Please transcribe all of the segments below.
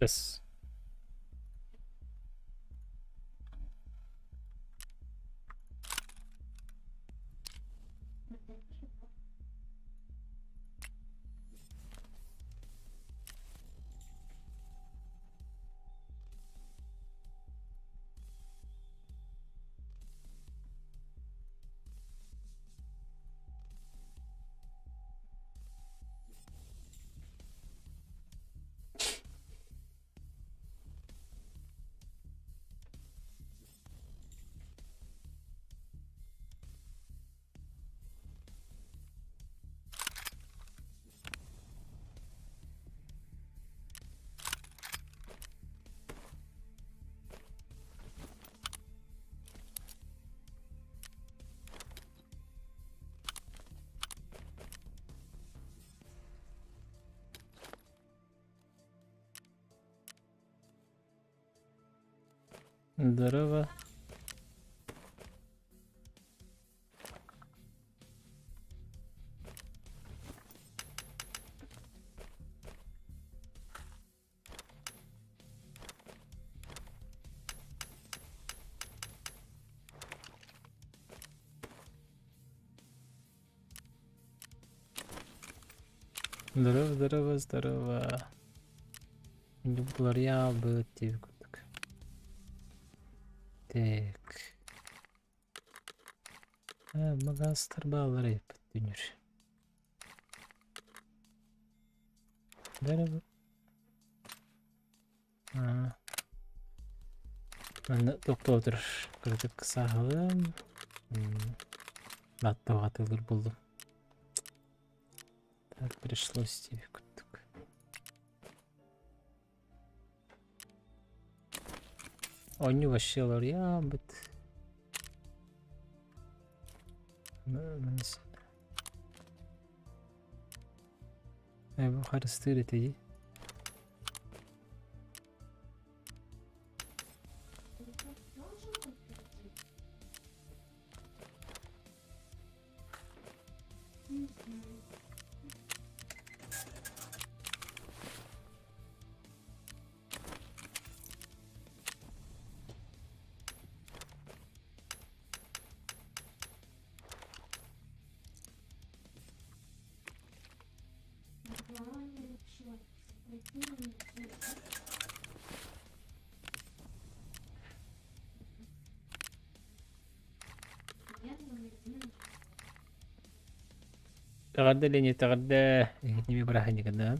Bes. Здорово. Здорово, здорово, здорово. Уларыйаабыт диэбит курдук. Так. Магазтар бааллар эбит дүнүр. Здорово. Манна тохтоо турар. Кырдьык сааһылыам. Латтаҕатылыр буллум. Так пришлось тебе курдук. Оонньуу вообще уларыйаабыт. Бу харыстыыр этэ дии. Эҕэрдэ Леонид, эҕэрдэ! Эһигини бырааһынньыгынан.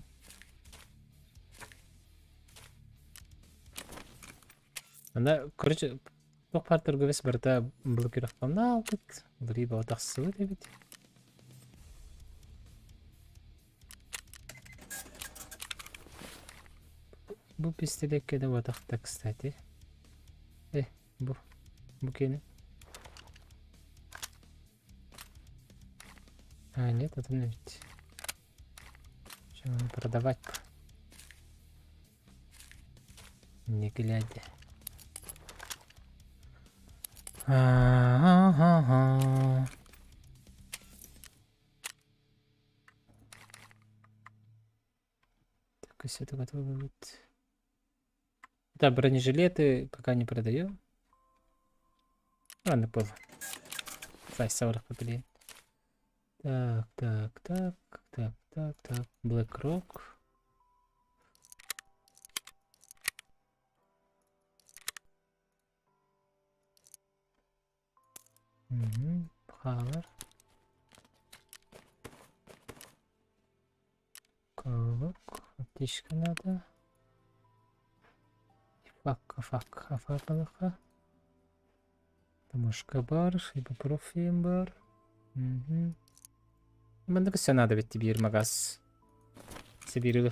Аны, короче, туох баар торговец барыта блокировкалаабыт, либо тахсыбыт эбит. Бу пистолетка да батахта, кстати. Э, бу, бу кини. А, нет, это не ведь. Чем продавать? Не глядя. А-а-а-а. Так, все это готово будет. Да, бронежилеты пока не продаем. Ладно, поздно. Сай, саврах попили. Так, так, так, так, так, так. Black Rock. Угу. Хавер. Колок. Аптечка надо. Фак, фак, фак, Тамашка бар, ибупрофен бар. Угу. Маннык все надо ведь биир магаз. Сибири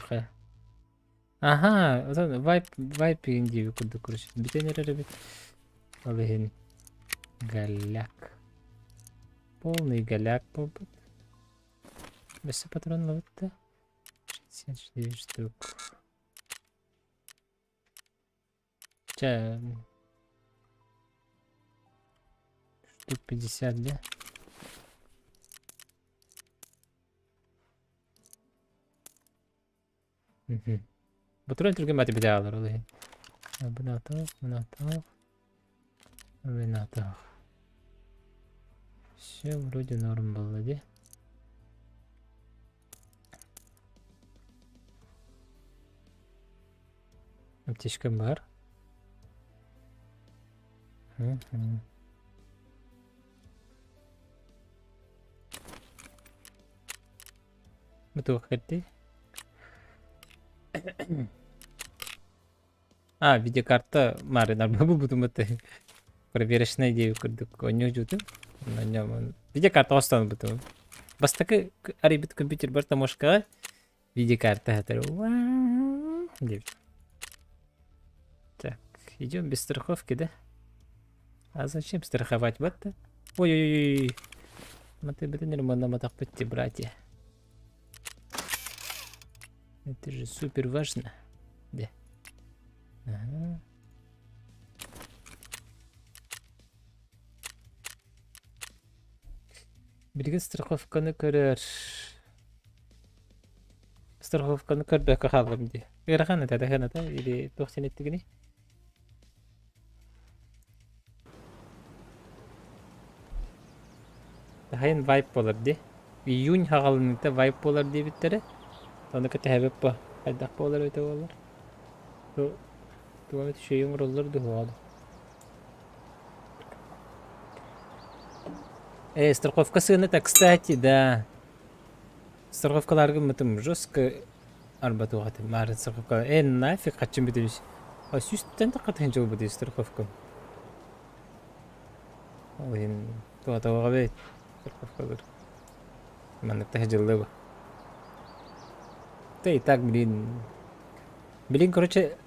Аха, отон вайп вайп диэби курдук короче бүтэн эрэр эбит. Ол иһин голяк. Полный голяк буолбут. Өссө патрон ылабыт да. 64 штук. Чэ, штук 50, да? Мгм. Ботуран түргэн бати битэ ол иһин. Бынатах, бынатах, бынатах. Все вроде норм было, де? Аптечка бар. Мгм. Бу туох кэлтий? А, видеокарта маарынар бу бутуматы. Проверочная идея курдук оонньуу дьуутум. Онньоомун видеокарта остоон бутум. Бастакы арыйбыт компьютер бар томошкаҕа видеокарта хатар. Диэбит. Так, идем без страховки, да? А зачем страховать вот-то? Ой-ой-ой. Маты бытын матахпытти, братья. Это же супер важно. Да. Ага. Билигин страховканы көрөр. Страховканы көрбөккө хааллым дии. Ыарахан этэ, ыарахан этэ или туох син эттигиний? Хаһайын вайп буолар дии. Июнь хаҕалыныыта вайп буолар диэбиттэрэ. Ону кэтэһэбит бу. Хайдах буолар эбитэ буоллар. Ту туга эмит үчүгэй оҥороллор дуу суоҕа дуу. Э, страховка сыаната, кстати, да. Страховкаларга гыммытым жестко арбатыах этим. Марын страховка. Э, нафиг хаччым бүтүбүс. А сүүстэн тахха тыһынча буолбут страховка. Ол иһин туһатабаҕа бэйт страховкалар. Маннык таһдьыллыа бу. Да и так, блин. Блин, короче,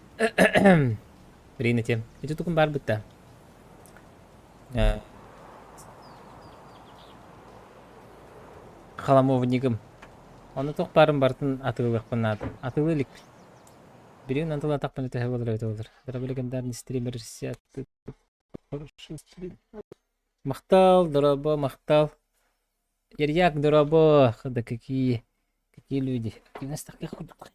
блин, этим. Ити тукун баар бытта. Хламовнигым. Ону туох баарын барытын атыылыахпын наада. Атыылыы иликпин. Билигин атыылаатахпына төһө буолар эбитэ буолар. Легендарный стример Махтал, дорообо, махтал. Ерьяк, дорообо. Да какие, какие люди. У нас таких курдук.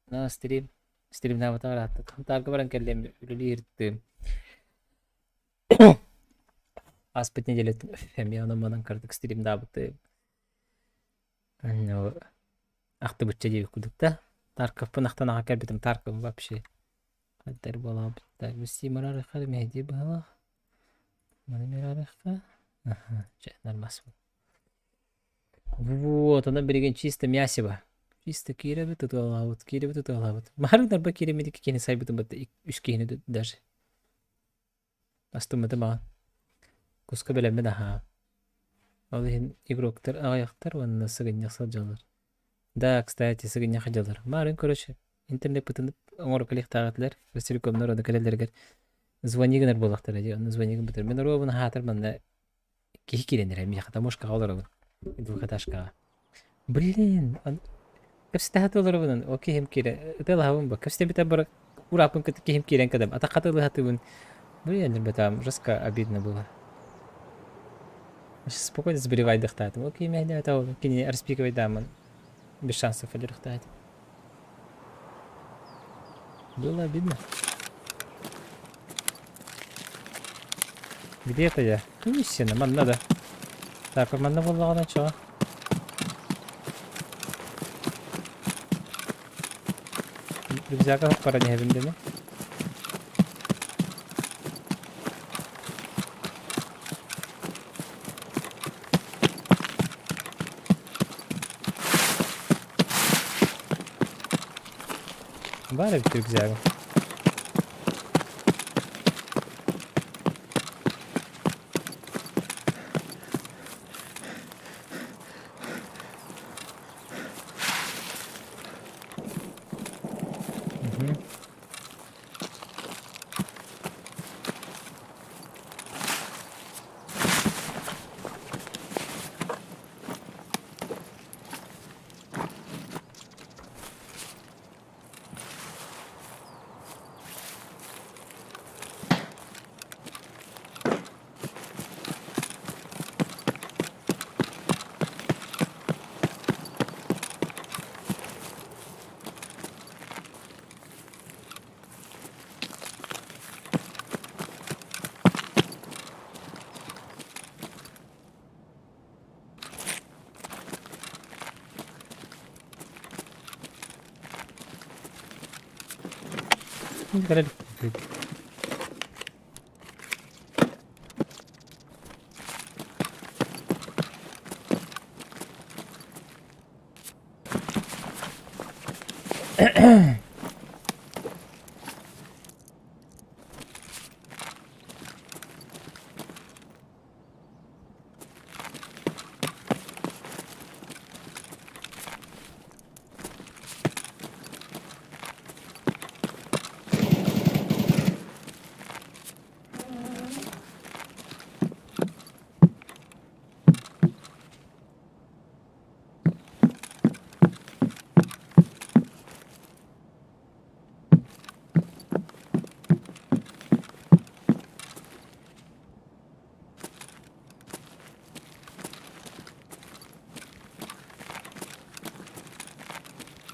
На стрим. Стримнаабатаҕар ааттат. Хантаарга баран кэллим, үлэлии иһиттим. Ааспыт неделя эмиэ онон-манан кыратык стримнаабытым. Ахтыбычча диэбит курдук да. Тарковпун ахтан аҕа кэлбитим Тарков вообще хайдар буолаабыт да Мэрарыха мэһэйдии быһалаах. Маны Мэрарыха аха чэ нормас. Вот, онон билигин чисто мясиво. Чисто киирэбит ытыалаабыт, киирэбит ытыалаабыт. Маарыҥ дарба киирэммит икки киһини сайбытым бытта үс киһини даже. Астыммытым аҕа. Куска бэлэммин аһаа. Ол иһин игроктар аҕыйахтар уонна сыгынньах сылдьаллар. Да, кстати, сыгынньах сылдьаллар. Маарыҥ короче, интернеппытын оҥоро кэлиэхтээх этилэр. Ростелекомнар ону кэлэллэригэр звони гынар буоллахтара дии. Онно звони гыммытар. Мин оруобуна аһаатар манна киһи киирэн эрэр миэхэ тамошкаҕа олоробун. Двухэтажкаҕа. Блин, кэпсэтэһэ олоробун, ол киһим киирэ, ытыалаһабын ба, кэпсэтэбитэ бар урааппын кытта киһим киирэн кэдэм, атахха тылыһатыбын. Блин, ребята, жестко обидно было. Спокойно заболевайдыхтаатым. Ол киһи мэһдээбэтэ ол кини распиковайдааммын без шансов өлөрүхтаатым. Было обидно. Где это я? Туйсина, манна да. Так, манна буоллаҕына чоо. Рюкзака хоппара диһэбин дeme. Баар эбит рюкзагым. Мгм. Кэлэ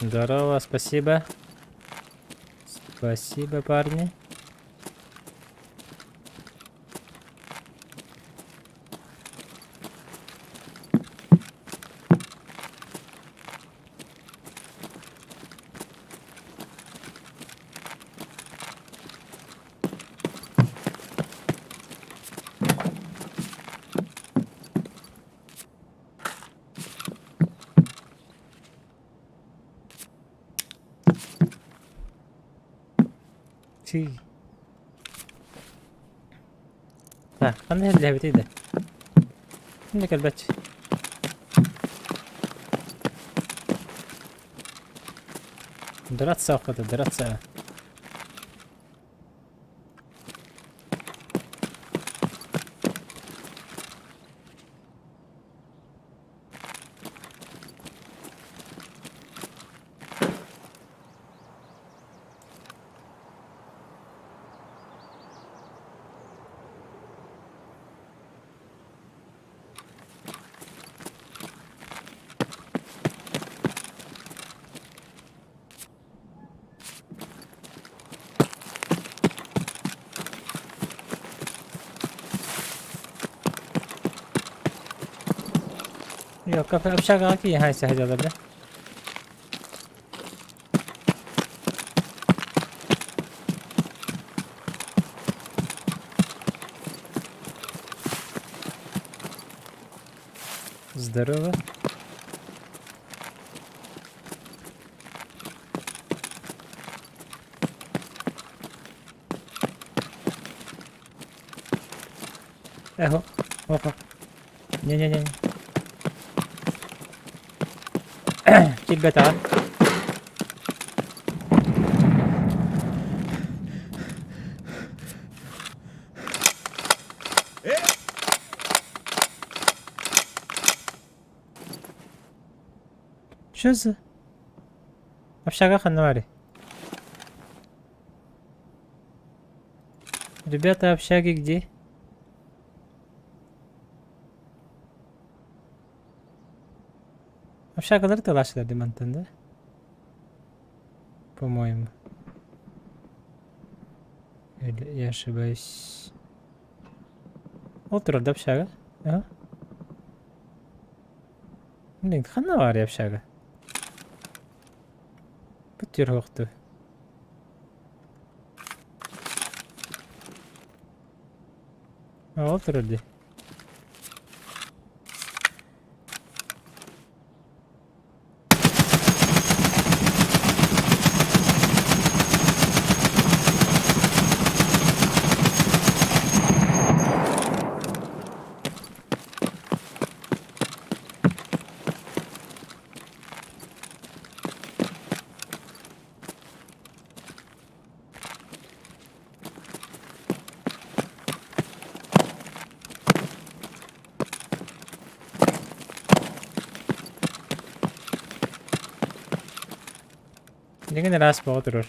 Здорово, спасибо. Спасибо, парни. Чий. Так, ханна иһиллээбитий да? Ким да кэлбэт. Драться охота, драться. Yok, общагаҕа киһи сылдьаллар да. Здорово. Эхо, опа. Не-не-не. Киирбэтэҕэ. Что за? Общага ханна баарый? Ребята, общаги где? Общагалары тылааччылар дии мантан да? По-моему. Или я ошибаюсь. Ол турар да общага? А? Блин, ханна баарый общага? Бүт охту. Ол турар дии. Дьиҥин ыраас бөҕө турар.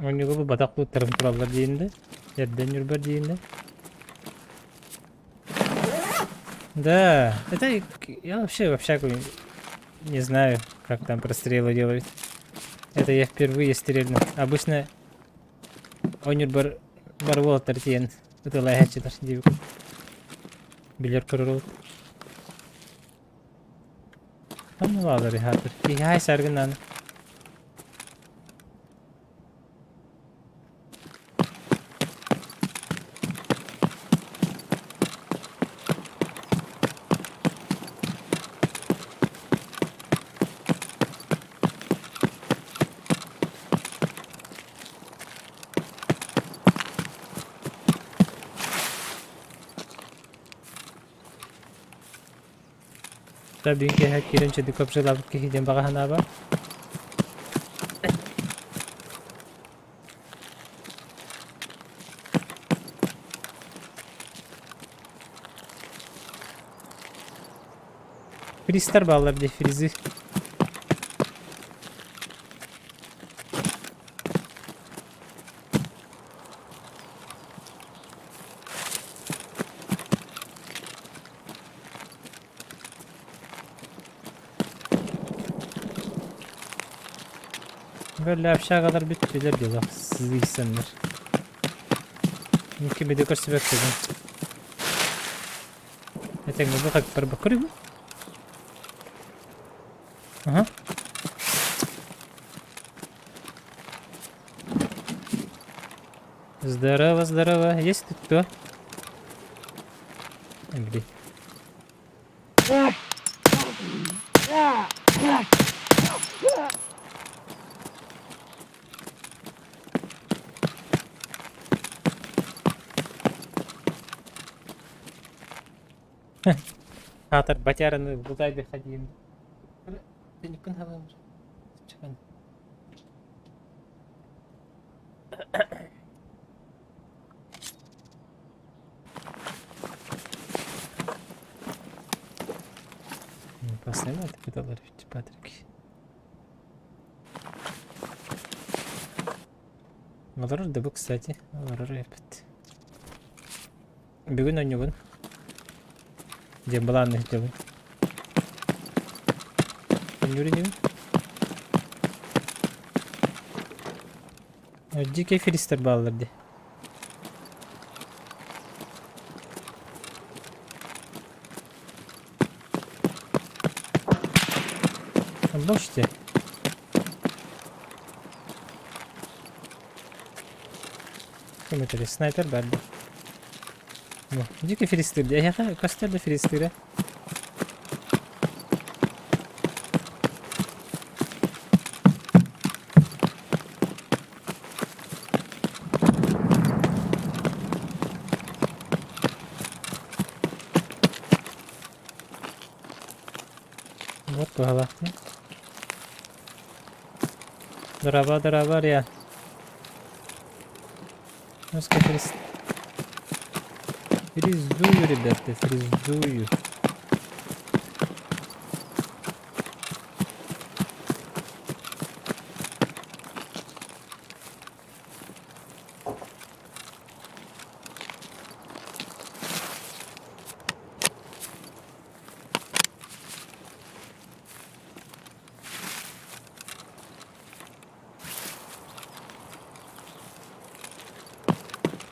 Оонньууга булбатах бууттарым тураллар диэн да, эрдэ Ньурба диэн да. Да, это я вообще в общагу не знаю, как там прострелы делают. Это я впервые стрельну. Обычно оонньуур бар уолаттар тиийэн ытылайааччылар диэбит. Билэр көрөр. Ханна бааллар хаатыр? Киһи хайсаргынан. Биир киэһэ киирэн чэдик обжалаабыт киһи диэн баҕа санаабар. Фристар бааллар дии, фризы. Böyle общагалар бүттүлэр дьоло сыыйсаннар. Мин кими да көрсүбэккэбин. Этэҥҥэ бу барбаккар үһү. Аха. Здорово, здорово. Есть тут кто? Блин. Аатар батяраны бултайды ходим. Постоянно это Патрик. Олорор да бу, кстати. Олорор эппит. Бүгүн оонньуубун. Диэн былаанна сылдьабын. Оонньуур инибин. Дикий филистер бааллар дии. Можете? Ким этэрий? Снайпер баар дии. Дикий филистир дии. Эһиэхэ көстөр да филистирэ. Вот туһалаахтын. Дорообо, дорообо, Ариан. Русская фриз... Фризую, ребята, фризую.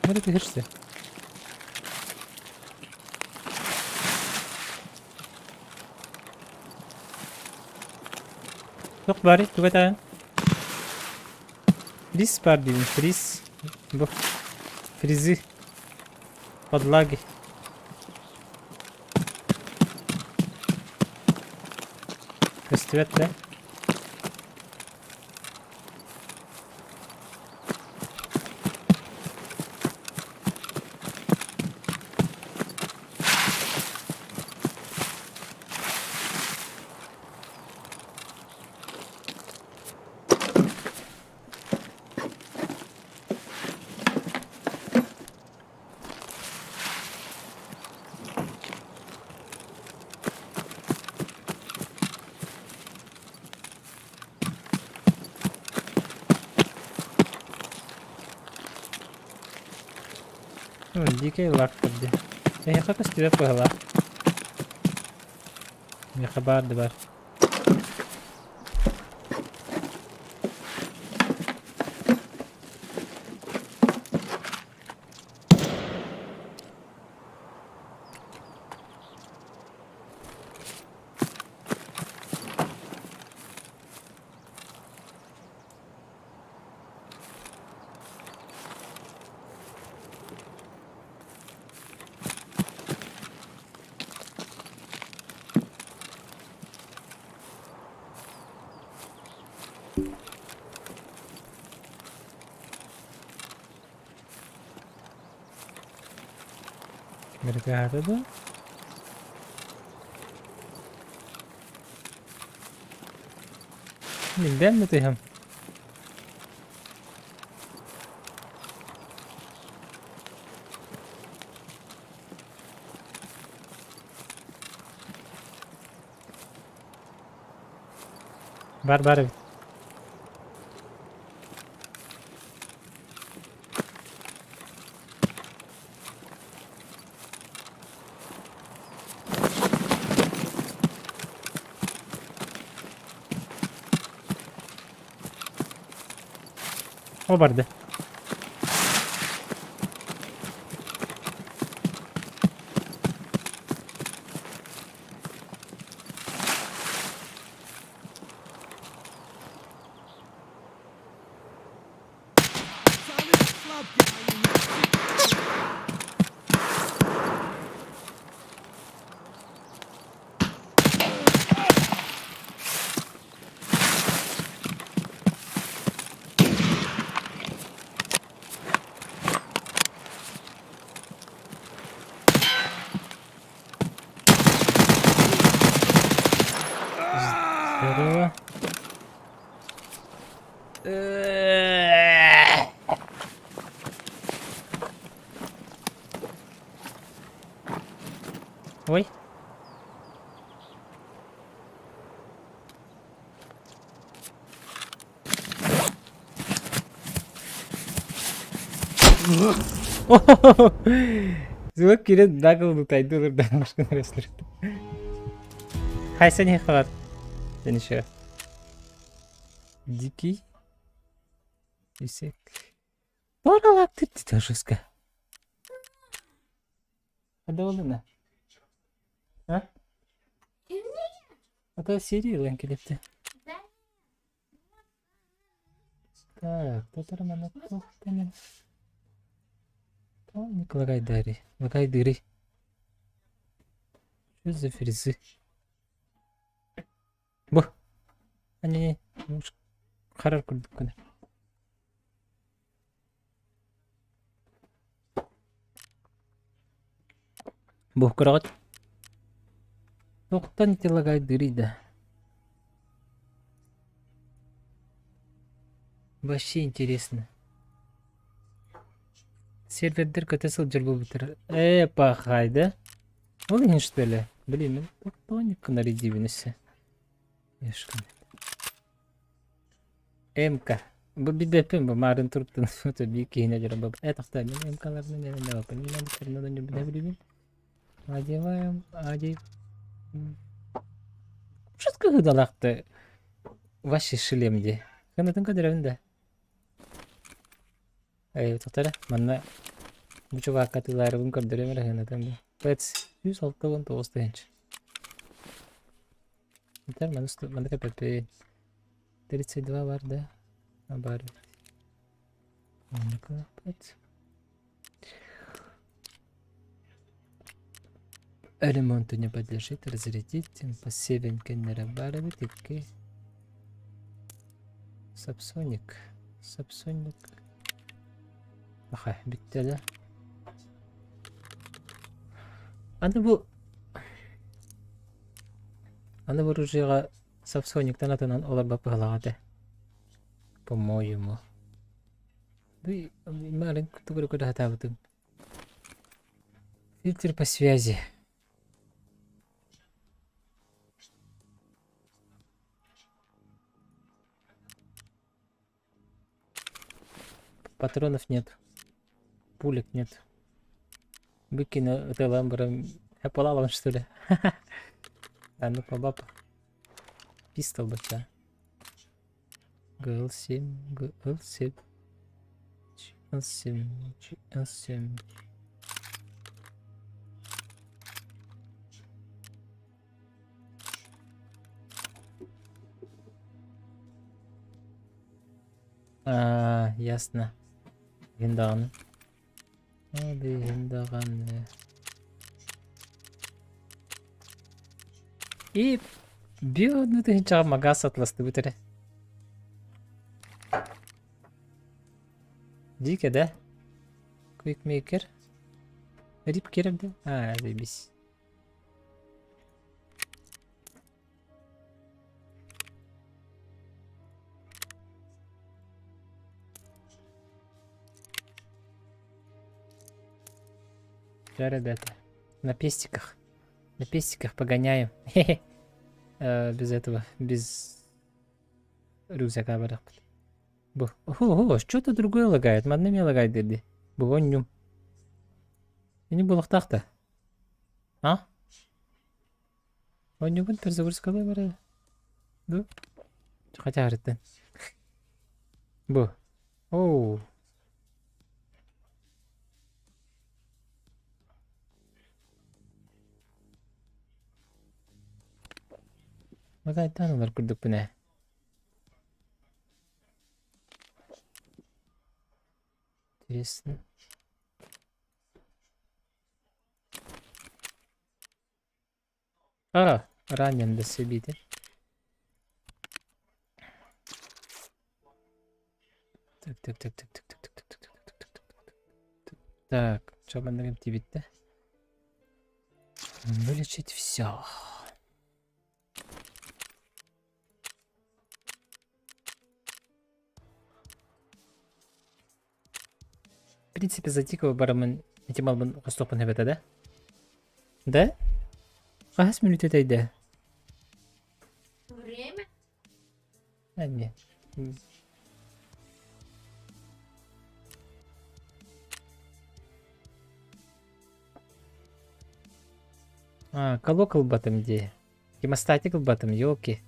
Куда ты двигаешься? Туох баарый? Тугу этэҕин? Фриз баар диибин, фриз. Бу фризы. Подлаги. Көстүбэт да? Дикий лактар дии. Эһиэхэ көстүбэт быһыылаах. Миэхэ баар да баар. Бригада да? Билбэм да тыһым. Бар бар эбит. О барды. Здорово. Ой. Звук кирен дагыл тайды ырдан башка нерселер. Хайса не хавар. Денише. Дикий. Исек. Баралак ты жестко. Хадавалына. А? Ата серия ылан келепти. Так, татар мана туохтанын. Тоник лагайдари. Лагайдыри. Что за фрезы? Бу. Ани, харар курдук гына. Бу көрөҕүт? Туохтан ити лагайдыырый да? Вообще интересно. Сервердер көтө сылдьар буолбуттар. Ээ, пахай да? Ол иһин что ли? Блин, мин тоник гынар диибин өссө. МК. Бу билбэппин бу маарын туруптан биир киһини дьоро бу. Э тохтоо мин МКларны Одеваем, одев... Что кыһыдалаахты вообще шлем дии. Кынатын көдөрөбүн да. Эй, тоқтара, манна бу чувакка тылаарыбын көрдөрөм эрэ хынатын бу. Пэц 169 тыһынч. Итер маны маны кэпэппин. 32 бар да? А бар. Манныка пэц. Ремонту не подлежит, разрядить, пассивен кеннере бар эбит, икки. Сапсоник. Сапсоник. Аха, бүттэ да. Аны бу Аны бу ружьеҕа Сапсониктан атынан олорбоппуһалаах этэ. По-моему. Маалын тугу эрэ көрө сатаабытым. Фильтр по связи. Патронов нет. Пулек нет. Выкину ытыалаан баран Эпалалан что ли? А ну баб. Пистол бача. ГЛ7, ГЛ7. GL7, GL7. А, ясно. Иһин даҕаны. Ол иһин даҕаны. И биир тыһыынчаҕа магаз атластыбыт эрэ. Дико, да? Квикмейкер. Рип киирэр да? А, заебись. Да, ребята, на пестиках. На пестиках погоняем. Хе-хе. Без этого, без рюкзака барахпыт. Бу, ого, что-то другое лагает. Манна эмиэ лагает дии. Бу онньум. Ини буолуохтаах да? А? Онньубун перезагрузкалыы бара. Бу? Хотя арыттан. Бу. Оу. Лагайтаан ылар курдукпун ээ. Интересно. А, ранен да себите. Так, так, так, так, так, так, так, так, так, так, так, так, так. Так, что манныгым тибитте? Вылечить все. В принципе, за дикого барамын ити малбын хостуохпун эбэтэ да? Да? Хаһыс мүнүүтэ тэйдэ? Время? Эмиэ. А, колокол ылбатым дии. Гемостатик ылбатым, елки.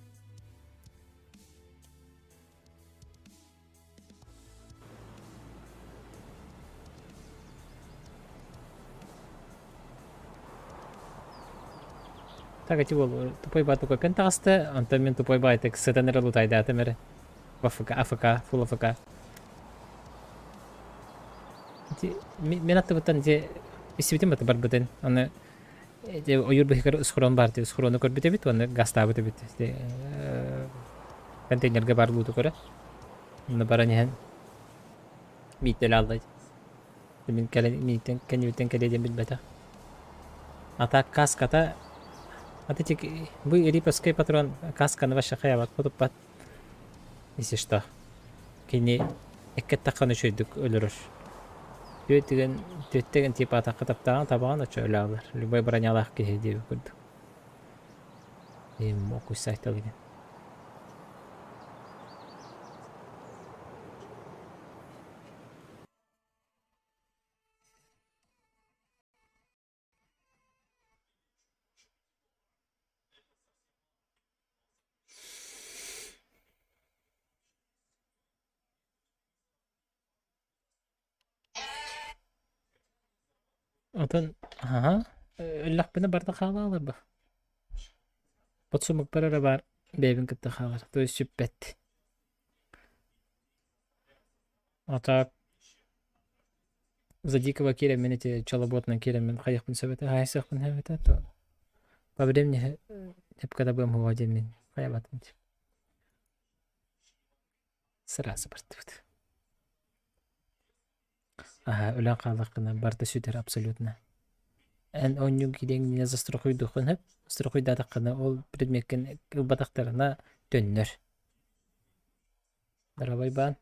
Так, эти уол тупой бааты көпен таҕыста, онтон мин тупой баайтык сытан эрэ лутайдаатым эрэ. АФК, АФК, фул АФК. Ити мин аттыбыттан ити истибитим бата барбытын. Аны ити ойуур быһыгар схрон баар дии, схрону көрбүт эбит уонна газтаабыт эбит. Ити контейнерга баар лууту көрө. Онно баран иһэн мииттэлэ алла. Мин кэлэн мииттэн кэннибиттэн кэлиэ диэн билбэтэх. А так каската аты тик бу риповский патрон касканы вообще хайабат хотуппат. Если что. Кини эккеттаххана үчүгэйдик өлөрөр. Түөтүгэн түөттэгэн типа атахха таптаҕын табаҕын оччо өлө Любой бронялаах киһи диэбит курдук. Мог уйсайталыгын. Отон аһа өллөхпүнэ барыта хаалаалар ба. Подсумукпар эрэ баар бэйэбин кытта хаалар, то есть сүппэт. А так за дикого киирэммин ити чолоботунан киирэммин хайыахпын сөп этэ, хаайсыахпын сөп этэ, то по времени эпкада быам хуа диэммин хайабатым Сразу бардыбыт. Аһа, өлөн хааллаххына барыта сүтэр абсолютно. Эн оонньуу киириэҥ застрахуйдуоххун сөп. Страхуйдаатаххына ол предмеккин ылбатахтарына төннөр. Дорогой баан.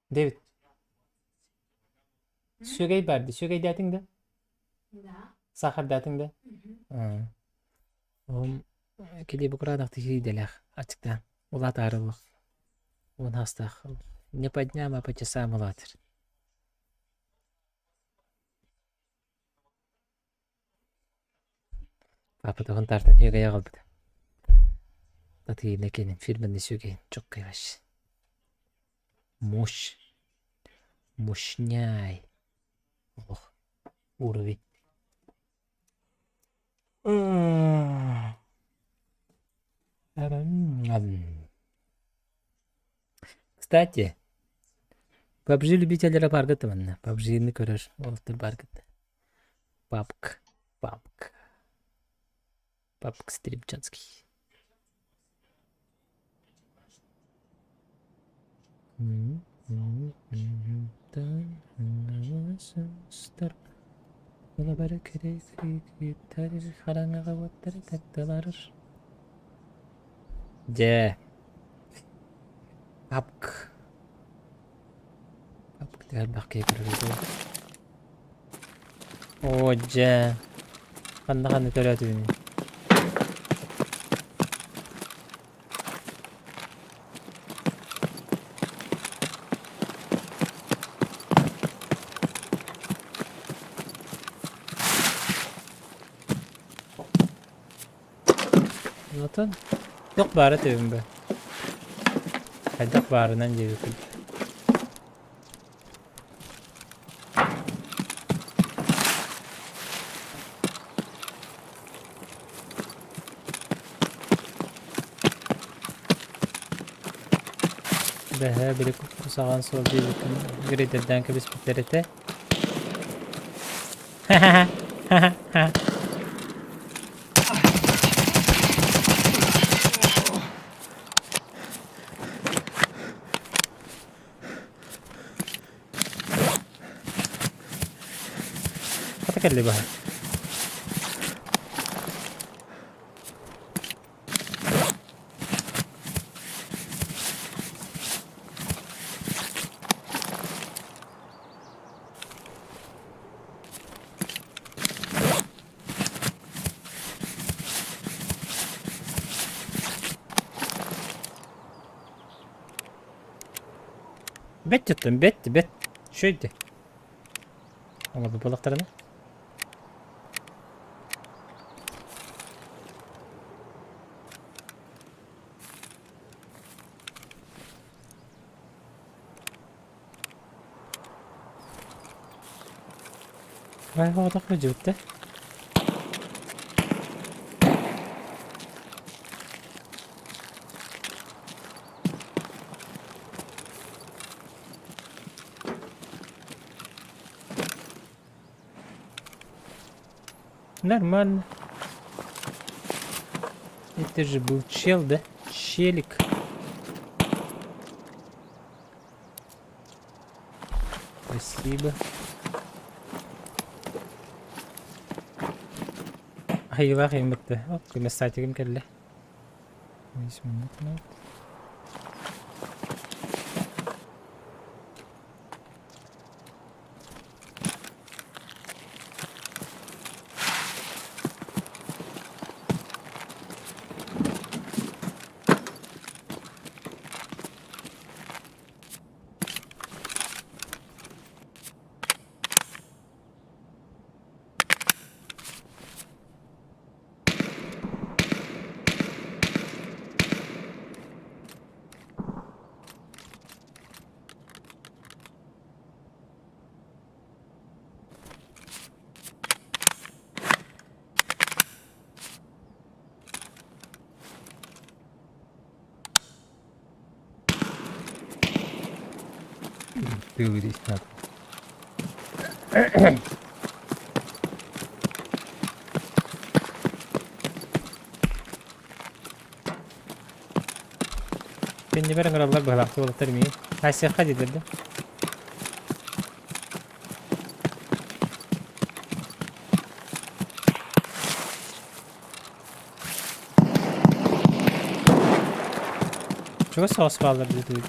Дэвид, сүөгэй баар дии, сүөгэйдээтиҥ да? Да. Саахардаатыҥ да? Оҕом килиэби кураанахтыы идэлээх, аччыктаан, улаатаары олох. Уон аастаах. Не по дням, а по часам улаатар. Папа тартан сүөгэй аҕалбыта. Татыйына кэлин фирменный сүөгэйин чоккай вообще. Мощь. Мощняй. Олох. Уровень. Кстати, PUBG любителлэрэ бааргыт манна. PUBG-ны көрөр уолаттар бааргыт. Папк. Папк. Папк Стрибчанский. Дьэ, Апк. Апк элбэх киһи көрөр Оо дьэ, ханна ханна төрөөтүбүнүй? Онтон туох баара түһүн бэ? Хайдах баарынан диэбиппин. Бэһээ били кусаҕан суол диэбиккин грейдердээн кэбиспиттэр этэ. Ха-ха-ха! Хата кэлли баһа. Бэт туттум, бэт, бэт. Үчүгэй Оҥорбут буоллахтарына. Вай оҕотох дьүттэ. Нормально. Это же был чел, да? Челик. Спасибо. Айылаах иҥмитте. Оп, көмөс кэллэ. Тыылыыр Кэннибэр ыҥыраллар быһалаахтык уолаттар эмиэ. Айсыахха дииллэр да. Чугас соҕус бааллар дии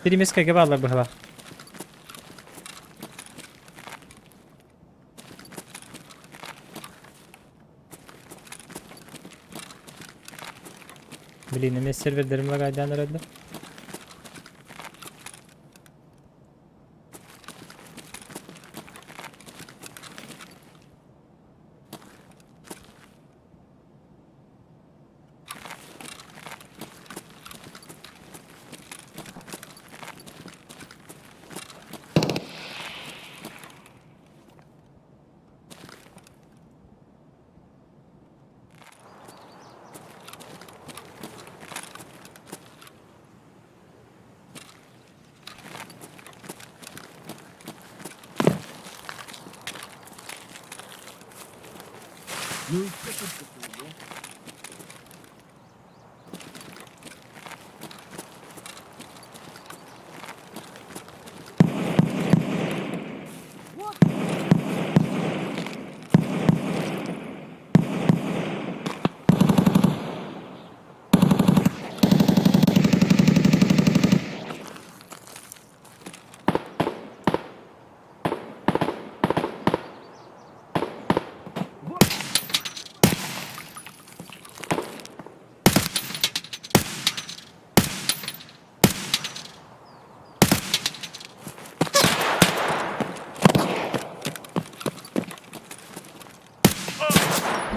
Перемескайга бааллар быһалаах. Блин, эмиэ сервердэрим лагайдаан эрэллэр. Нуучча курдук буолуо.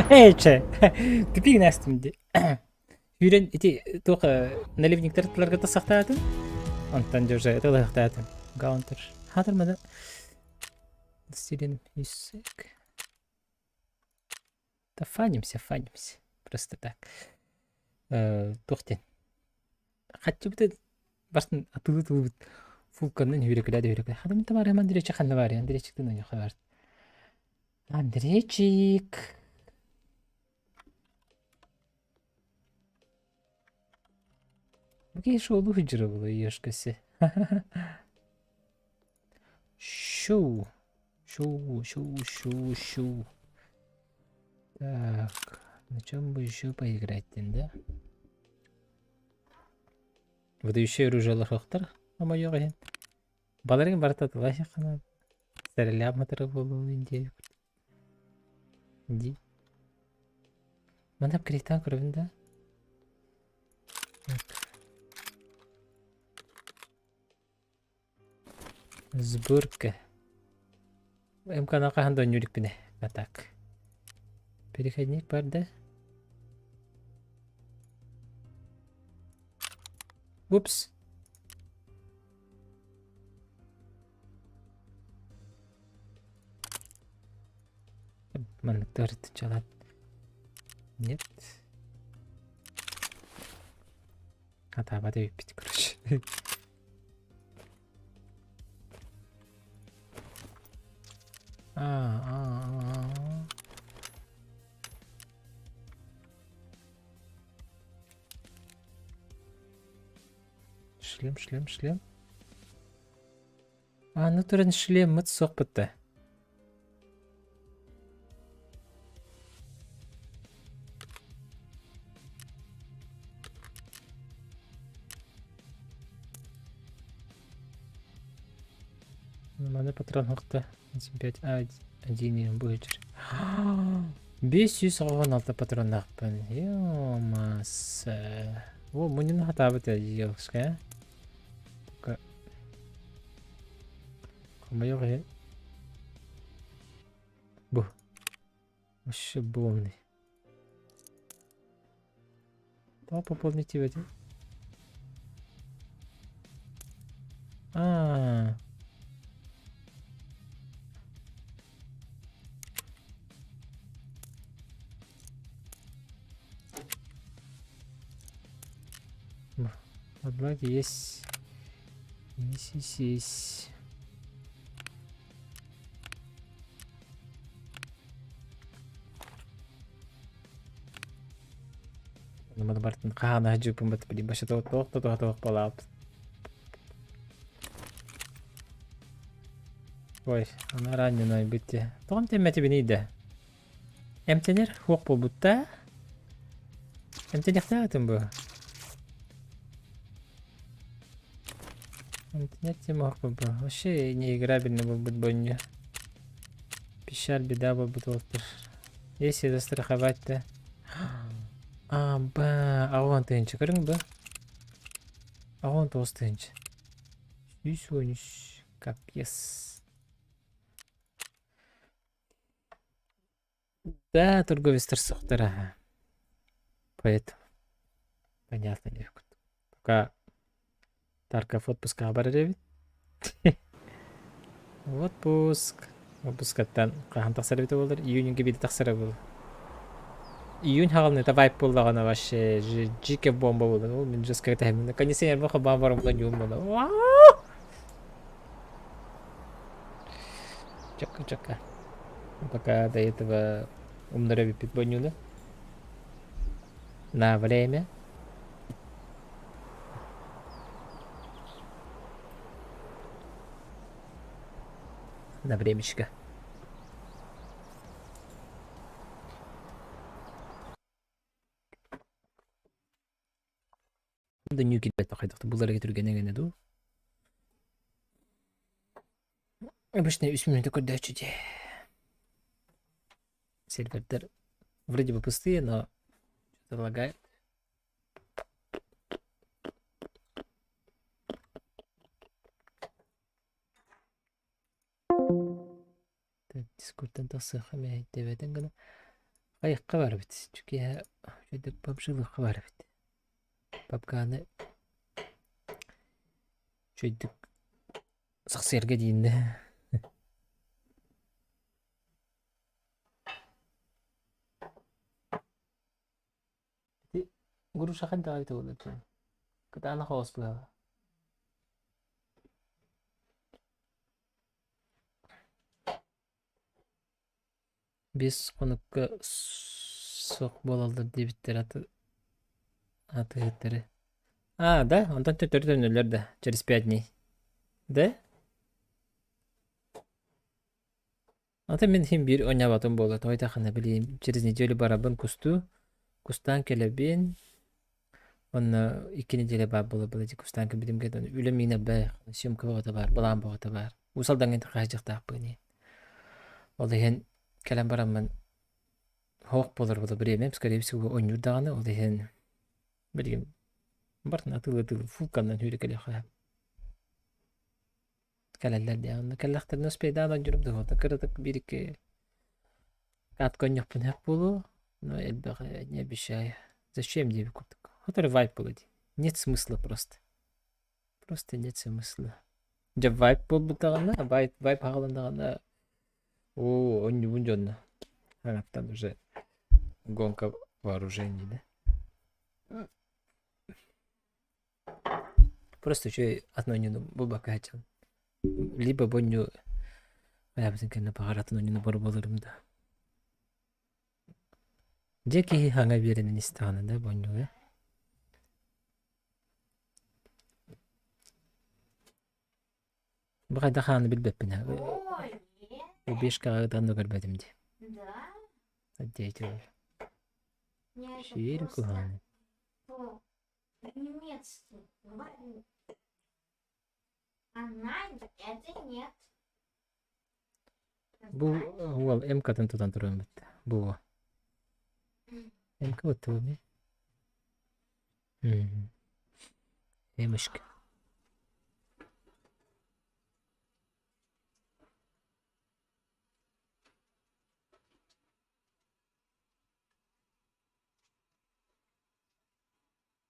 Эй, чэ, тупик настым дии. Сүүрэн ити туох наливниктар тыларга тахсахтаатым. Онтон дьэ уже тылыахтаатым. Гаунтер. Хатырмада. Стилин исек. Да фанимся, фанимся. Просто так. Туох диэн. Хаччыбыты барсын атылы тылыбыт фулканнан хүрекүлээ хүрекүлээ. Хадам табаар Андрейчик ханна баар Андрейчиктен ойнохо бар. Андрейчик. Бу шоу хыдьыра була ешкасы. Шоу. Шоу, шоу, шоу, шоу. Так, на чем бы еще поиграть да? Выдающие оружие лохтар, а мое Баларың барыта тылаһыхына сэрэлээх буолуон диэбит дии. Манна криктаан көрөбүн да. Так. Сборка. МК-на хаһан да оонньуу А так. Переходник бар да? Упс. Маннык чалат. Нет. Атаабат эбиппит, короче. А, а, а. Шлем, шлем, шлем. А, ну туран шлем мыт суох бытта. Маны патрон хохта 5 а 1 будет. 516 патроннаахпын. Ё-масса. О, мунньуна хатаабыт девушка. Только хомойуох иһин бу вообще буолный. Тоҕо пополнить диэбэтим? Аа. Однако есть. Есть, есть, есть. Маны бартын хаана дьыппын бат билим баша тоох тоох тоох тоох балаап. Ой, ана раненой битте. Тоҕом тэммэтибиний да. Эмтэнэр хуох буолбутта. Эмтэниэхтээх этим бу. Эмтэнэр тема хуох буолбу. Вообще неиграбельный буолбут бонньу. Пищаль беда буолбут уолтар. Если застраховать да. А, ба, аҕа тыһыынча көрүҥ бу. 89 тыһыынча. 113 капец. Да, торговецтар суохтар аха. Поэтому понятно Пока Тарков отпускаҕа барар эбит. Отпуск. Отпускаттан хаһан тахсар эбитэ буолар? Июньга биирдэ тахсара буолуо. Июнь хаҕалыныыта вайп буоллаҕына вообще дьиикэ бомба буолар. Ол мин жестко кэтэһэммин. Кондиционербын холбоон баран ньуум буола. Чакка чакка. Пока до этого. Умнар эбиппит бонньууну. На время. На времечко. Дүнүү киирбэт хайдах буларга түргэнэ гэнэ дуу. Обычно үс мүнүүтэ көрдөөччү дии. Сервердер вроде бы пустые, но что-то лагает. Дискордтан тахсыахха мэһэйдээбэтин гына хайыахха баар эбит. Чүкиэһэ үчүгэйдик пабжилыахха баар эбит. Папканы үчүгэйдик сахсыйарга дииннэ. Ити груша хайдаҕа эбитэ буолла диэн. Кытаанах оҕус быһа. Биэс хонукка суох буолаллар диэбиттэрэ атыыһыттары. А, да? Онтон төттөрү төннөллөр да, через 5 дней. Да? Ата мин иһин биир оонньооботум буолуо, тоҕо диэтэххинэ билигин через неделю барабын кустуу, кустаан кэлэбин, уонна 2 неделя баар буолар была дии кустаан кэлбитим кэннэ үлэм миин элбэх, съемка бөҕөтө баар, былаан бөҕөтө баар. Уус Алдаҥҥа хаһыйдьахтаахпын ини. Ол иһин кэлэн бараммын суох буолар буолар бириэмэм, скорее всего оонньуур даҕаны, ол иһин билигин барытын атыылыы-атыылыы фулканнан сүүрэ кэлиэххэ Кэлэллэр диэн онно кэллэхтэринэ успейдаан оонньуурум да кыратык биир-икки катка оонньуохпун сөп буолуо, но элбэҕи не обещаю. Зачем диэбит курдук. Который вайп буолуо дии. Нет смысла просто. Просто нет смысла. Дьэ вайп буолбутаҕына, вайп, вайп аҕаланнаҕына оо, оонньуубун дьонно. Хаҥаттан уже гонка вооружений, да? Просто үчүгэй атын оонньууну булбакка сылдьабын. Либо бу оонньуу хайаабытын кэннэ баҕар атын оонньууну боруобалыырым да. Дьэ киһи хаҥа биэрэнин истэҕинэ да бу оонньууга. Бу хайдах хааны билбэппин ээ. Убежкаҕа ытан да көрбөтүм дии. Деятель. Сиэр куһаҕан. По-немецки говорю. Она это нет. Бу уол МК-тын тутан туран бүттэ. Бу МК бутту ми? Эмышка.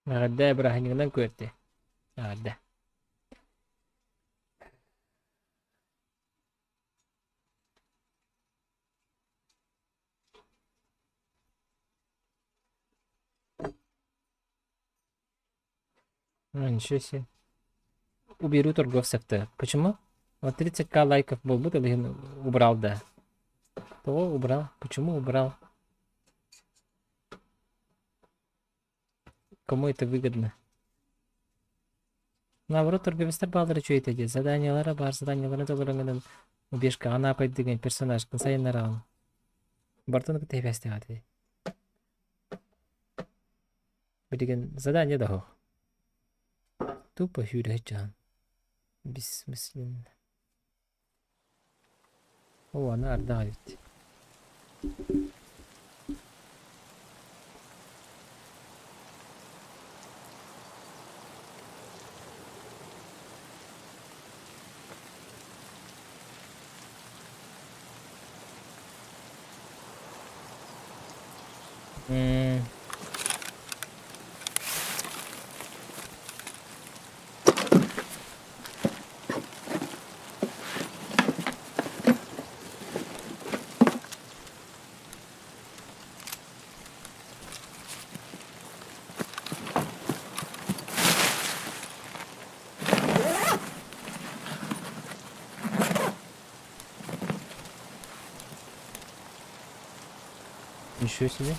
Эҕэрдээ бырааһынньыгынан күөртэ. Эҕэрдэ. А, ничего себе. Уберу торговцев-то. Почему? Вот 30к лайков буолбут, ол иһин убрал да. Того убрал? Почему убрал? Кому это выгодно? Наоборот, торговецтар баалара үчүгэй этэ дии. Заданиелара баар, заданиеларын толорон убежкаҕа наапайдыгын персонажкын сайыннараҕын. Бартын кытта сибээстээх этэ. Билигин задание да суох. Тупо сүүрэ сылдьаҕын. Бессмысленно. Оо, аны ардах эбит. М. Ничего себе.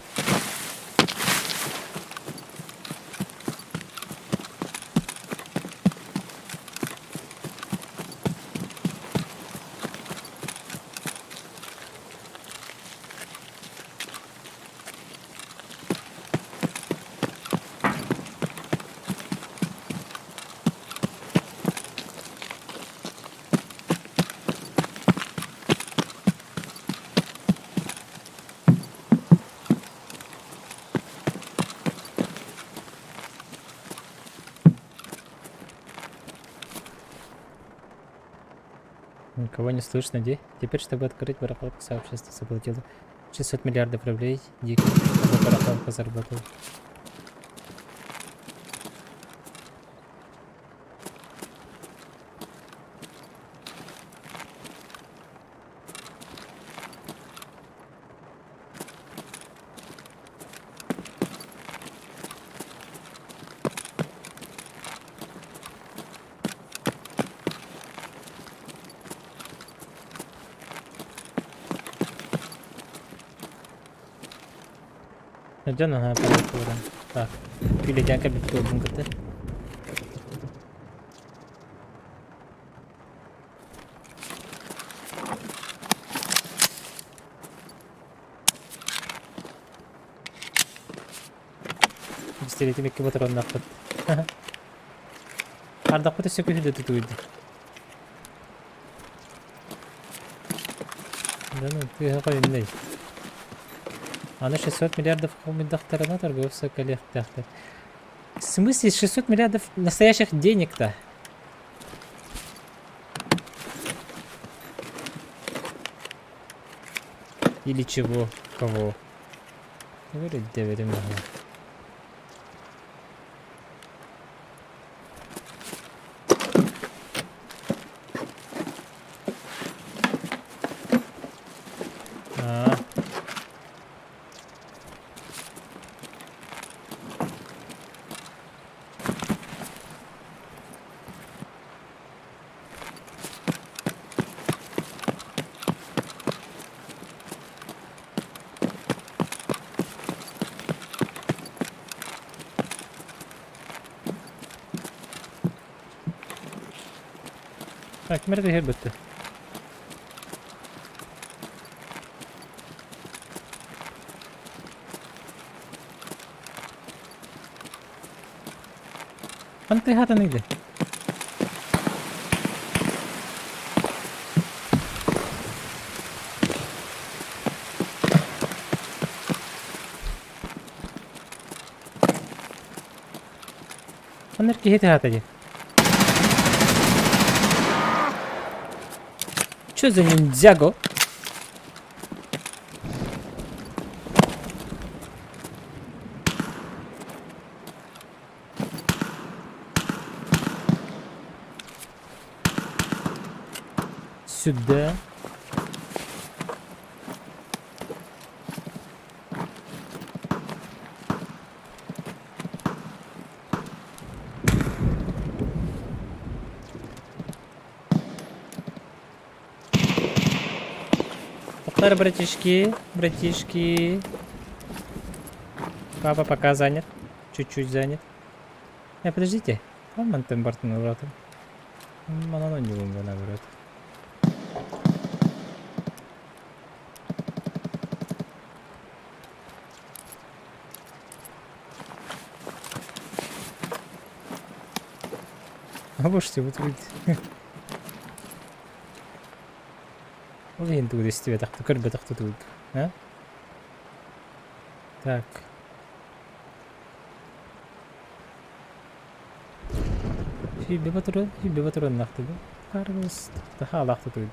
Никого не слышно, где? Теперь, чтобы открыть барахолку, сообщество заплатило 600 миллиардов рублей диким, чтобы барахолка заработала. Дьон наһаа параахтыыран. Так, күүлэйдээн кэлбит буолбун кытта. Пистолетим икки ботуруоннаахпыт. Ардахпыт өссө күһү да тутуйда. Да ну, тыаһа хойуннай. Аны 600 миллиардов хомуйдахтарына торговца кэлиэхтээхтэр. В смысле 600 миллиардов настоящих денег-то? Или чего? Кого? Говорит, девять могла. Аа. Так, ким эрэ түһэр бүттэ. Ханна тыаһаатан ыйда? Ханна киһи тыаһаата дии? Чё за ниндзяго? Сюда. Тоқтар, братишки, братишки. Папа пока занят. Чуть-чуть занят. Подождите. Он мантын бартын уратым. Манан ойнугум наоборот. А можете вот выйти. Ол иһин тугу истибэтэхтэ, көрбөтөхтө тугуй а? Так. Сүүрбэ ботуруон, сүүрбэ ботуруоннаахтыгы. Каргыс таһаалаахты тугуй.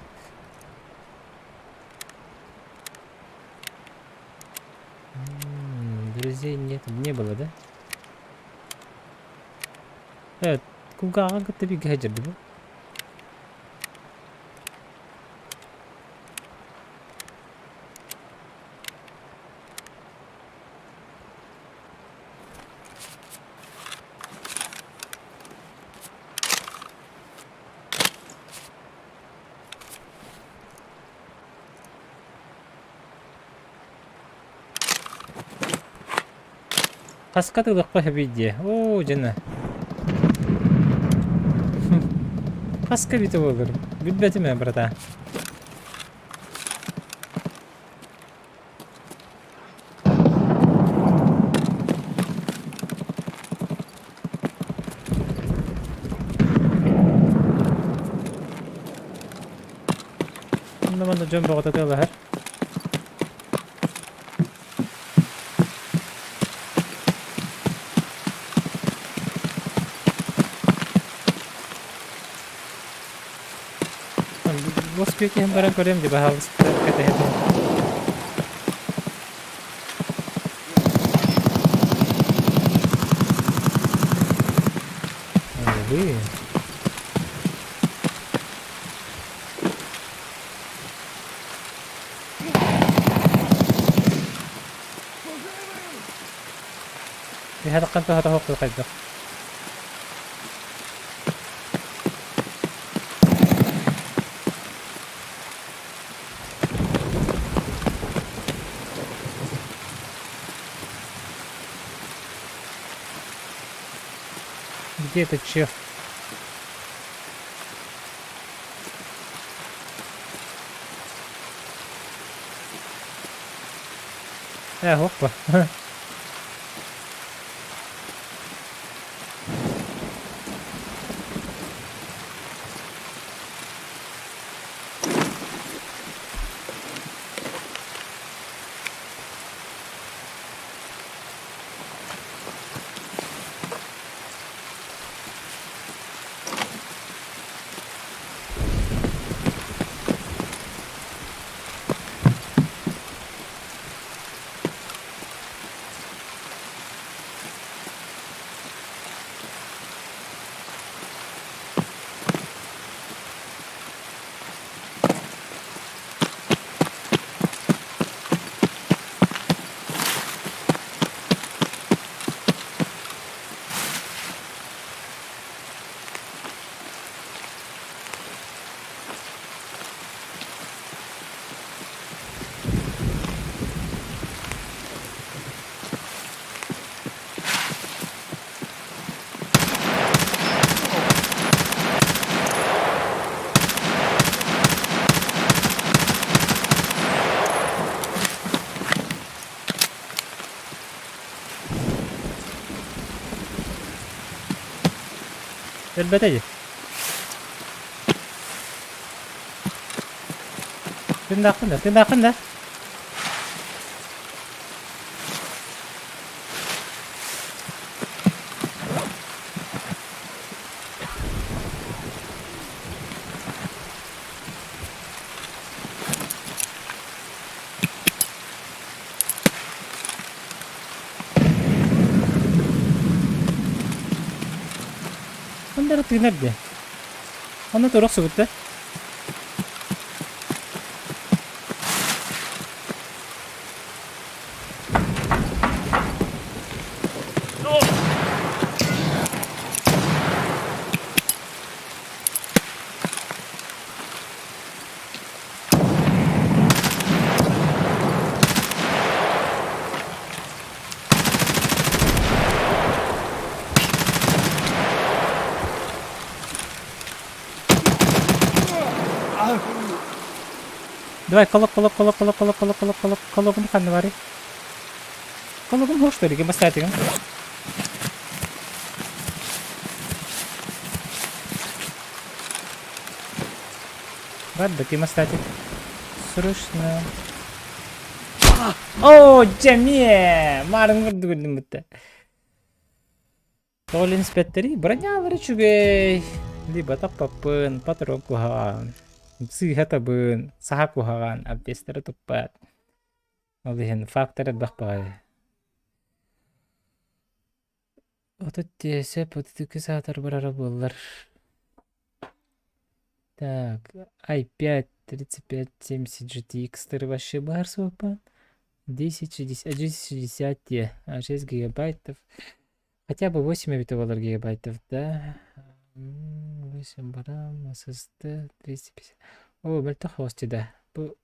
Друзей нет, не было, да? Кулгааҕын кытта бииргэ сылдьардыбыт. Хаска тылыахха сөбүй диэ? Оо, дьэна. Хаска эбитэ буоллар. Билбэтим ээ, братан. Онно манна дьон бөҕөтө тыалаһар. Москва киһин баран көрөм дии баһаалыста кэтэһэбин. Ой. Иһэ таххан туһата суох хайдах. Где этот чех? Э, опа. Өлбөтө дии. Тыындаахпын да, тыындаахпын да. Ханна эрэ тыынар дии. Онно тура охсубут да. Давай, колок, колок, колок, колок, колок, колок, колок, колок, кологум ханна баарый? Кологум хош төрүгү бастаатыгым. Ладно, ким остатик? Срочно. О, дьэмиэ! Марын курдук үрдүм бутта. Тоҕо инспектори бронялар үчүгэй. Либо таппаппын, патрон куһаҕан, сыыһа табын, саха куһаҕан, обвестары туппат. Ол иһин фактор элбэх баҕайы. Отут сөп, 32 саатар барара буоллар. Так, i5 3570 GTX вообще баар суоппа. 1060, 1060 Ti, 6 гигабайтов. Хотя бы 8 эбитэ буолар гигабайтов, да? 8 барам, SSD 250. О, мөлтөх хости да. Бу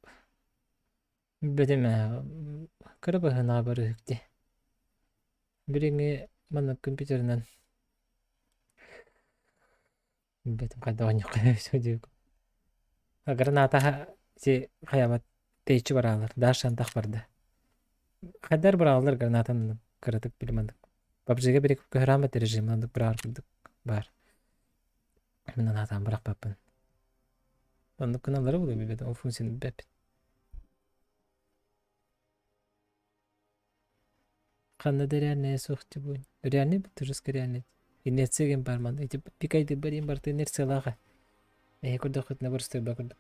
билбэтим ээ. Кыра быһынаҕа барыһык дии. Билиҥҥи маннык компьютерынан билбэтим хайдах оонньуохха сөбүй Граната ити хайабат тэйиччи бараалар, Даша антах барда. Хайдар быраҕаллар гранатаны кыратык били маннык. PUBG-га били көһөрөөмөт режим маннык быраҕар курдук баар. Мин анаатаан бырахпаппын. Оннук гыналлара буолуо билбэтим, ол функцияны билбэппин. Ханна да реальнайа суох дии Реальный бутырыска реальный. Инерция диэн баар манна. Ити пикайдырбар диэн барыта инерциялаах ээ. Эһи көрдөххүтүнэ барыстырба курдук.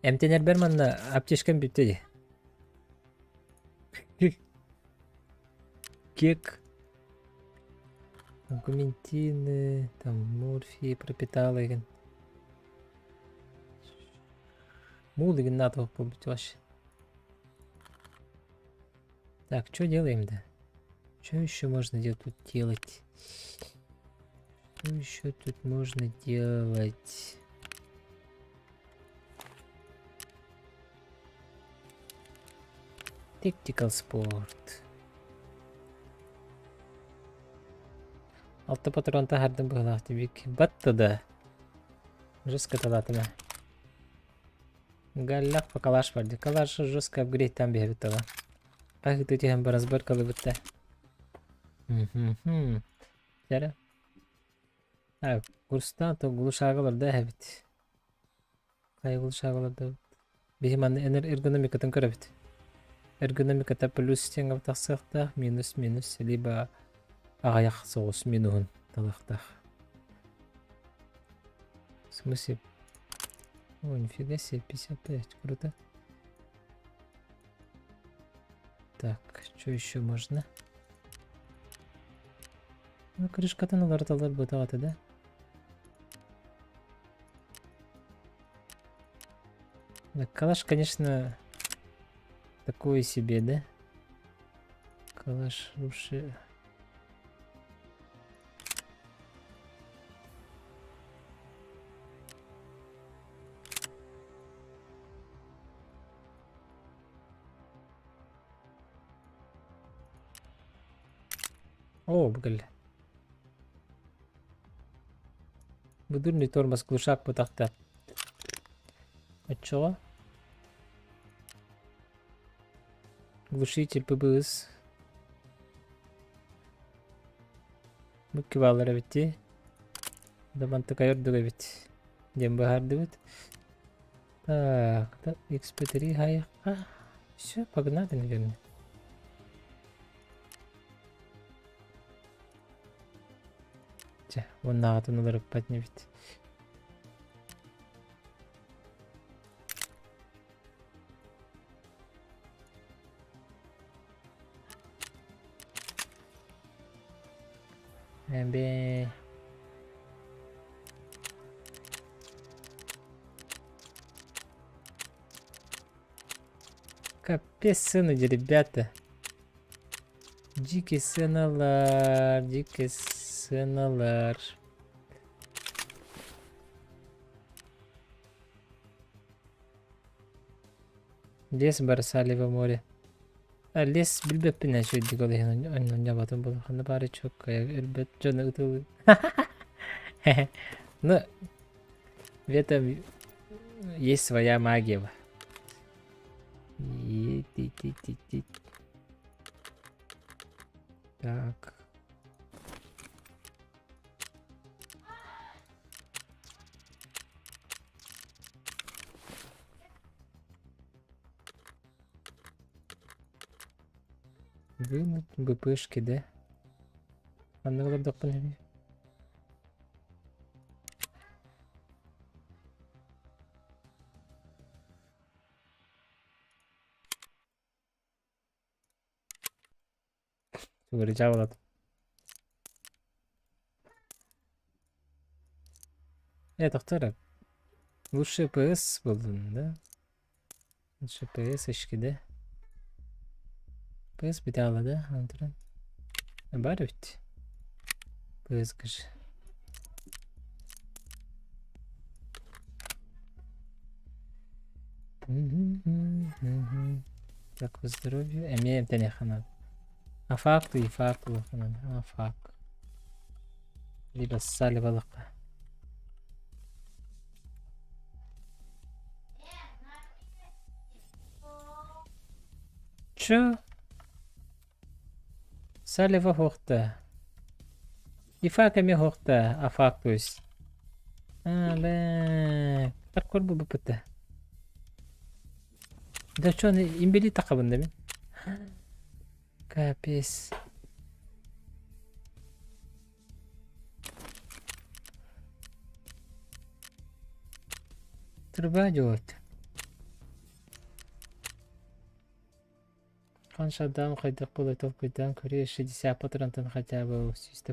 Эмтэнэрбэр манна аптечкам бүттэ дии. Кек, аргументины, там морфий, пропитал игин. Мул игин надо побыть вообще. Так, что делаем, да? Что еще можно делать тут делать? Что еще тут можно делать? Tactical Sport. Алта патрон таһардым быһылаах тибик. Батта да. Жестко талаатыма. Галлах по калаш бар. Калаш жестко апгрейд там биһэбит тала. Хаһыты түһэн барас бар калыбытта. Дәрі. Так, курстан то глушагалар да эбит. Хайа глушагалар да Биһи манна эргономикатын көрөбүт. Эргономиката плюс диэҥҥэ тахсыахтаах, минус минус, либо аҕыйах соҕус минуһун талыахтаах. В смысле? О, нифига себе, 55, круто. Так, что еще можно? Ну, крышкатын уларыталлар бытаҕата да? Да, калаш, конечно, такой себе, да? Калаш лучше... О, бу Будурный тормоз глушак бутахта. Оччоҕо? Глушитель ПБС. Бу кибалар эбит дии. Да мантыкай ордук эбит. Диэн быһаардыбыт. Так, да, XP3 хайахха. Все, погнали, наверное. Чэ, уоннааҕытын уларыппат инибит. Эбээ. Капец цены, ребята. Дикий сыаналар, дикий сыаналар. Лес бросали в море. А лес билбэппин үчүгэйдик ол иһин онньоботум буолан ханна баары чуоккайа өлбөт дьону ытылыы. Ну, в этом есть своя магия. Так. Вынуть БПшки, да? Ханна олордохпун эбии? Тугары Э, тохтоо Лучше ПС булдун, да? Лучше ПС очки, да? ПС бүтэ да? Антон. Бар ведь? ПС же. Так, по здоровью эмиэ эмтэниэххэ наада. А факт и факт улахан а факт. Либо ссали балыкка. Чё? Салева хуохта. Ифак эмиэ хуохта, афак то есть. А, бэ. Паркур бу буппута. Да чё, имбели тахабын да мин? Капец. Труба идет. Ханшадаам хайдах буолуой толкуйдаан көрүө 60 патронтан хотя бы сүүс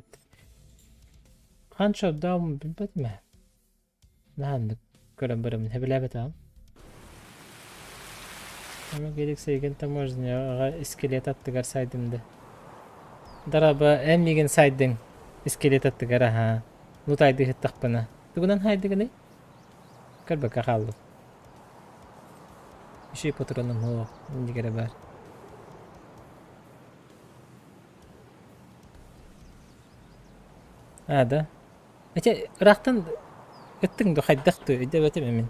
Ханшадаам билбэтим ээ. Наһаа көрөн бараммын сөбүлээбэтэҕим. Ама Гелик Сейген таможняҕа скелет аттыгар сайдым да. Дараба эн миигин сайдыҥ скелет аттыгар аһаа. Лутайды ыһыттахпына. Тугунан хайдыгыный? Көрбөккө хааллым. Үчүгэй патроным суох, иннигэрэ баар. Аа да? Ити ыраахтан ыттыҥ дуо, хайдах дуо, өйдөөбөтүм мин.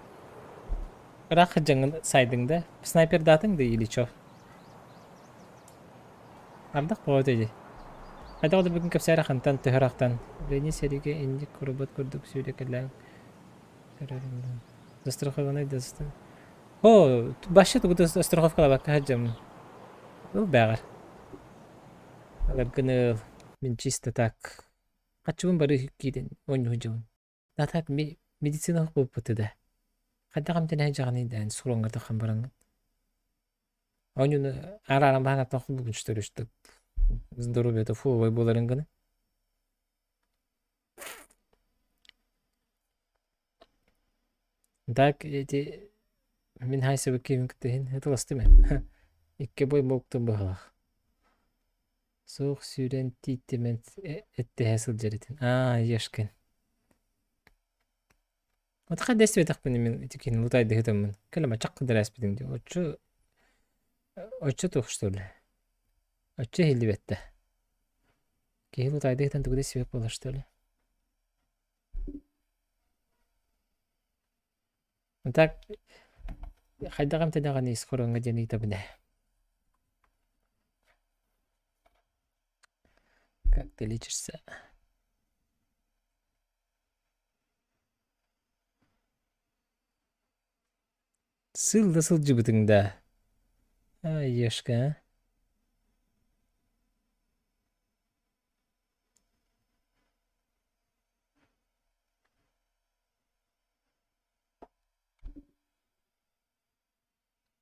Ыраах сылдьаҥҥын сайдыҥ да, снайпердаатыҥ да или чё? Ардах бөҕөтө дии. Хайдах да бүгүн кэпсээрэ хантан төһө ыраахтан Лени сэриигэ инник робот курдук сүүрэкэлээн Застрахованный да О, вообще тугу да страховкалаабакка сылдьаммын. Ыл бээҕэр. Аларгын ыл. Мин чисто так. Хаччыбын бары киирэн оонньуу сылдьабын. А так медицина буолбута да. Хайдах эмтэнэ сылдьаҕыный да эн суруоҥҥа таххан бараҥҥын. Оонньууну арааран баһан аттан холбугун что здоровье-то фуловой буоларын гына. Так эти мин хайсыбыккиибин кытта иһин ытыластым ээ. Икки бой буолуктун быһалаах. Суох сүүрэн тииттимэн эттэһэ сылдьар этин. Аа, ешкин. Вот хайда истибэтэхпин мин ити киһини лутайдыһытыммын. Кэлэм ачак кыдарааспытыҥ дии. Оччо оччо туох что ли? Оччо иһиллибэттэ. Киһи лутайдыһытан тугу да истибэт буолар что ли? Так хайдах эмтэнэҕиний ис хоруоҥҥа диэн ыйытабын ээ. Как ты лечишься? Сыл да сылдьыбытыҥ да. Ай, ешка, а?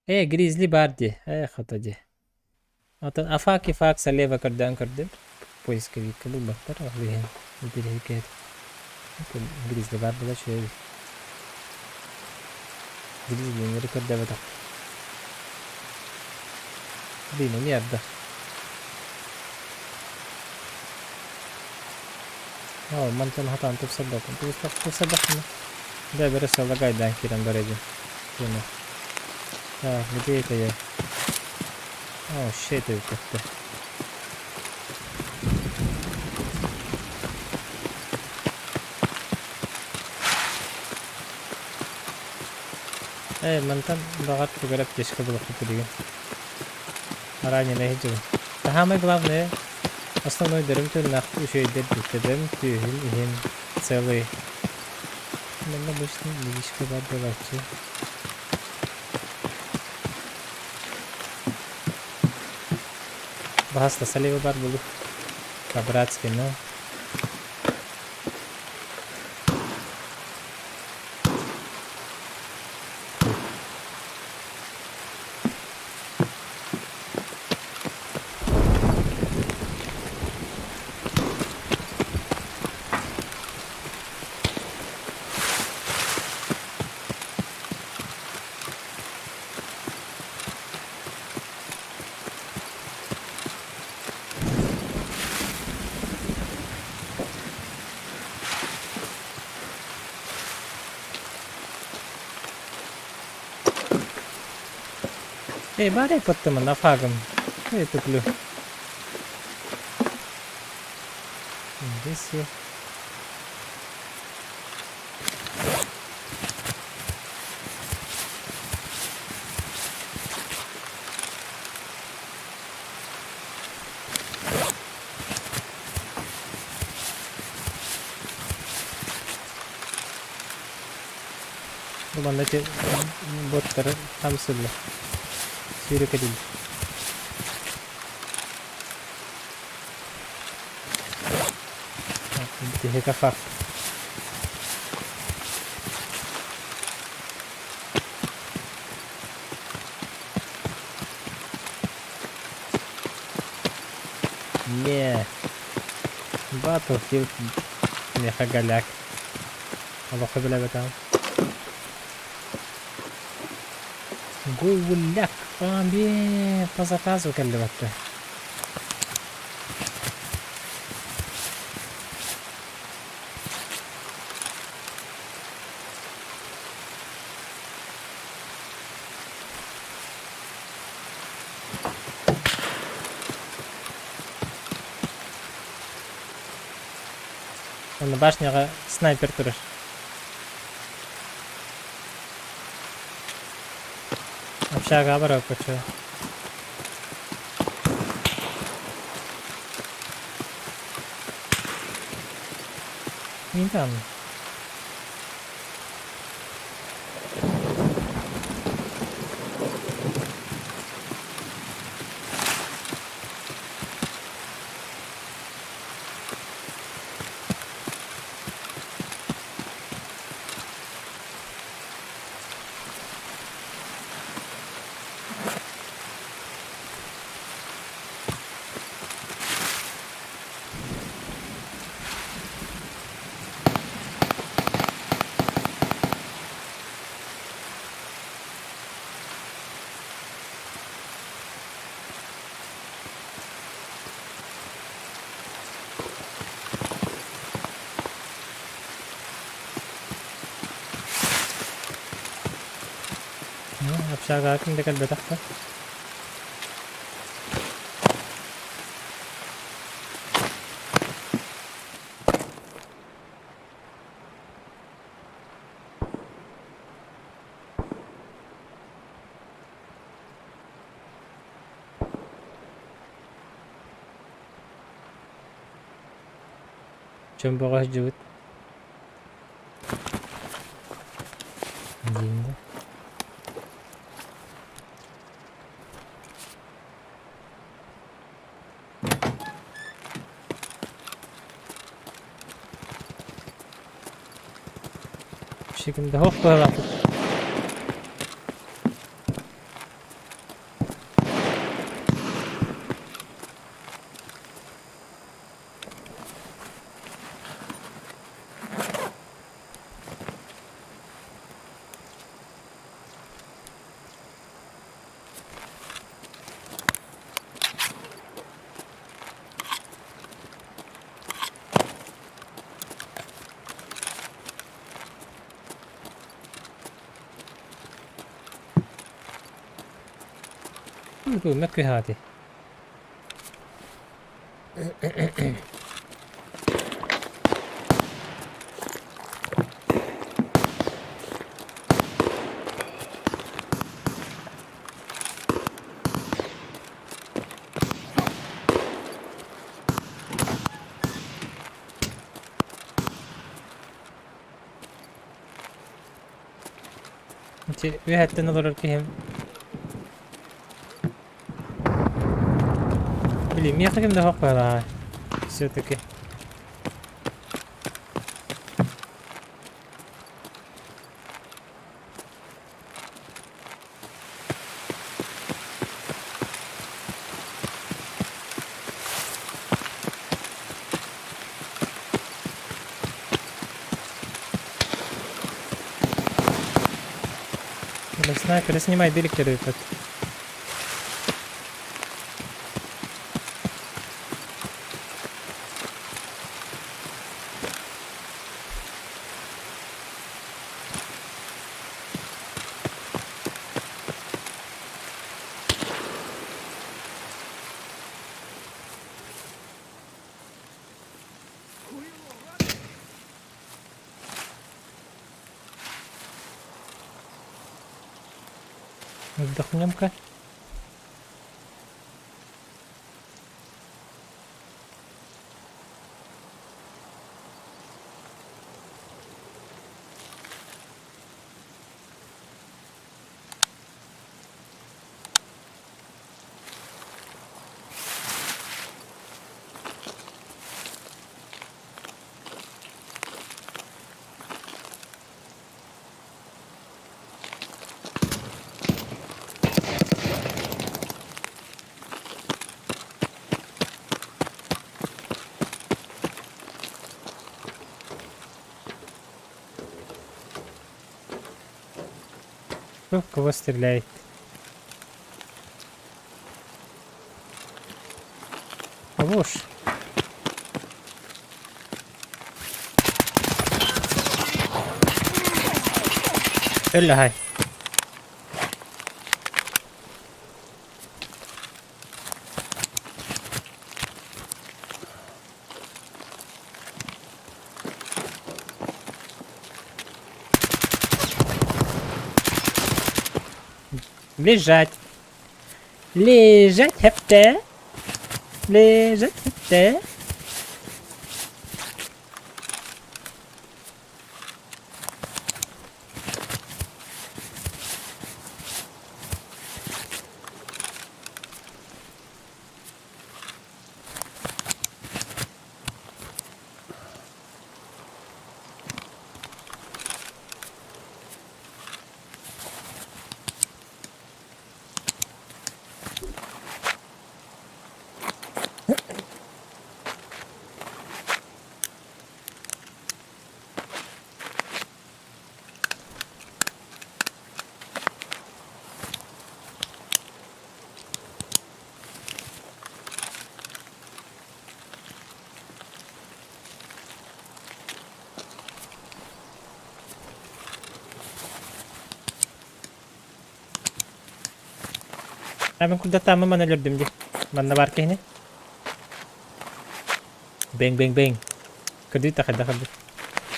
Ээ, гризли баар дии, ээ, хата дии. Оттон афак ифак салева көрдөөн көрдүм. Поисковикка булбаттар, ол иһин интэриэһиргээт. Гризли баар буола үчүгэй эбит. Гризлиннэри көрдөөбөтөх. Блин, эмиэ ардах. Оо, мантан хатаан тупсарбаппын. Тупсарбаппын. Да, бары сыллагайдаан киирэн барабын. Тема. Так, где это я? О, shit, это Ээ, мантан баҕар тугу эрэ аптечка булуохпут билигин. Раненый иһдьибин. Самое главное, основной дөрүм тыыннаах үчүгэйдэр бүтэбим, түөһүм, иһим целый. Манна обычно медичка баар буолааччы. Баһаста салива баар буолуо. По-братски, но Эй, баарай паттымын, афагым. Я туплю. Здесь я. Бу манна ити боттары хамсыыллар. Сүүрэкэлииллэр. Тиһикэ факт. Не. Battlefield миэхэ голяк. Олоххо билэбэтэҕим. Гуляк Бе по заказу кэллибэттэ. Онно башняҕа снайпер турар. Общагаҕа барыахпыт чуо. Мин там. Общагаҕа ким да кэлбэтэх да. Чөмбөҕө сылдьыбыт диэн да. Şekilde hop koyalım. Мөккүһаати. Ити үөһэттэн олорор киһим Блин, миэхэ ким да суох быһалааҕай. Все-таки. Бля, снайперы снимай дырик Вздохнем-ка. Кто в кого стреляет? Ложь. Өллөһай. Лежать. Лежать хэптэ. Лежать хэптэ. Мин курдаттааммын манна өлөрдүм дии. Манна баар киһини. Бэҥ бэҥ бэҥ. Көрдүү да хайдах өлбүт.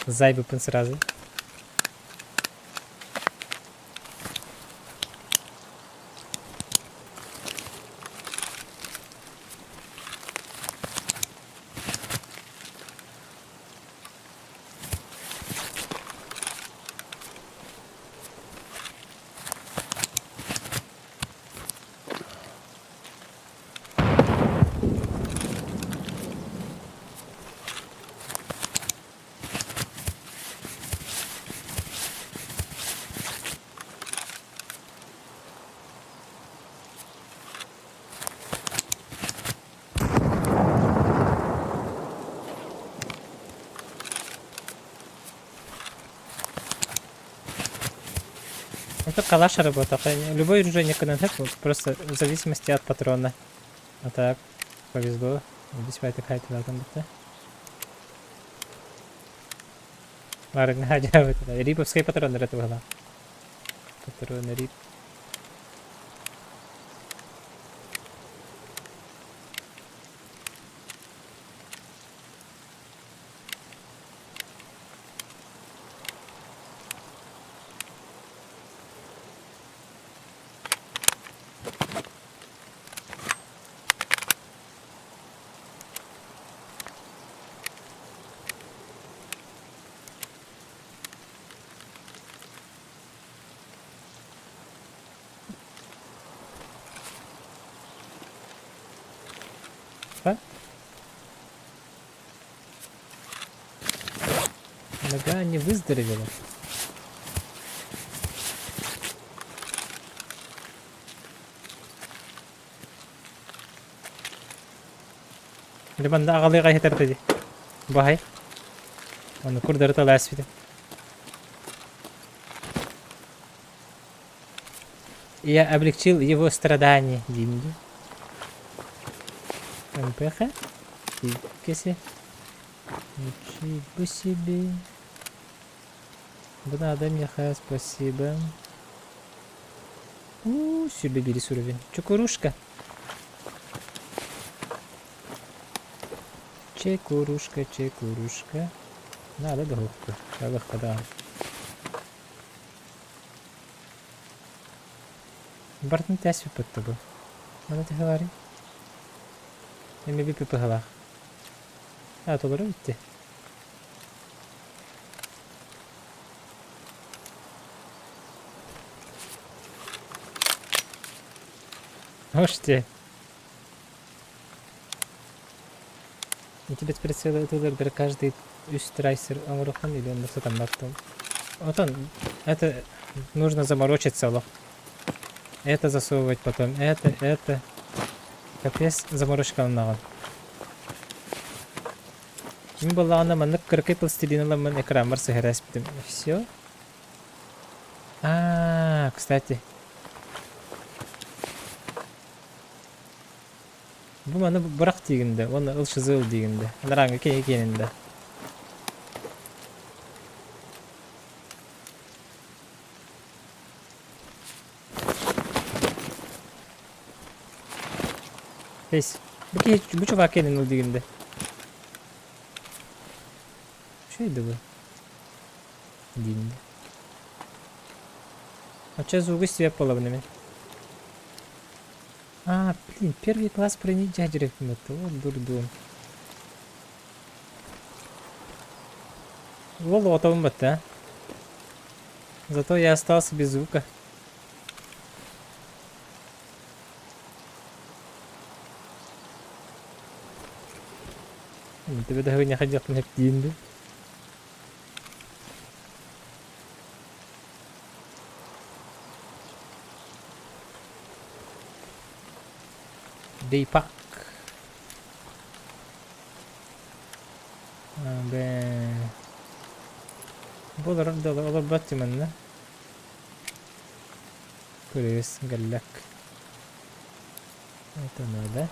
Зайбыппын сразу. Это калаш работа. Любой оружие гынан просто в зависимости от патрона. А так, повезло. Здесь баайта Риповскай патроннар это была. Патроны рип. What? Нога не выздоровела. Либанда аҕалыаҕа иһитэртэ дии. Баһай. Ону курдары талааспыта. Я облегчил его страдания, диим дии. МПХ. Кеси. Ничего себе. Бу меха, спасибо. У, сүрбэ биирис уровень. Чукурушка. Чекурушка, чекурушка. Надо духовку. Аллахка да. Барытын тээспиппит бу. Маны төһө баарый? Эми бүппүт быһалаах. А, толору бүттэ. Можете. Ити бесприцелы ытыыларгар каждый үс трайсер оҥоруоххун или оннук сатаммат дуу? Отон это нужно заморочиться олох. Это засовывать потом, это, это. Капец заморочкаланаҕын. Мин буоллаҕына маннык кыракый пластилин ыламмын экраммар сыһыара испитим. Все. А, кстати. Бу маны бырах диигин да уонна ыл шизы ыл диигин да. Анарааҥҥы киһи киэнин да. Эс, бу киһи бу чувак киэнин ыл диигин да. Үчүгэй да бу. Диин да. Оччо звугу истибэт буолабын эмин. А, блин, первый класс брони дьээдьирэппин это, вот дурдуом. Уол оҕотобун батта. Зато я остался без звука. Тебе даже не ходил на дии. Дейпак. Бе. Бу олорор да олорбот манна. Көрүс галлак. Это надо.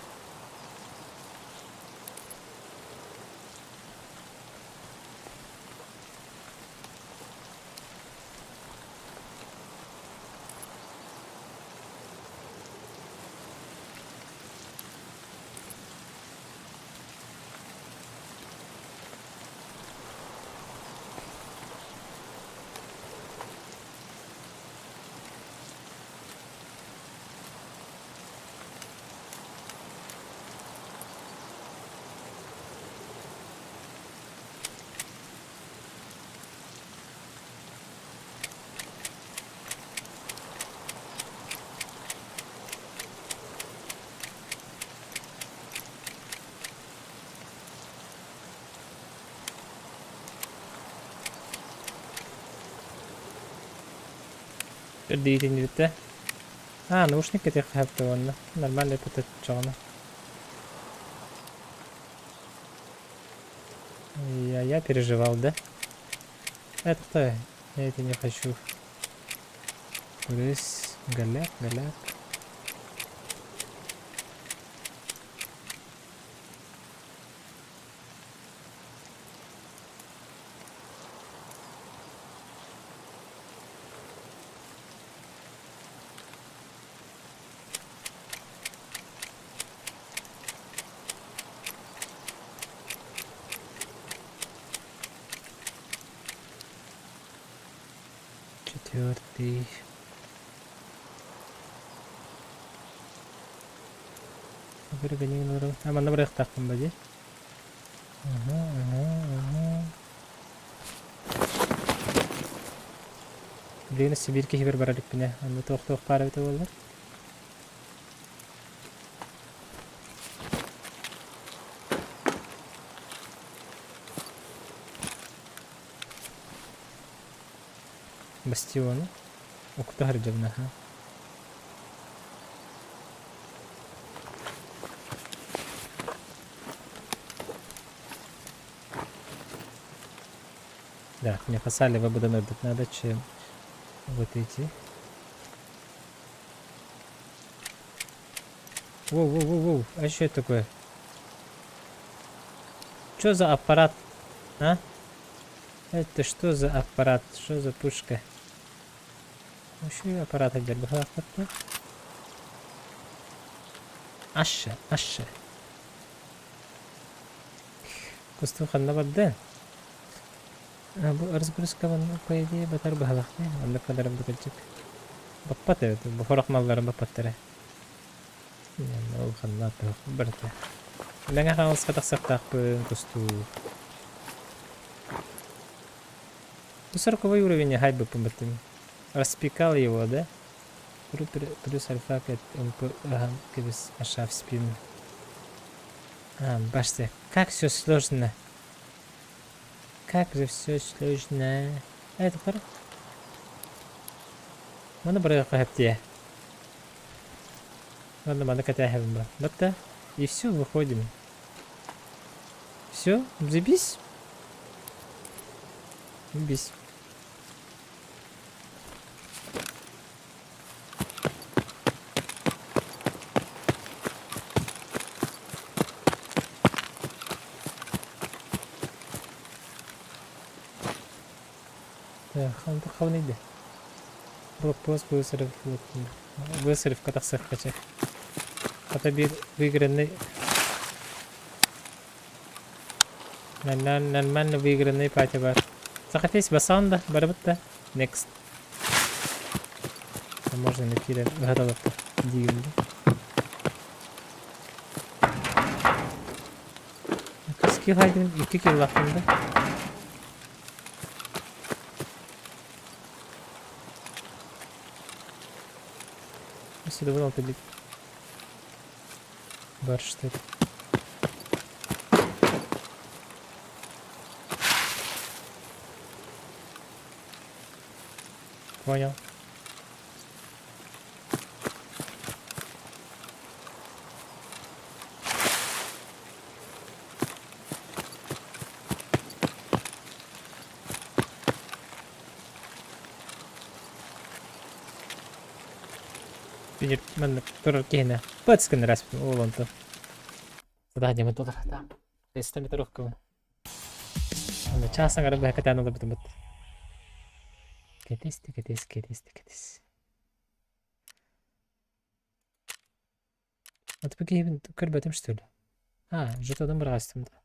Үрдүйтиннибиттэ. А, наушник кэтиэххэ сөп уонна нормально эппитэ оччоҕуна. Я переживал, да? Это кто? Я это не хочу. Курыс, голяк, голяк. Четвертый. А манна барыахтаахпын ба дии? Аһа, аһа, аһа. Билигин Сибиир киһибэр бара иликпинэ, онно туох-туох баар эбитэ буоллар? Бастиону укта сылдьабын аһа. Да, мне фасали выбодан надо, чем вот эти. Воу-воу-воу-воу, а что это такое? Что за аппарат? А? Это что за аппарат? Что за пушка? Еще аппарат дьарбыһаахпыт Аша, аша. Кустуу ханна барда? Бу разгрузка манна по идее батар быһалахтыы. Оннук кадарым букачык. Баппат эбит, бу сорох маллара баппаттара. Улаханнаах барыта. Мэҥэ Хаҥаласка тахсыахтаахпын, кустуур. Сороковой уровень хайбыппын баттым. Распекал его, да? Плюс альфа МП кэбис аша в спину. А, баште, как все сложно. Как же все сложно. А это хорошо. Маны барыахха хэптиэ. Ладно, маны кэтээһэбин ба. Батта. И все, выходим. Все, забись. Забись. Хавныйды. Блокпост высырыв высырывка тахсыахха чэ. Хата биир выигранный нормально выигранный пати бар. Сахатесь басан да барыбыт да. Next. Можно не киирэн ыһаталаттар диигин да. Скилл хайдын икки киллахпын да. Сюда алты Бар что это? Понял. Биир маннык турар киһини быц гыннар ааспытым ол онтон. Задание тутар там. 300 метровка. Аны чаас аҥара быһа кэтээн олорбутумут. Кэтис да кэтис, кэтис да кэтис. Вот бу киһибин көрбөтүм что ли? А, жетоным быраҕастым да.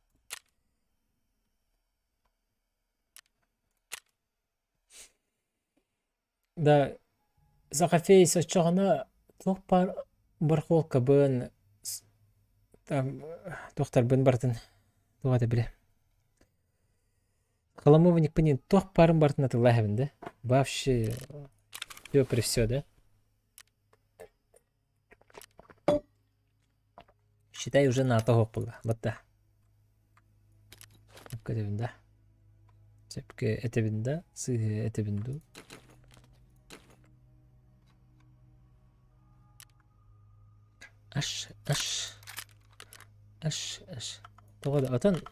Да, Сахафейс оччоҕуна туох баар барахолкабын там туохтарбын барытын туох этэ били Хламовникпын туох баарын барытын атыллаһабын да вообще все при все да Считай уже НАТО суох буолла батта Сөпкө этэбин да Сөпкө этэбин да сыыһа этэбин дуу Аш аш аш аш тоҕо да отон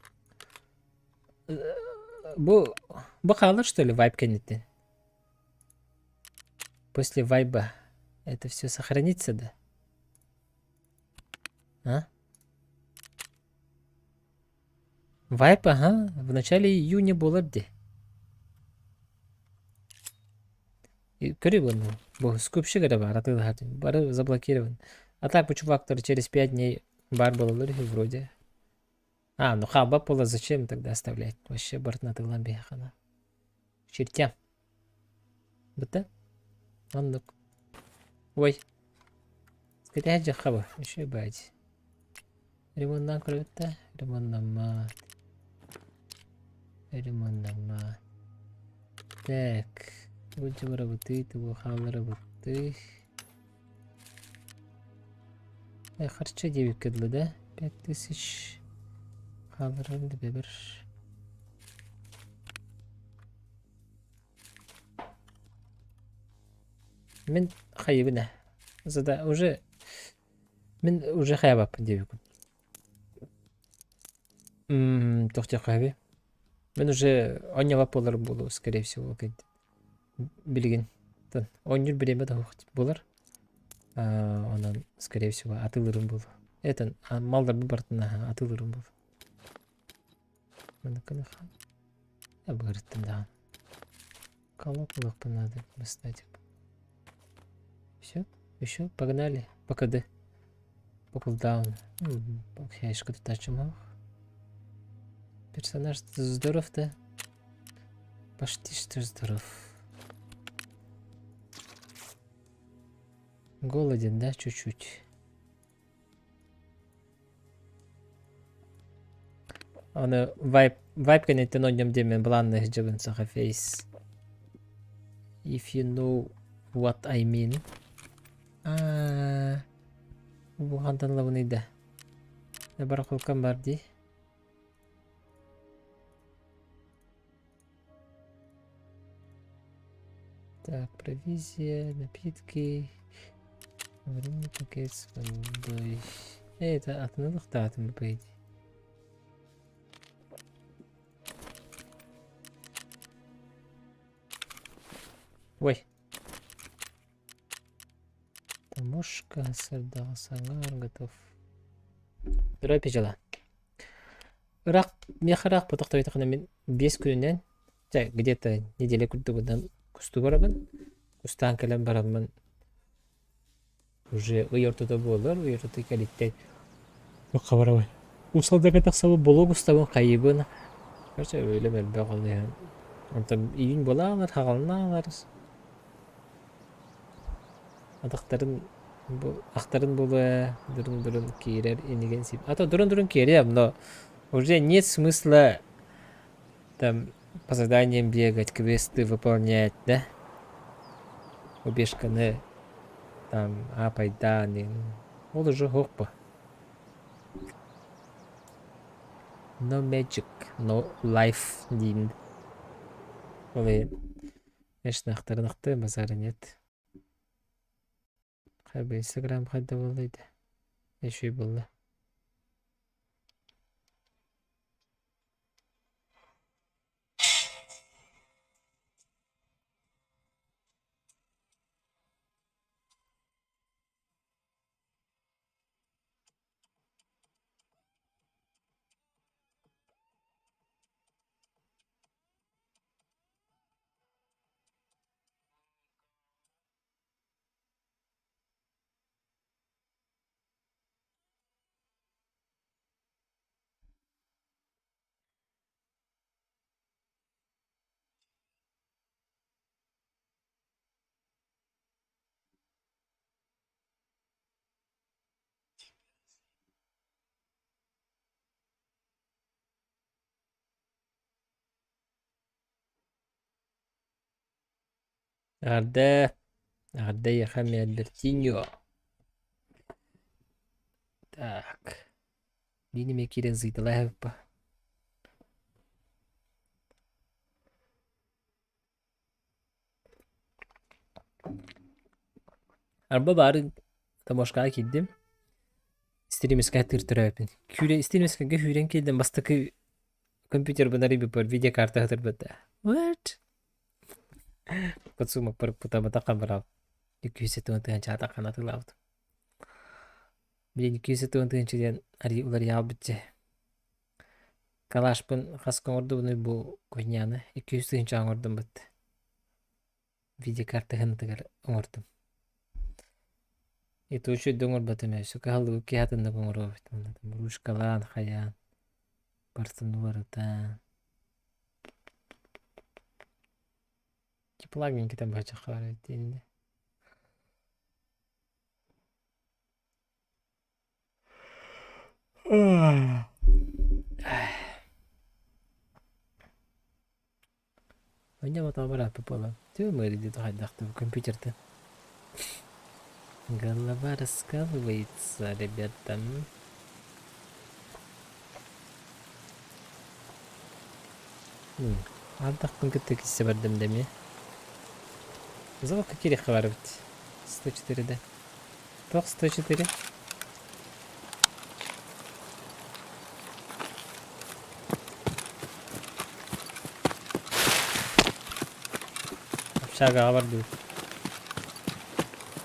бу бу хаалар что ли вайп кэнниттэн После вайба это все сохранится, да? А? Вайп, ага, в начале июня буолар дии. Көрү бу скупщик эрэ баар атыылаһар бары заблокирован. А так бу чувактар через 5 дней баар буолаллар үһү вроде. А, ну хаалбат буолла зачем тогда оставлять? Вообще барытын атыылаан биһиэхэ Чертям. Быта? Оннук. Ой. Кэтэһэ дьахха бу. Еще бать. Ремоннан көрөбүт да? Ремоннаммат. Ремоннаммат. Так. Бу барабытый, тубу хаалларабытый. Э, харчы диэбиккэ дылы да? 5000 хаалларан да бэбэр. Мин хайыбын ээ. Зада уже мин уже хайабаппын диэбиккин. Туох диэххэ Мин уже оонньообот буолар буолуо, скорее всего, билигин. Оонньуур бириэмэ да суох буолар. Онон, скорее всего, атыылыырым буолуо. Это малларбын барытын атыылыырым буолуо. Маннык Быырыттым даҕаны. Колок ылыахпын наада бастаатик. Все, еще погнали. По КД. По кулдауну. Яшка тачымах. Персонаж здоров, да? Почти что здоров. Голоден, да, чуть-чуть. Аны вайп, вайп кэнниттэн оонньуом диэммин былаанна сылдьабын саха фейс. If you know what I mean. Аа, бу хантан ылабыный да? Барахолкам бар дии. Так, провизия, напитки, временный пакет с водой. Это атын ылыктаатым по идее. Ой. Тамошка сырдаҕа саҥар готов. Ырай пижала. Ыраах, миэхэ ыраах ботохторуйтахына мин 5 күнүнэн, чэ, где-то неделя курдугунан кустуу барабын. Кустаан кэлэн бараммын уже ый ортото буолар, ый ортото кэлиттэн туохха барабын. Усалдарга тахсабын, болуок устабын, хайыбын. Короче, өлөм элбэх ол иһин. Онтон июнь буолаалар, хаҕалнаалар. Атахтарын бу ахтарын буолуо дурун-дурун киирэр инигин сип А то дурун-дурун киириэм, но уже нет смысла там по заданиям бегать, квесты выполнять, да? Убежканы там апайдааны ол уже суох No magic, no life диин. Ол иһин Эшнахтарын ахтыы базара нет. Хайба Инстаграм хайда буолла да? Еще и буолла. Эҕэрдэ, эҕэрдэ эйиэхэ эмиэ Альбертиньо. Так, биир эмиэ киирэн зыйталаһыппа. Арба баарын Тамошкаҕа киирдим. Стримискэ тыыртарабыппын. Күүрэ стримискэгэ күүрэн киирдим бастакы компьютербын арыйбыппар видеокарта сытарбыта. What? Подсуммаппар путабатахха барал. 270 тыһыынча атылаабытым. Билин 270 тыһыынча диэн уларыйаалбыт дьэ. Калашпын хаска оҥордубунуй бу кухняны 200 тыһыынча оҥордум быт. Видеокарта ханатыгар оҥордум. И то үчүгэй да оҥорботум ээ, сука халлыбыт киһи атыннык оҥоруо эбит ручкалаан хайаан барытын уларытан Типа китэн быһачахха баар эбит диэннэ. Онньо мотообарааппыт буолан, түө мыырыйдыы хайдахтыы компьютертан. Голова раскалывается, ребята. Ардахпын кытта киирсэ бардым да эмиэ. Заводка киириэххэ баар эбит. 104 да. Туох 104? Общагаҕа бардыбыт.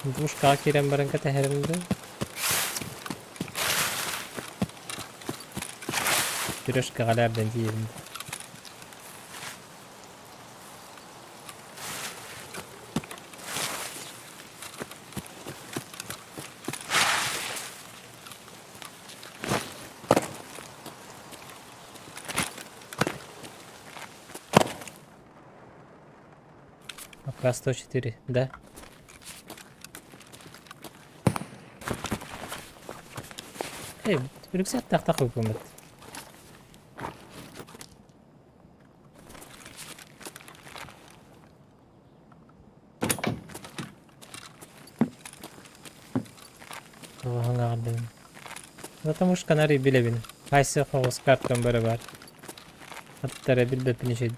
Двушкаҕа киирэн баран кэтэһэрим дуу? Пюрешкаҕа элээрдэн тиийэбин. Пока 104, да? Үрүксээттээх таххыппыммыт. Оҕоһун Потому что Канарий билэбин. Хайсы хоҕус картам бары бар. Аттара билбэппин үчүгэй.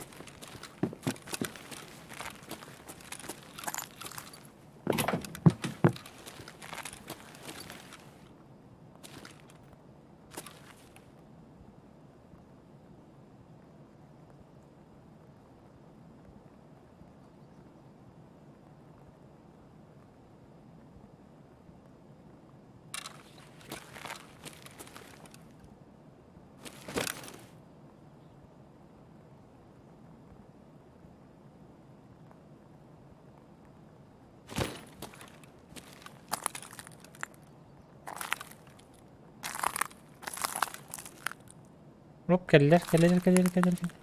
Оп кэллэр, кэллэр, кэллэр, кэллэр, кэллэр.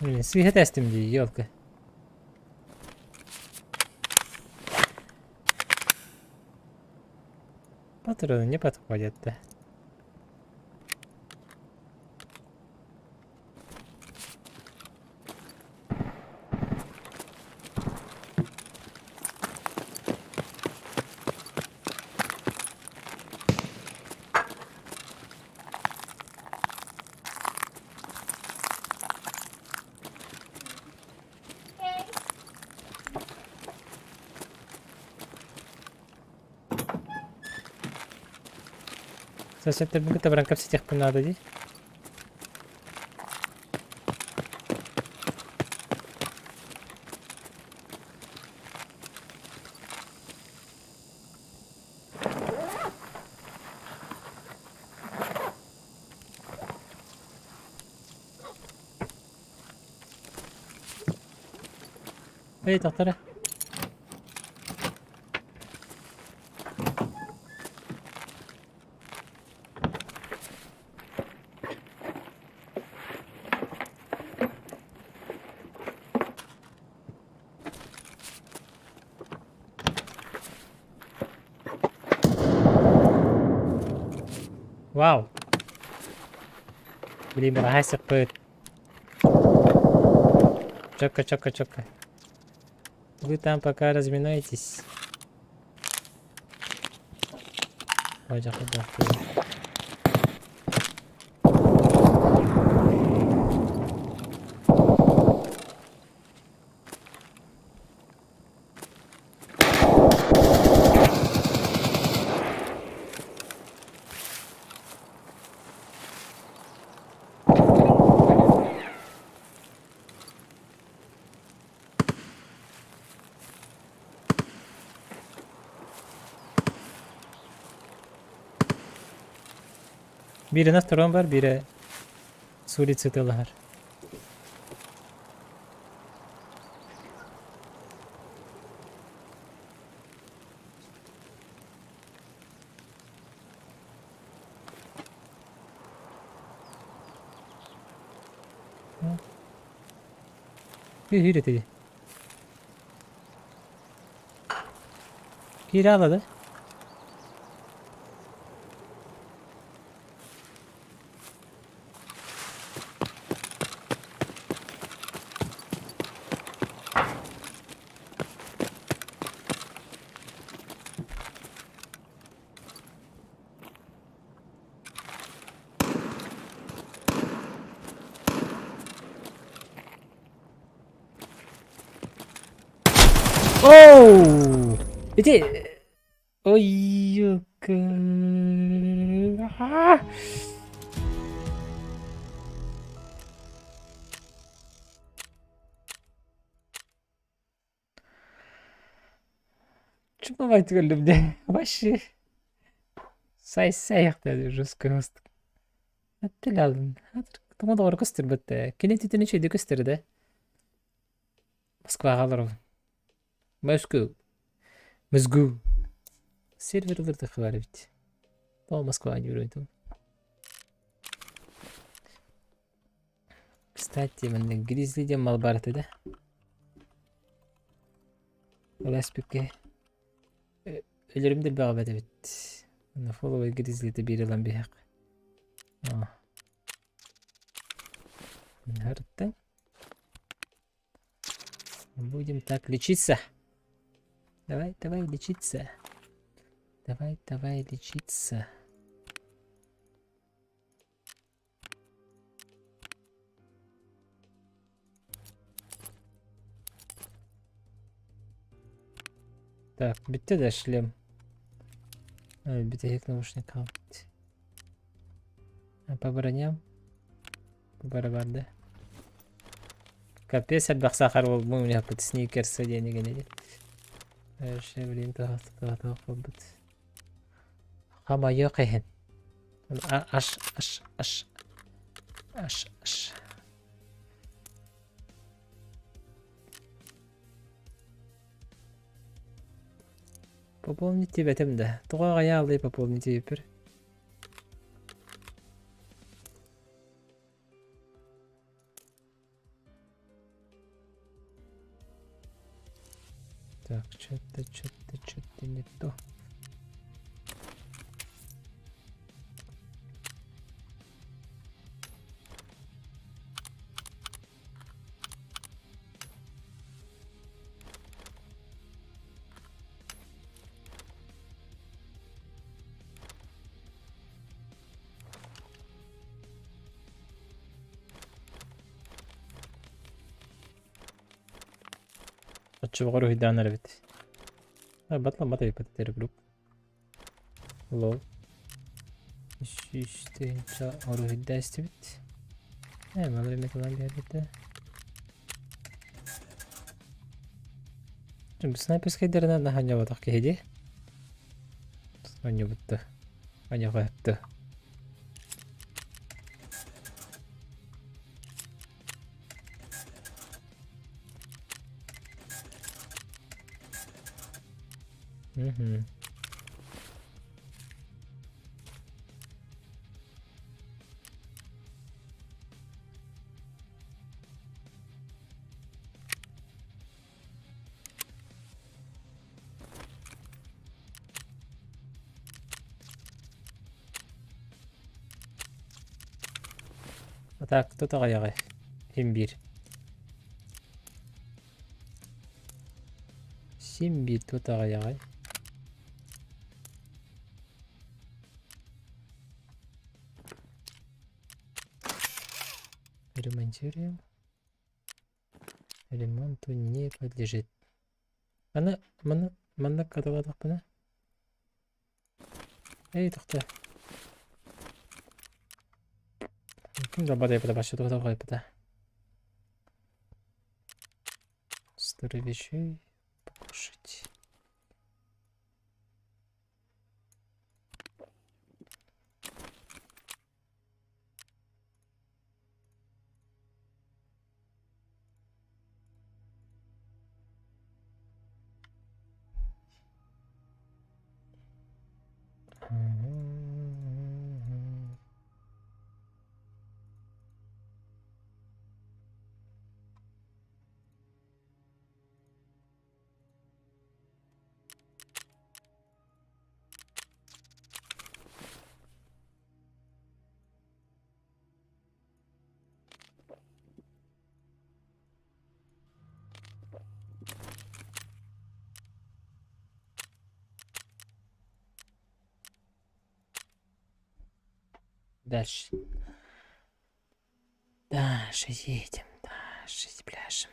Блин, сыыһа тэстим дии, елка. Патроны не подходят, да. Соседтэрбин кытта баран кэпсэтиэхпин наада дии. Эй, тохтор. Вау! Блин, быраһаай сыппыт. Чётко, чётко, чётко. Вы там пока разминаетесь. Биирэ на втором бар, биирэ с улицы тылыһар. Күүһүр этиги. Киирэ аалады. Оу! Ити Ой, Чумовать өллүм дии. Вообще. Сай-сай жестко Аттылаалын. Тоҥо доҕор көстөрбөт ээ. Кини ититин үчүгэйдик көстөр да. Москваҕа олоробун. Москва. Мозгу. Сервер ылырдыхха баар эбит. Тоҕо Москваҕа дьүөрүөтүм. Кстати, манна Гризли диэн мал баар этэ да. Ол эспиккэ өлөрүм да элбэҕи эбит. Манна фоловой Гризлиты биир ылан биһэх. Харыттан. Будем так лечиться. Давай, давай лечиться. Давай, давай лечиться. Так, бүттэ да шлем. Бүтэһик наушник хаалбыт. По броням. Бара-барда. Капец элбэх сахар буолбут у меня под сникерса диэн игэнэ Вообще, блин, туһах буолбут. Хамайыах иһин. Аш, аш, аш, аш, аш. Пополнить диэбэтим да. Тоҕо аҕайаалый пополнить диэбиппэр. Так, что-то, что-то, что-то не то. Оччоҕор уһуйдаан эрэбит. Батламмат эбиппит групп. Лол. 300 тыһыынча уруһуйдаа истибит. Малары металлан биэрбитэ. Снайперскайдарынан наһаа киһи дии. Оонньуубутта. Оонньуохха Мгм. А так, кто таҕайаҕай? Син биир. Син биир тута таҕайаҕай. Ремонтируем. Ремонту не подлежит. Аны маны манна каталаатахпына Эй, тохто. Ким да бадай башы тоқтап. Старый вещей покушать. Дальше. Дальше едем, дальше пляшем.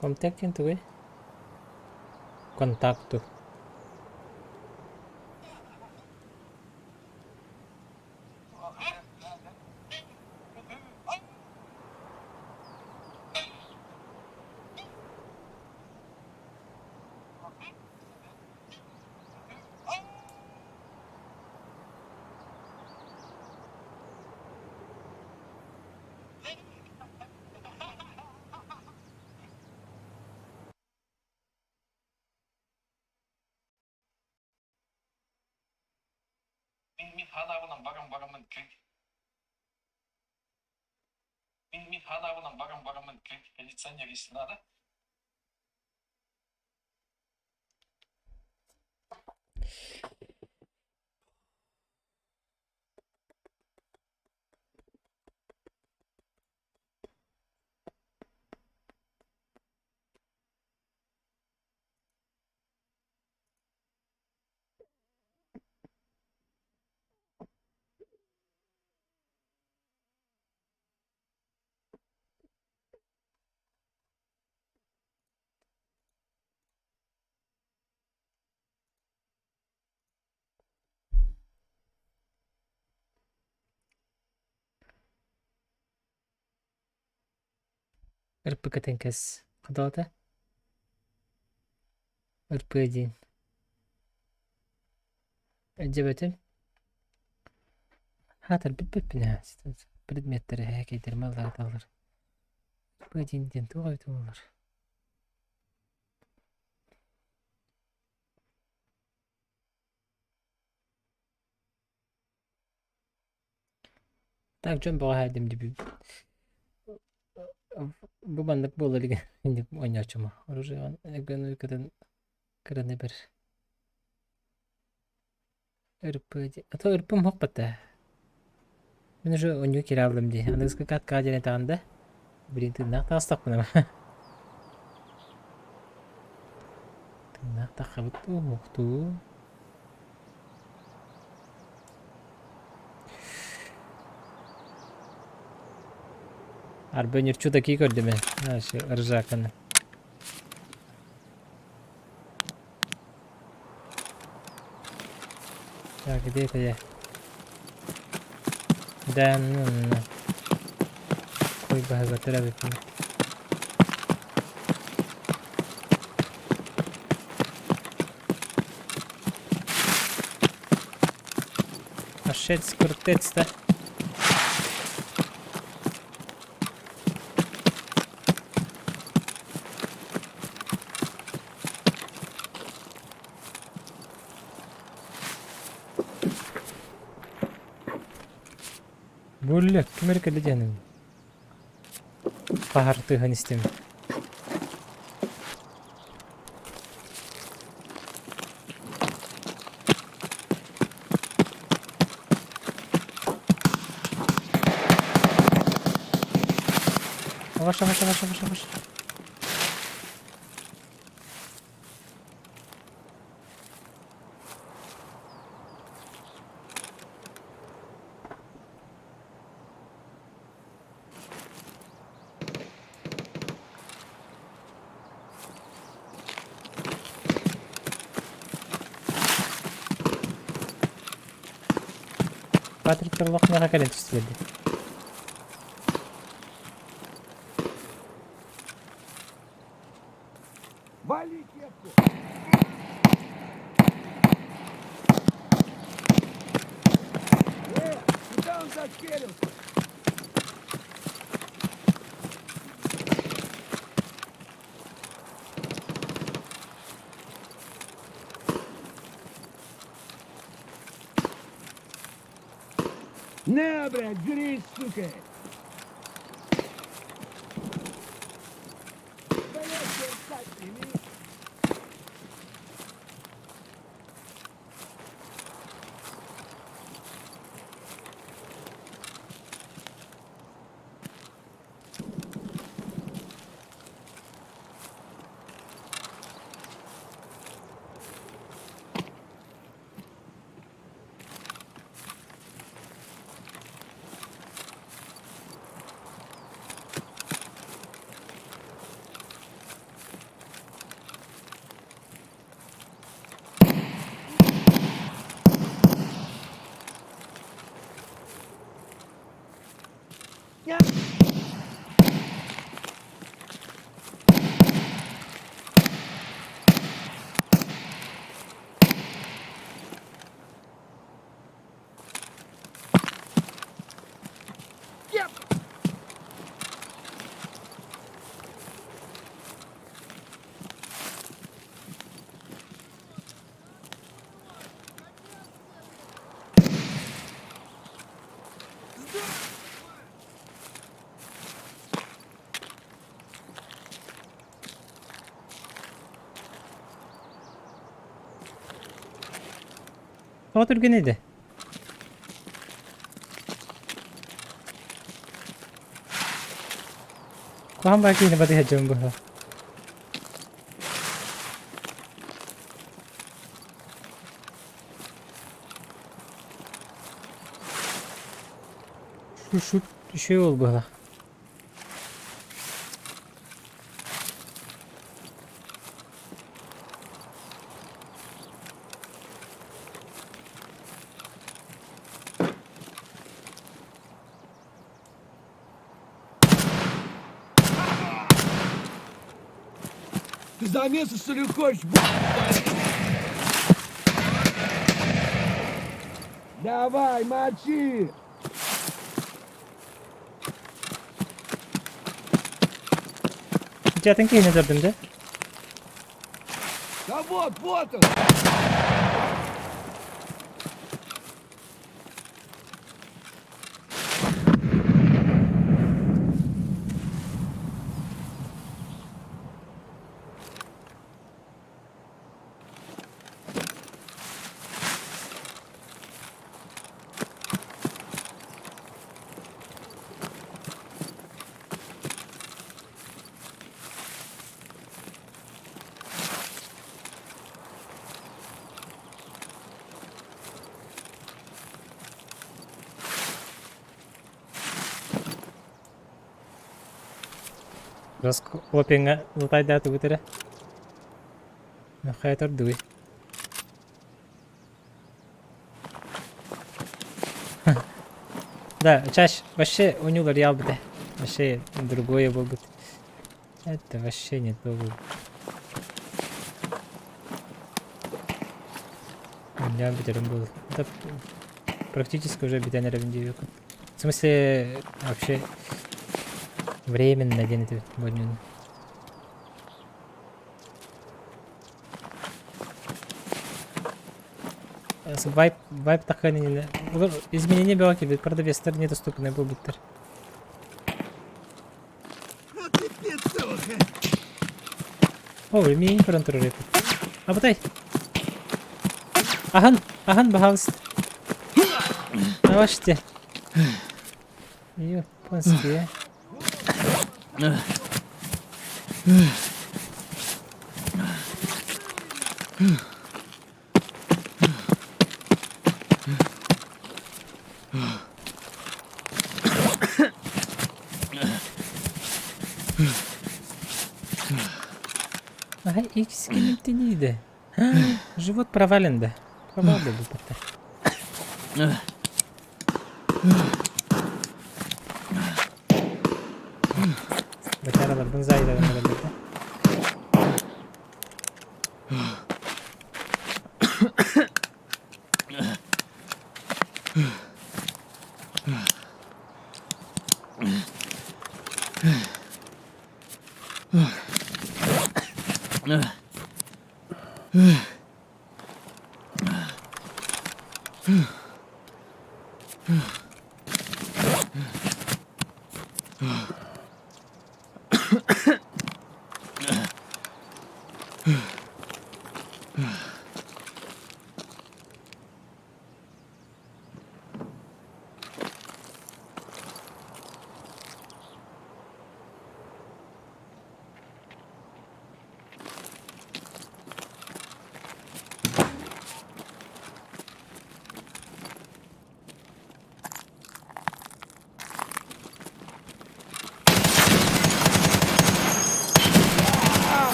Контакт диэн тугуй? Контакту. РПК-тэн кэс хатаата РП диэн Дьэбэтин хаатар бүппүппүн ээ предметтэрэ һээкэйдэр маллааталлар РП диэн диэн туох эбитэ буоллар Так дьон бөҕө һээдим дии бу маннык буола илигэ инник оонньооччума оружиеҕын экономикатын кыраны бер РП а то РП-м хоппата мин уже оонньуу киирэ хааллым дии аныгыскы каткаҕа диэн этэҕин да блин тыыннаах таҕыстахпына тыыннаах таххабыт уһуктуу Арба ньурчу такие көрдүм ээ ржаканы. Так, где это я? Да, ну, ну. Ой, баһыгатыр эбиппин. Ашец крутец да? Бөллө, ким эрэ кэллэ диэниҥ. Хаһар тыаһын истим. Yavaş yavaş yavaş yavaş yavaş. Патрик Тарлах миэхэ кэлэн түстүлэр дии. Вали кепку! Э, куда он зашкерился? На, блядь, жри, сука! Блядь, сердца прими! Тоҕо түргэнэй да? Куһаҕан баар киһини батыһа дьон быһа. Шу үчүгэй уол быһалаах. Ты замеса, что ли, хочешь? Давай, мочи! Дьэ, киһини көрдүм дьэ. Да вот, вот он! Раскопиҥҥа лутайдаатыбыт эрэ. Хайа тордугуй? Да, чаще вообще у него реал бы, вообще другое был бы. Это вообще не то было. Я бүтэрим был. Это практически уже бүтэн эрэбин диэбиккин. В смысле, вообще временно диэн этибит бонньуну. Вайп, вайп тахханина. Изменение бөҕө кэлбит, продавецтар недоступны буолбуттар. О, миин көрөн турар эбит. Абытай! Аһан, аһан, баһаалыста. Давайте. Японские. Ага, икс килимтиниде. Живот провален да. Провал буолбуттар. Бачараларбын заайдаран эрэллэр да.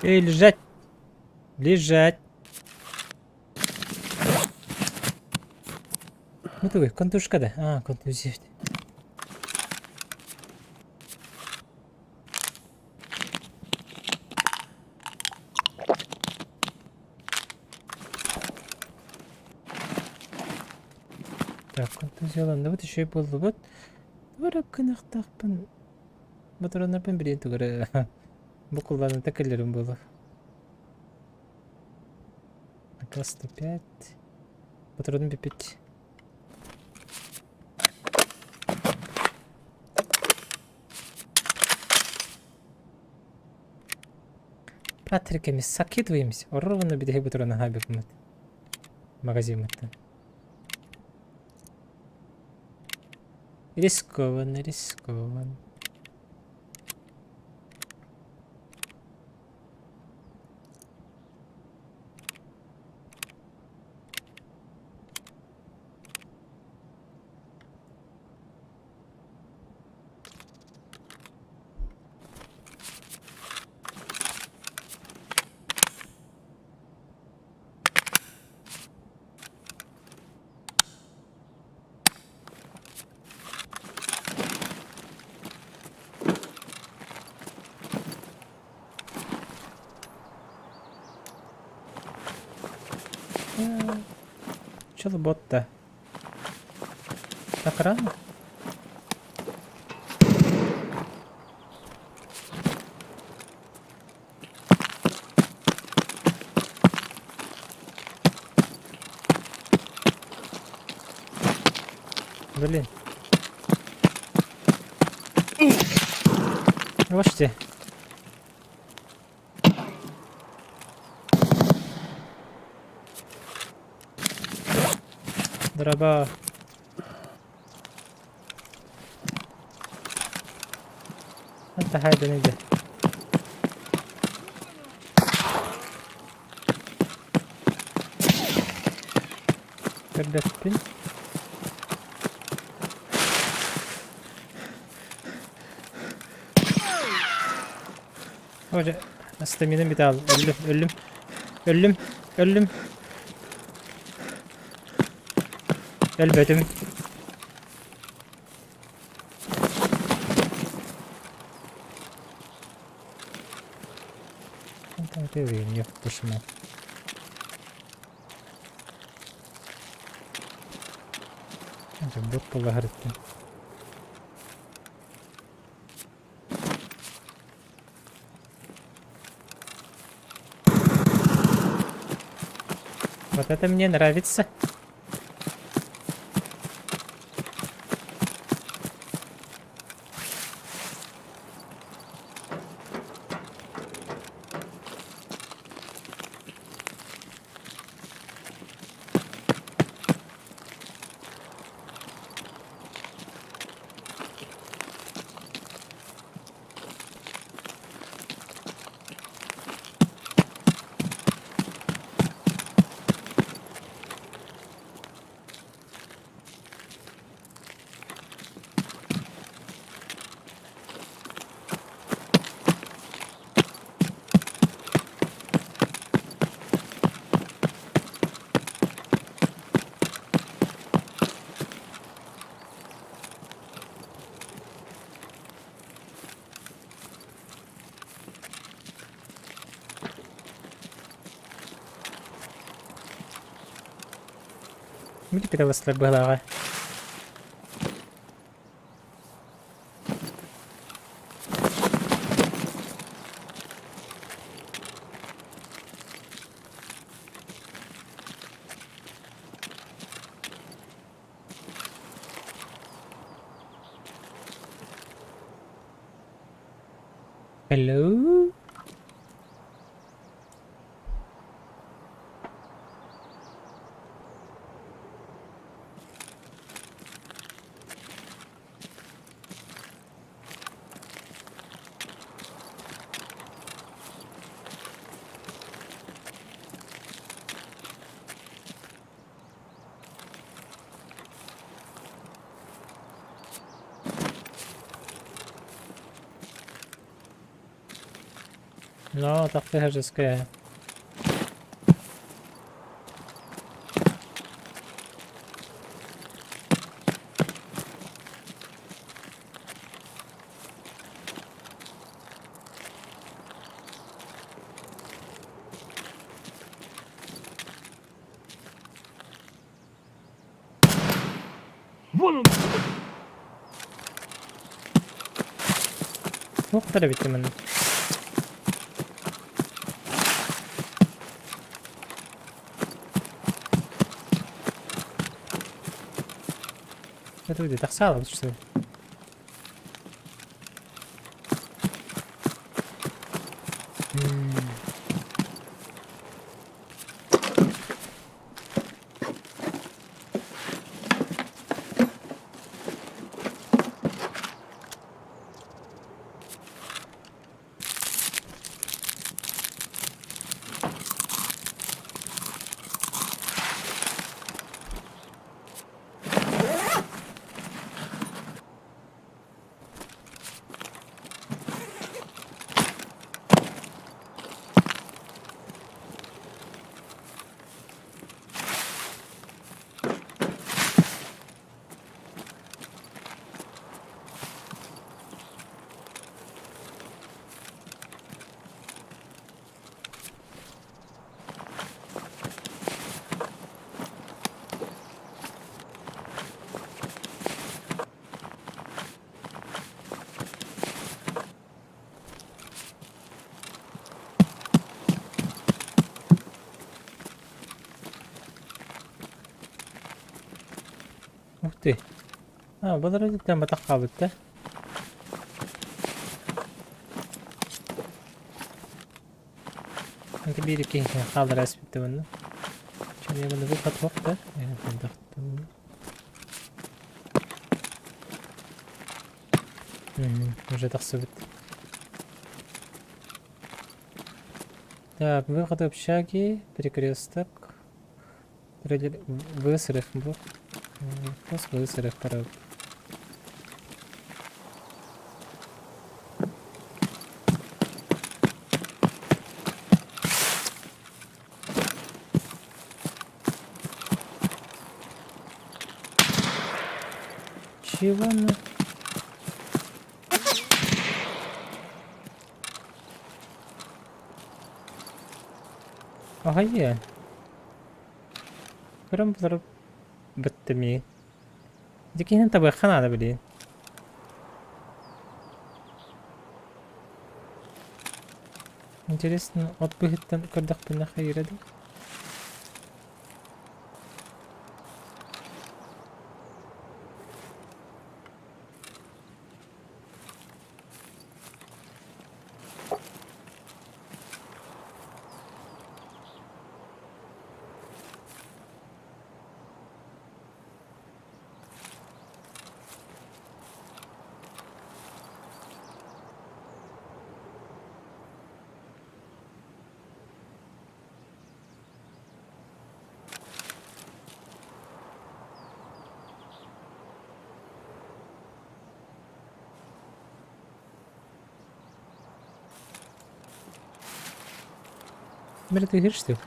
Эй, лежать! Лежать! Ну тугуй, контушка да? А, контузия. Так, контузияланныбыт үчүгэй буоллубут. Тугу гыныахтаахпын ботуруоннарбын билигин тугу эрэ букулланыта кэлэрим буолуо. Ак-105. Ботуруонум бүппүт. Патриками закидываемся. Ровно бүтэһик ботуруон аһаабыппыт. Магазиммыттан. Рискованно, рискованно. Чыл ботта. Так рано? Блин. Можете? Дроба. انت هاي نجح. Көрбөппүн. Hoca staminam bir daha öldüm öldüm. Öldüm öldüm. Өлбөтүм. Душма. Бот буолла Вот это мне нравится. Милитариластар быһалааҕа. Hello? No, тахтыһаржеская. Вон он! Туохтара эбит манна. Это выйдет, тахсаалабыт что ли? Ух ты. А, балар өттүттэн батах хаалбыт да. Анты биир икки хааллара эспитте манна. Чүнэ манна бу хатуох да. Уже тахсыбыт. Так, выход общаги, перекресток. Высрых был. Вопрос высрых пора. Чего на? Аҕайыан. Көрөн булар бүттүм Дьэ киһини табыахха наада билигин. Интересно, от быһыттан көрдөхпүнэ хайыра дуу? Били тыһыыр что ли?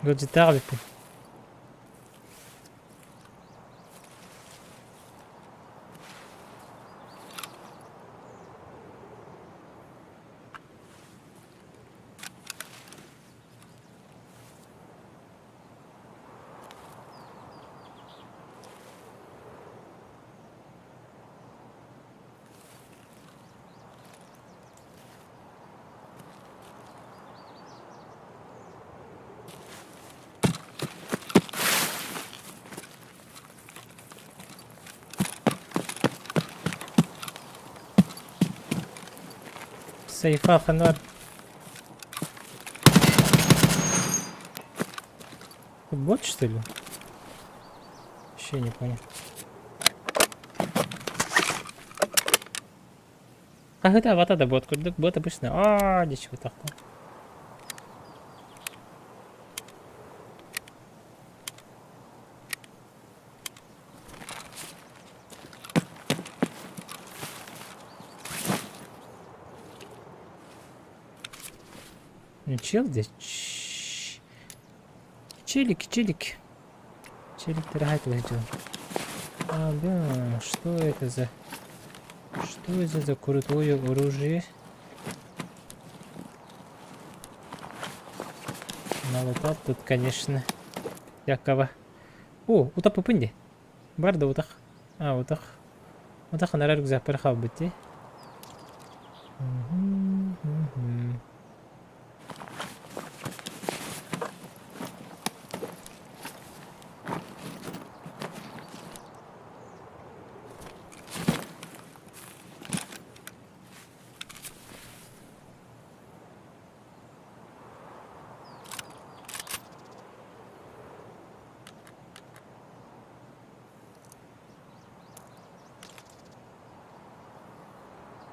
Ыалдьыттаах эбиппин. Сейфа ханар. Бот, что ли? Вообще не понял. Хаһыта да бот курдук, бот обычно аа ничего такого. Ну, чел здесь. Челик, челик. Челик дорогой. А, да, что это за... Что это за крутое оружие? Налутал тут, конечно. Якова. О, утаппыппын дии. Бар да утах. А, утах. Утах анараа рюкзакпар хаалбыт дии.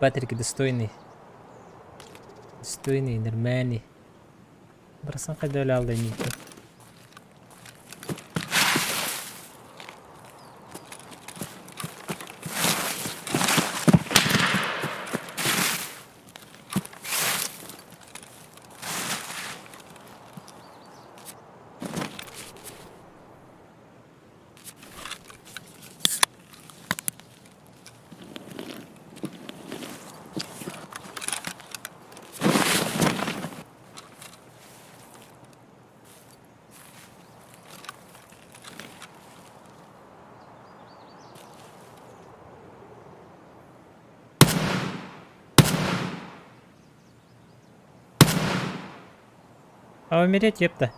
Патрик достойный. Достойный, нормальный. Барсан хайда алды А умереть, епта.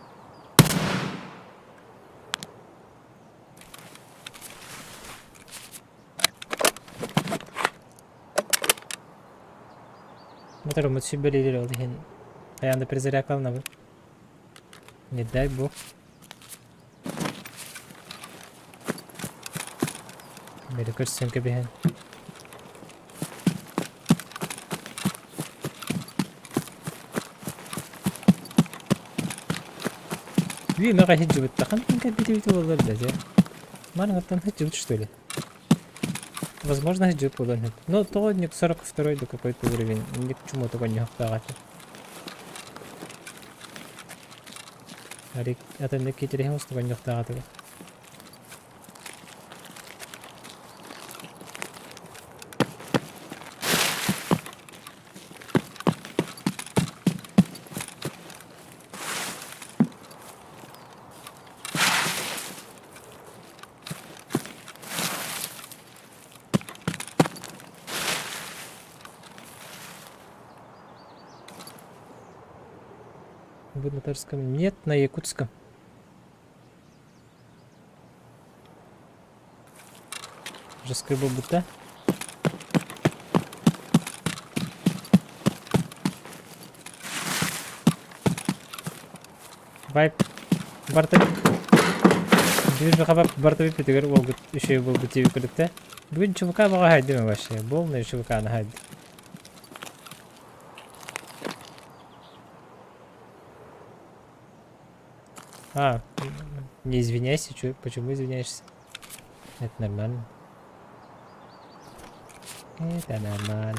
Моторуммут сүбэлиир ол иһин хайаан да перезарядкаланабыт. Не дай бог. Били көрсөн кэбиһэн. Үөмэҕэ сылдьыбыттахан кэлбитибит буоллар да дьэ. Маныгыттан сылдьыбыт что ли? Возможно, сылдьыбыт буолуон сөп. Но тоҕо инник 42 да какой-то уровень инник чумуотук онньуһуктаах этэ. Арик атыннык киитэриһин устук онньуохтаах этэ. Вы на татарском? Нет, на якутском. Жесткая буолбута. Вайп барта Движуха барта бүппүтүгэр уолгут үчүгэй буолбут диэбит курдук Бүгүн ЧВК баҕа хайдым вообще. Полный ЧВК-ны хайдым. А, не извиняйся, чё, почему извиняешься? Это нормально. Это нормально.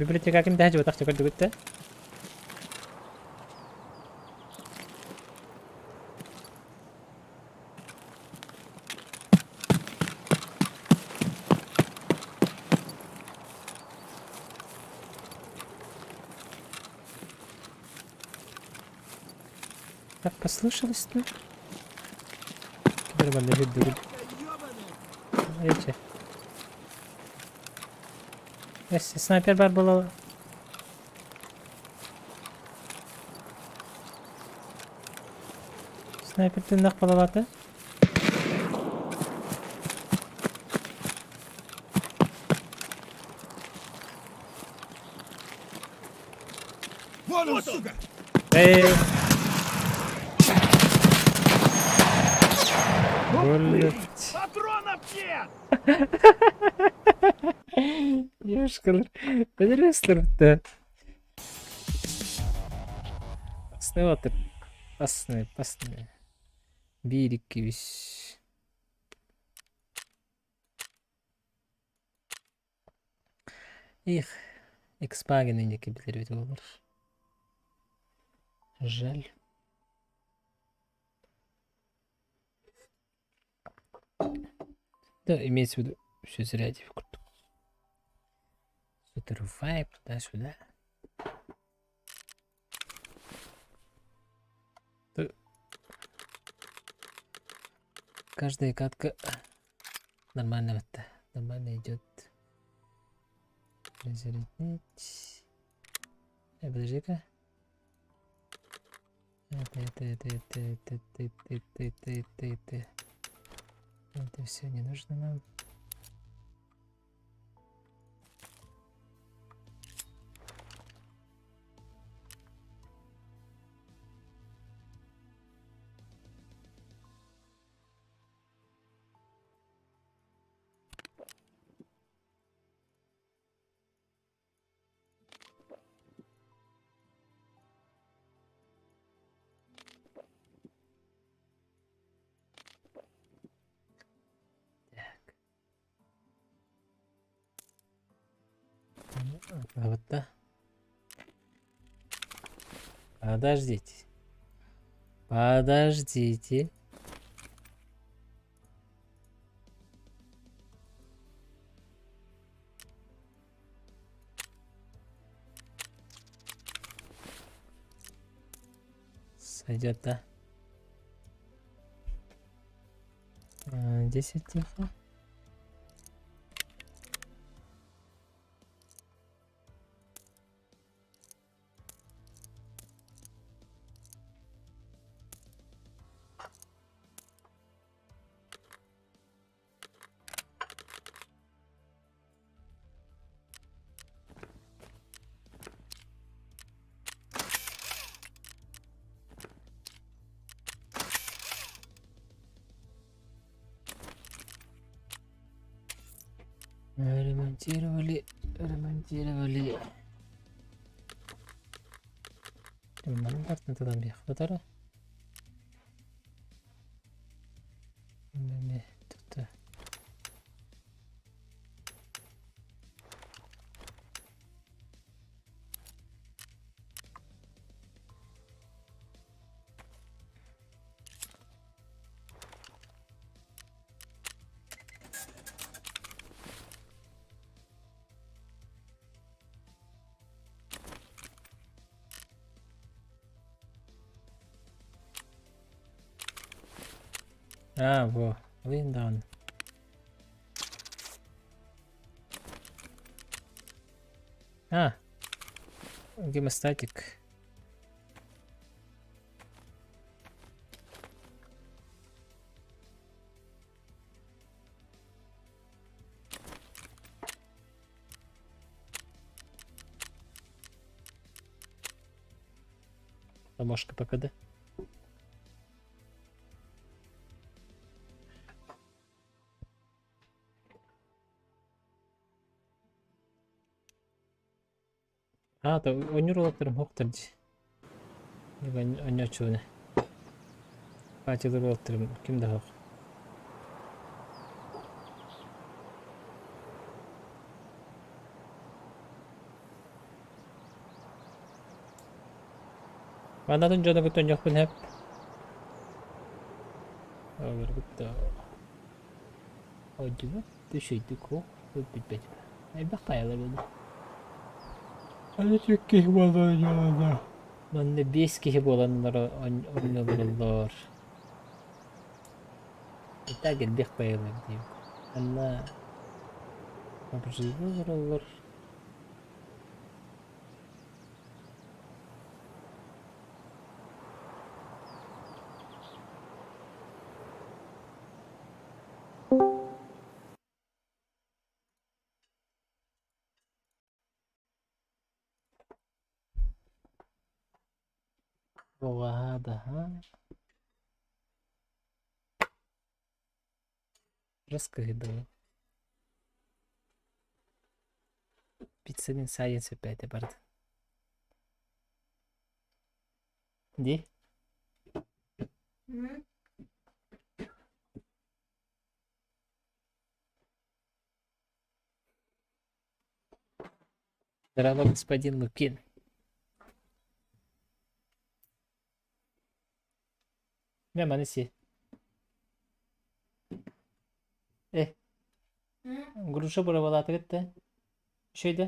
Библиотека ким дэһэ дьыбатах көрдүгүт да? Так послышалось-то? Нормально үрдүгүн. Эче. Снайпер бар буолла. Снайпер тыннах балалаты. Вон он, сука! Эй! Блять. Патронов нет! Девушкалар, билесилер Опасный ты. Опасный, опасный. Биир, икки, үс. Их, экспаген инники билэр эбит буолар. Жаль. Да, имеется в виду, все зря диэбит курдук. Супер вайп туда-сюда. Каждая катка нормально это, нормально идет. Разрядить. Подожди-ка. Это, это, это, это, это, это, это, это, это, это. Это все не нужно нам. Так. Вот да. Подождите. Подождите. Пойдет, да? 10 тихо. Ремонтировали, ремонтировали. Манан бартын тылан биэхпэтара. Тута. А, во, Линдан. А, гемостатик. Ромашка ПКД. А, то онньуур уолаттарым суохтар дии. Онньооччубуна. Паачылар уолаттарым ким да суох. Манатын дьоно кытта онньуохпун сөп. Олору кытта Одьубут, үчүгэйдик уох, билбэтим. Элбэх паайалар буолла. Аны түөрт киһи буолла Манна биэс киһи буоланнар онньолороллор. И так элбэх паайалар диим. Манна обжига олороллор. Оҕаһадаһа Раскыһыйдылар. Пиццанын саайан сөппөөтө барды. Дии? Здорово, господин Лукин. Мэ маны си. Э, груша бырабалаатыгыт да? Үчүгэй да?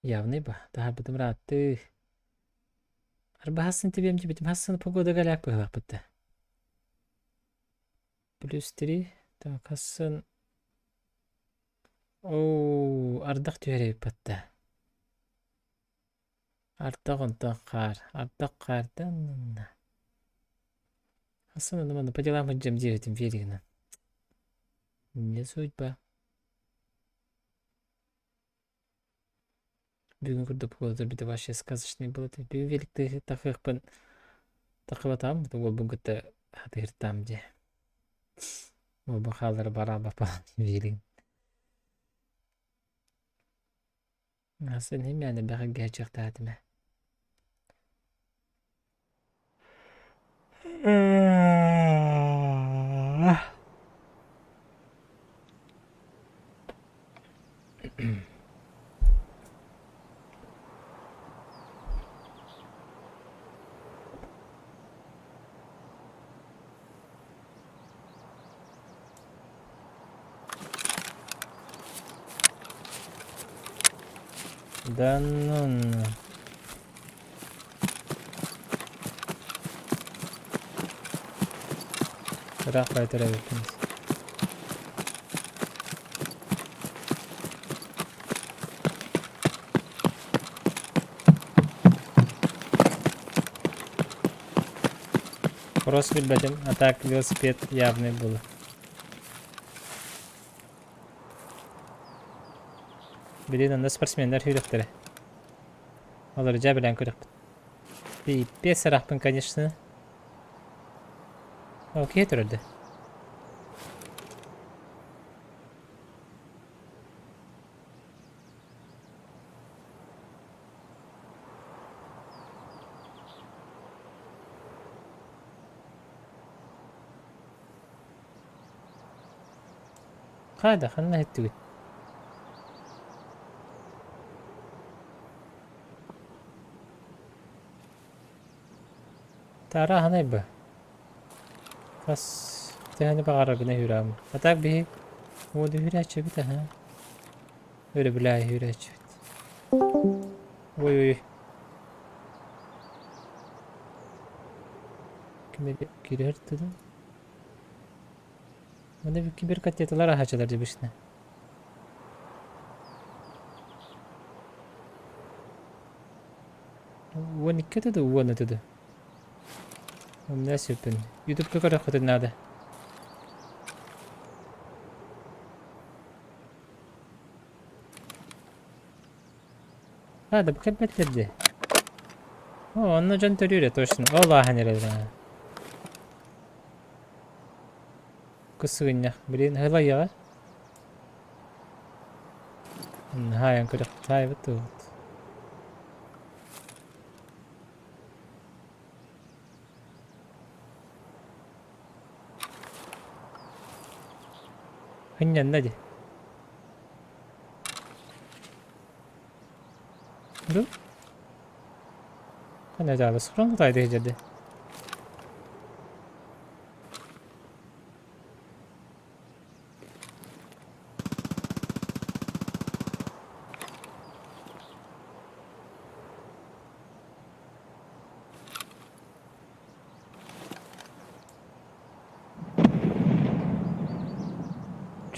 Явный ба, таһаарбытым ырааттыы. Арбаһасын тибиэм дьибитим хассаны погода галяк быһылаахпыт да. Плюс три. Так, хассын. Оо, ардах түһэр эбиппат да. Ардах онтон хаар, ардах хаардан Хассан ону манна по делам сылдьам диэбитим Фелигынан. Не судьба. Бүгүн курдук погода бит вообще сказочный было. Бүгүн великти тахыахпын тахыбатаам, уолбун кытта хатыһыртаам дии. Уолбун хааллара бараабаппа велигин. Асан имээнэ бэҕэргээчиэхтээтим ээ. Да ну ну. Ыраах байтар эбиппин. Кросс билбэтим, а так велосипед явный было. Билин онно спортсменнар сүүрүөхтэрэ. Олору дьэ билэн көрүөхпүт. Пипец ыраахпын, конечно. О, киһи турар да. Хайда, ханна иһиттигит? Таара ханай ба? Хас төһөнү баҕараргына үүрэҕим. А так биһи уоду үүрээччибит аһа. Өрөбүлээйи үүрээччибит. Ой ой. Ким кирэр тыдым? Маны киберкотеталар аһаачылар дебишне. 12 этэ да 10 этэ да. Умна сөпүн. Ютубка көрөххүтүн наада. А, да кэлбэттэр дии. О, онно дьон төрүүрэ точно. Ол ааһан эрэллэр. Кысыгынньах. Блин, хылайыаҕа. Хаайан көрөхпүт. Хаайбыт туһут. Хынньанна дии. Ду? Ханна дьаабыс? Хрон кутаайды сылдьар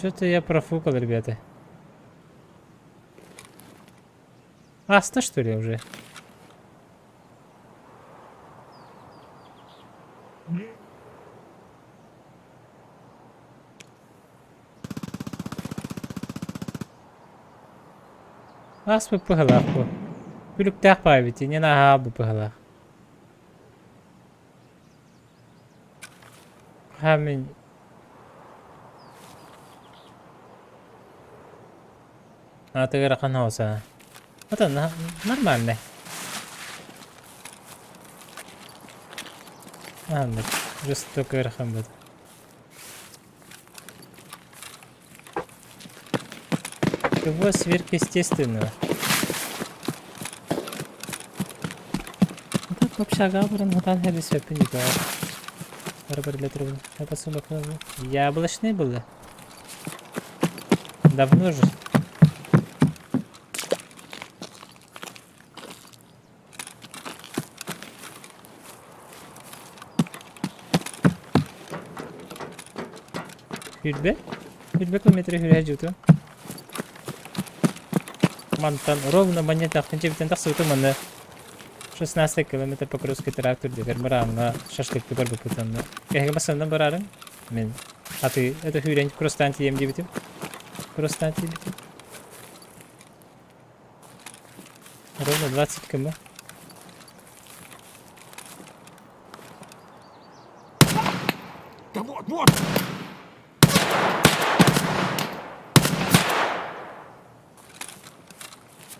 Что-то я профукал, ребята. Аста, что ли, уже? Ааспыт быһалаах бу. Күлүктээх баайбыт иннин ааһаабыт быһалаах. Ха мин Аатыгар ахан хаоса. Это нормальный. Ааннык. Жестоко ыарахан быт. Чего сверхъестественного? Так общага баран хатан хэби сөппүн Яблочный было. Давно же. Хүрбэ? Хүрбэ километры хүрэ дьуту. Мантан ровно монетахтын чебитен тахсыбытым манна 16 километр Покровский тракт үрдүгэр мыраамҥа шашлыкты барбыппыт онно. Эһиги массыынанан бараарыҥ? Мин аты это хүүрэн кросстаан тиийэм диэбитим. Кросстаан тиийбитим. Ровно 20 км. Да вот, вот!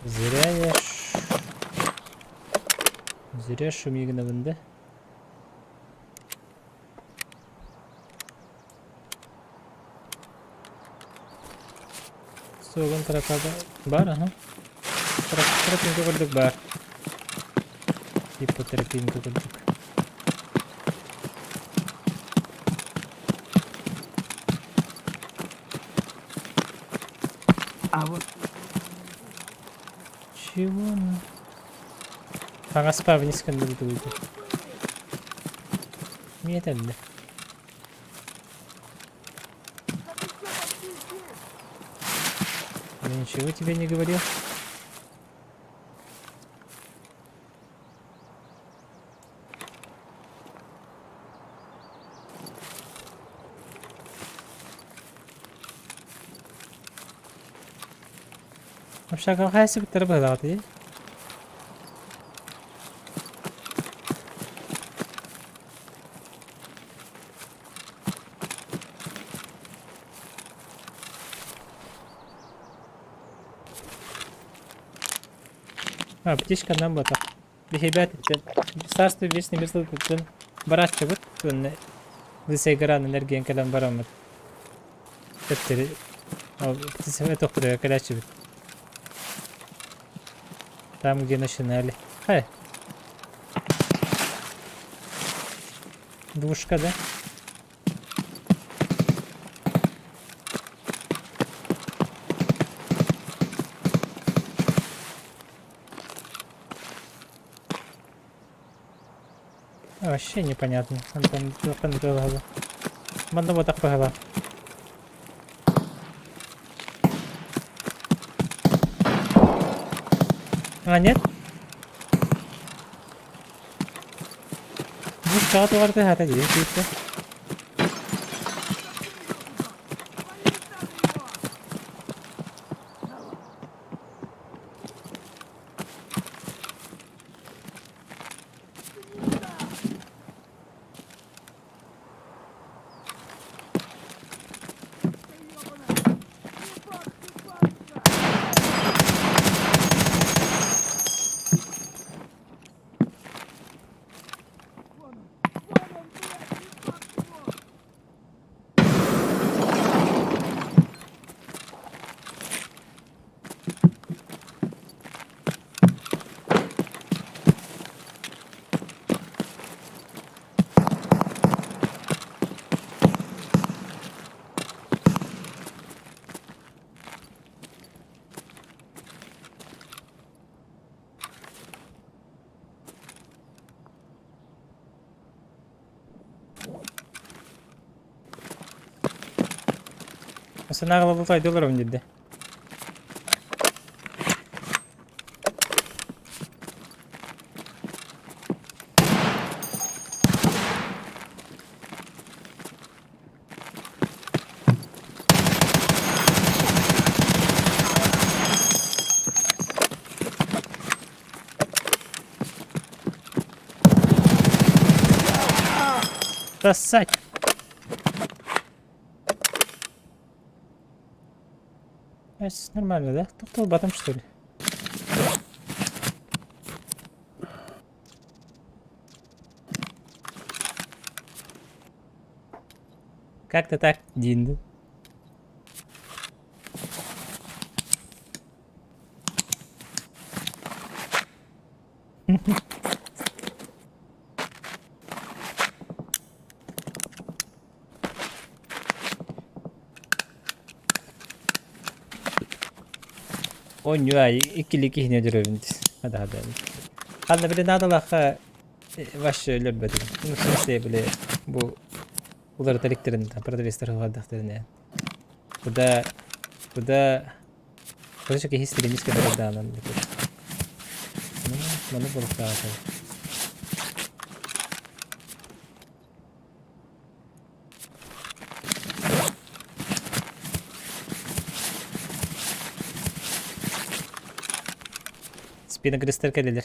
Зря я Зря шумигнабын да. Суогун тропада бар, аха. Тропинка курдук бар. Типа тропинка курдук. А вот Чего? Хаҥаспа вниз гынныбыт Миэтэннэ. Я ничего тебе не говорил. Общага хайсыбыттара быһалаҕытый? А, птичка нам батах. Биһибэт Царство вечный мир барааччыбыт уонна Лысай горанан эргийэн кэлэн бараммыт төттөрү тохторуга кэлээччибит. Там, где начинали. Хай. Двушка, да? Вообще непонятно. Антон Манна вот так погала. А, нет? Бу тугарты хата дии күүттэ. Санааҕа долларов диде. Сосать! Нормально, да? Тохтолботом, что ли? Как-то так, Дин. Оонньуу аайы иккилии киһини өлөрөбүн да Ханна били наадалаахха вообще өлөрбөтүм. Ну, в смысле, били бу уларыта иликтэрин продавецтар уһаардахтарына куда куда короче киһи стремись кэлэр даанан маны буолуктаата. Спиногрызтар кэллилэр.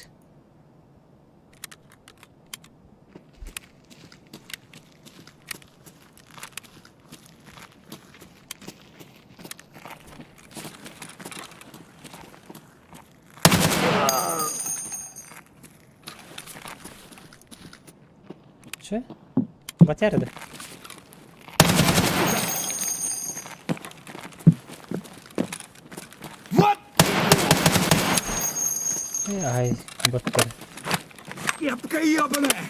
Че? Батяра да? Вот! Ай, боттар. Кепка ебаная!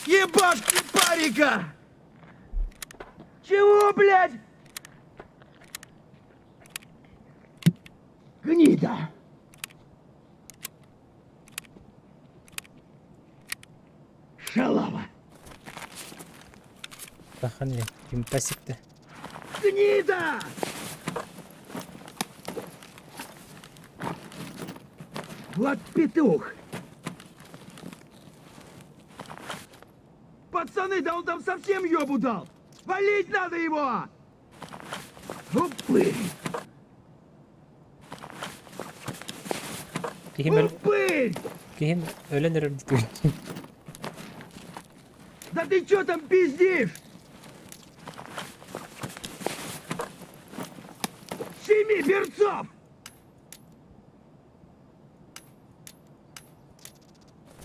Ебашки парика! Чего, блядь? Гнида! Ылбаххын ини, импасикта. Гнида! Вот петух! Пацаны, да он там совсем ёбу дал! Валить надо его! Упырь! Киһим өл Упырь! киһим өлөн эрэр дии. Да ты чё там пиздишь? Семи перцов!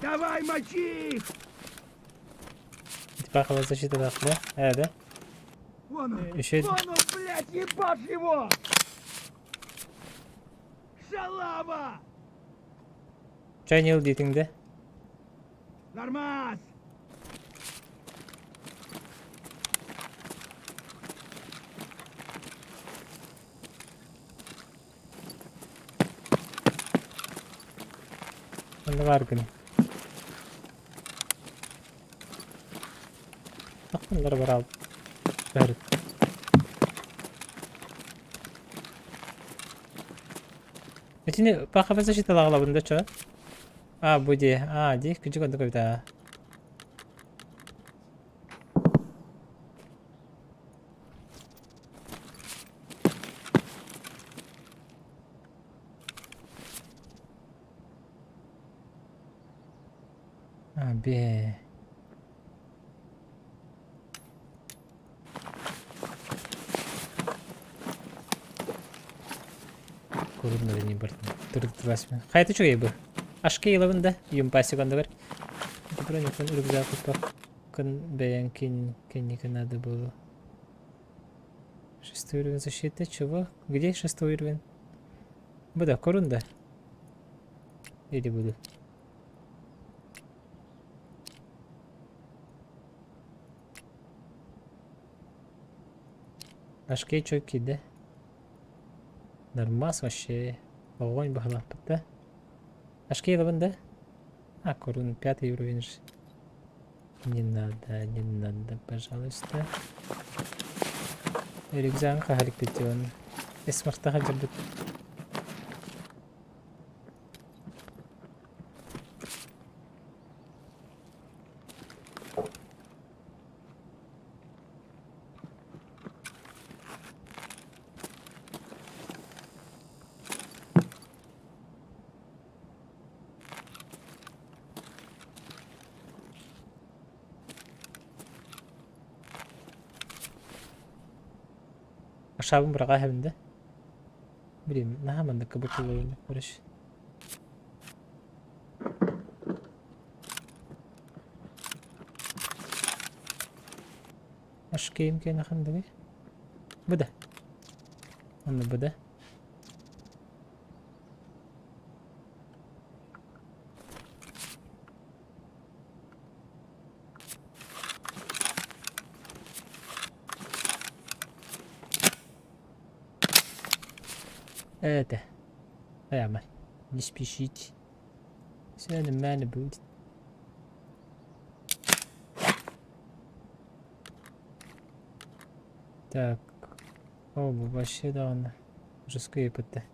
Давай мочи их! Типа защита да? Э, да? Вон он! Еще Вон он, блядь, ебашь его! Шалава! Чайнил диэтиҥ да? Нормас! Онно баар гын. Тохтоллор бараал. Бәрүт. Итини пахабы защиталаҕалабын да чо? А, бу дии. А, дии, күдьүк оннук эбит аа. А, бээ. Курунна не бардым. Тырдыласмын. Хайта үчүгэй бу. Ашка ылабын да, юмпасик ондугар. Бронюкун рюкзак куппаккын бэйэҥ кэнники надо было. Шестой уровень защиты. Чего? Где шестой уровень? Бу да, корунда. Или буду. Ашкей чой киирдэ. Нормас вообще. Огонь баһылаахпыт да. Ашкей ылабын да? А, корун, пятый уровень же. Не надо, не надо, пожалуйста. Рюкзагын хаһарыкпыт он. Эсмахта хаджарбыт. Ашаабын быраҕа иһэбин да. Блин, наһаа манныкка буккуллубун короче. Ашкейм киэнахан дэгэй. Бу да. Онно бу да. Это. Прямо. Не спешите. Все нормально будет. Так. О, бу вообще даҕаны жестко ыыппыттар.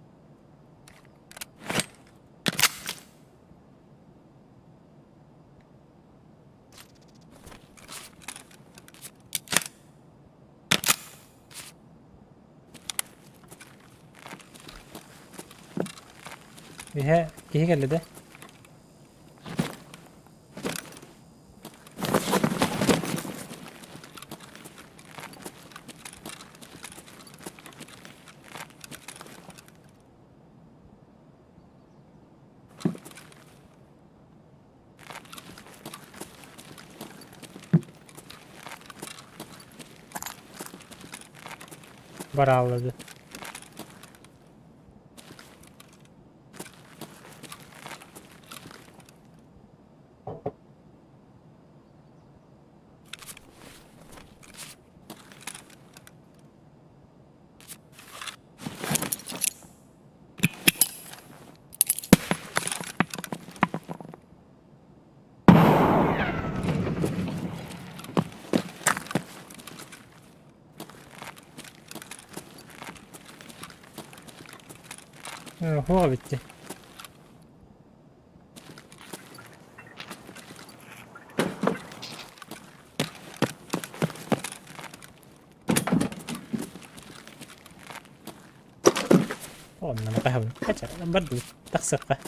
Иһэ киһи кэллэ да? Барааллады. Суох эбит дии. Онно матаһабын. Хача, бардыбыт. Тахсыахха.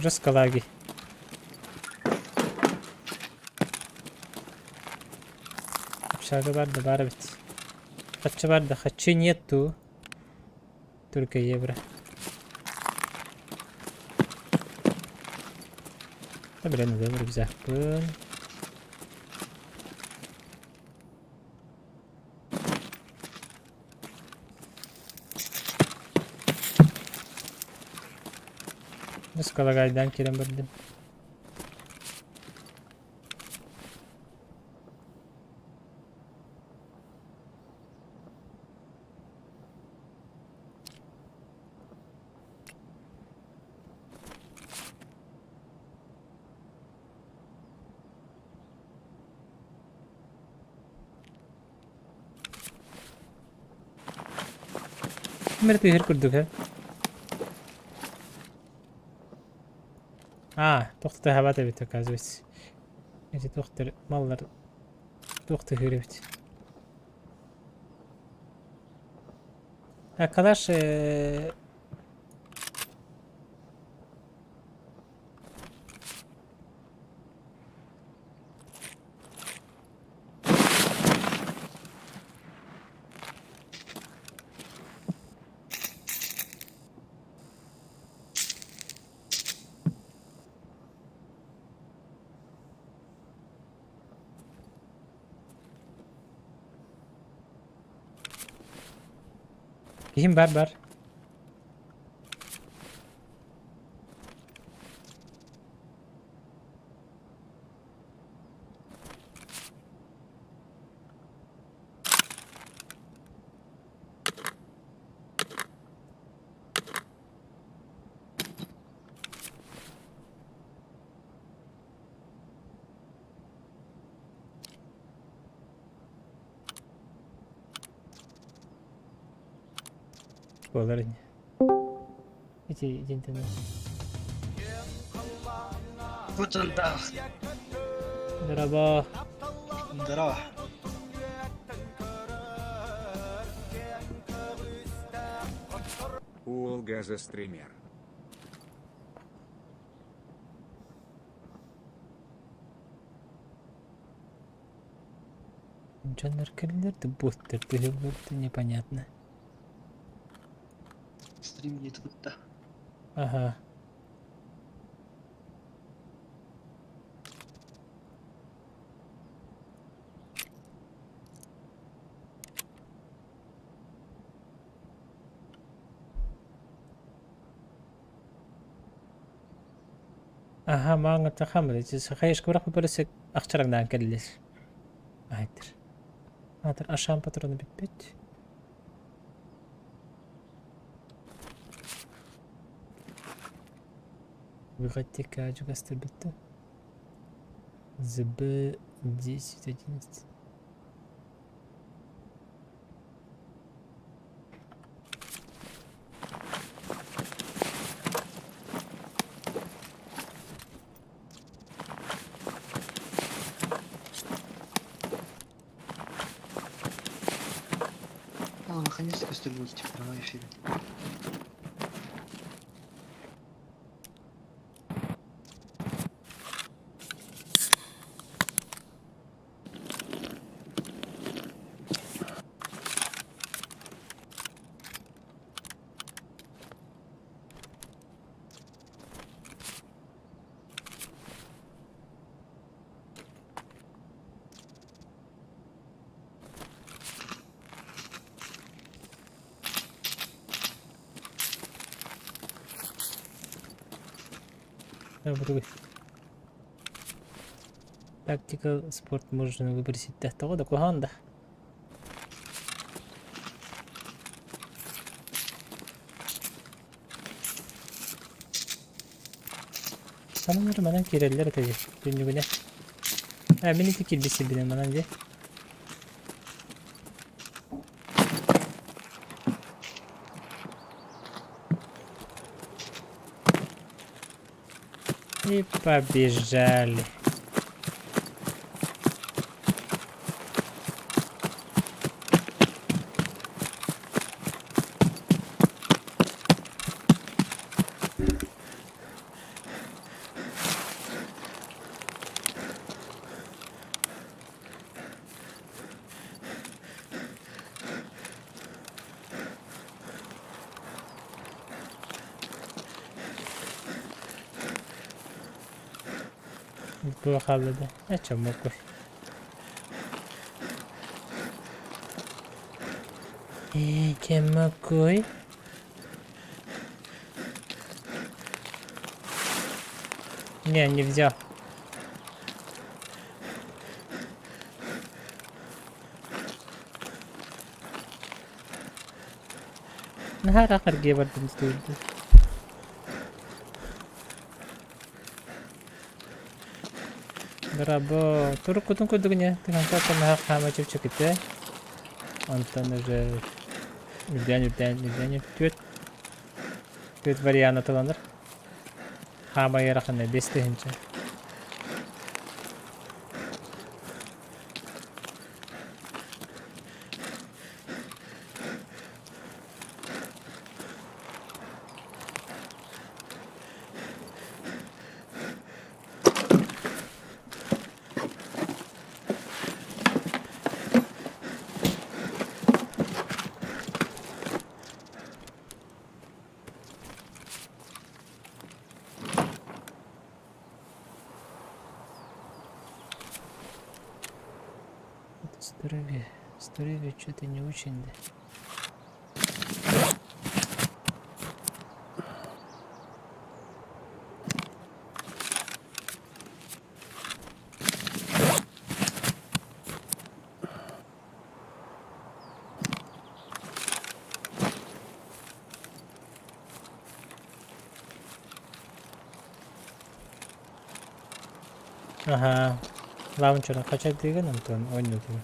Жескалаги. Общага бар да бар эбит. Хаччы бар да хаччы нету. Только евро. Да, блин, ылыам рюкзакпын. Скалагайдаан киирэн бардым. Ким эрэ тыаһыыр курдук ээ. Аа, туох да тыаһаабат эбит, оказывается. Эти туохтар маллар туох тыаһыыр эбит. А калаш Киһим бар бар. Буолар ини. Ити итинтэн Guten Tag. Merhaba. Здорово. Уол газостример. Дьоннор кэллилэр да буоттар тыһыллар да непонятно. Стрим не кытта. Ага. Аха, мааҥҥа хамыр хайышка бырах ахчараҥнаан кэллилэр. Аайтыр. Аатыр ашаан патроны бүппүт. Выходи-ка, чугастырбытты. ЗБ 10 11. О, наконец-то костюм в прямом эфире. Tactical спорт можно выбросить тоҕо да куһаҕан да. Сананар манан киирэллэр этэ дии түннүгүнэ. Ээ мин ити киирбит сирбинэн манан дии. И побежали. Туох хаалла да? Э, чоммоккуй. Ээ, чоммоккуй. Не, не взял. Наһаа ыраах эргийэ бардым дуу. Браво! Туруккутун курдук ини тыһыынча аттамаһах хаама чэпчэкитэ. Онтон уже үрдээн үрдээн үрдээн түөрт түөрт вариана таланар. Хаама ыарахана 5 тыһыынча. Это здоровье, здоровье что-то не очень, да. Аһаа, лаунчерын хачайдыыгын онтон оонньуутугун.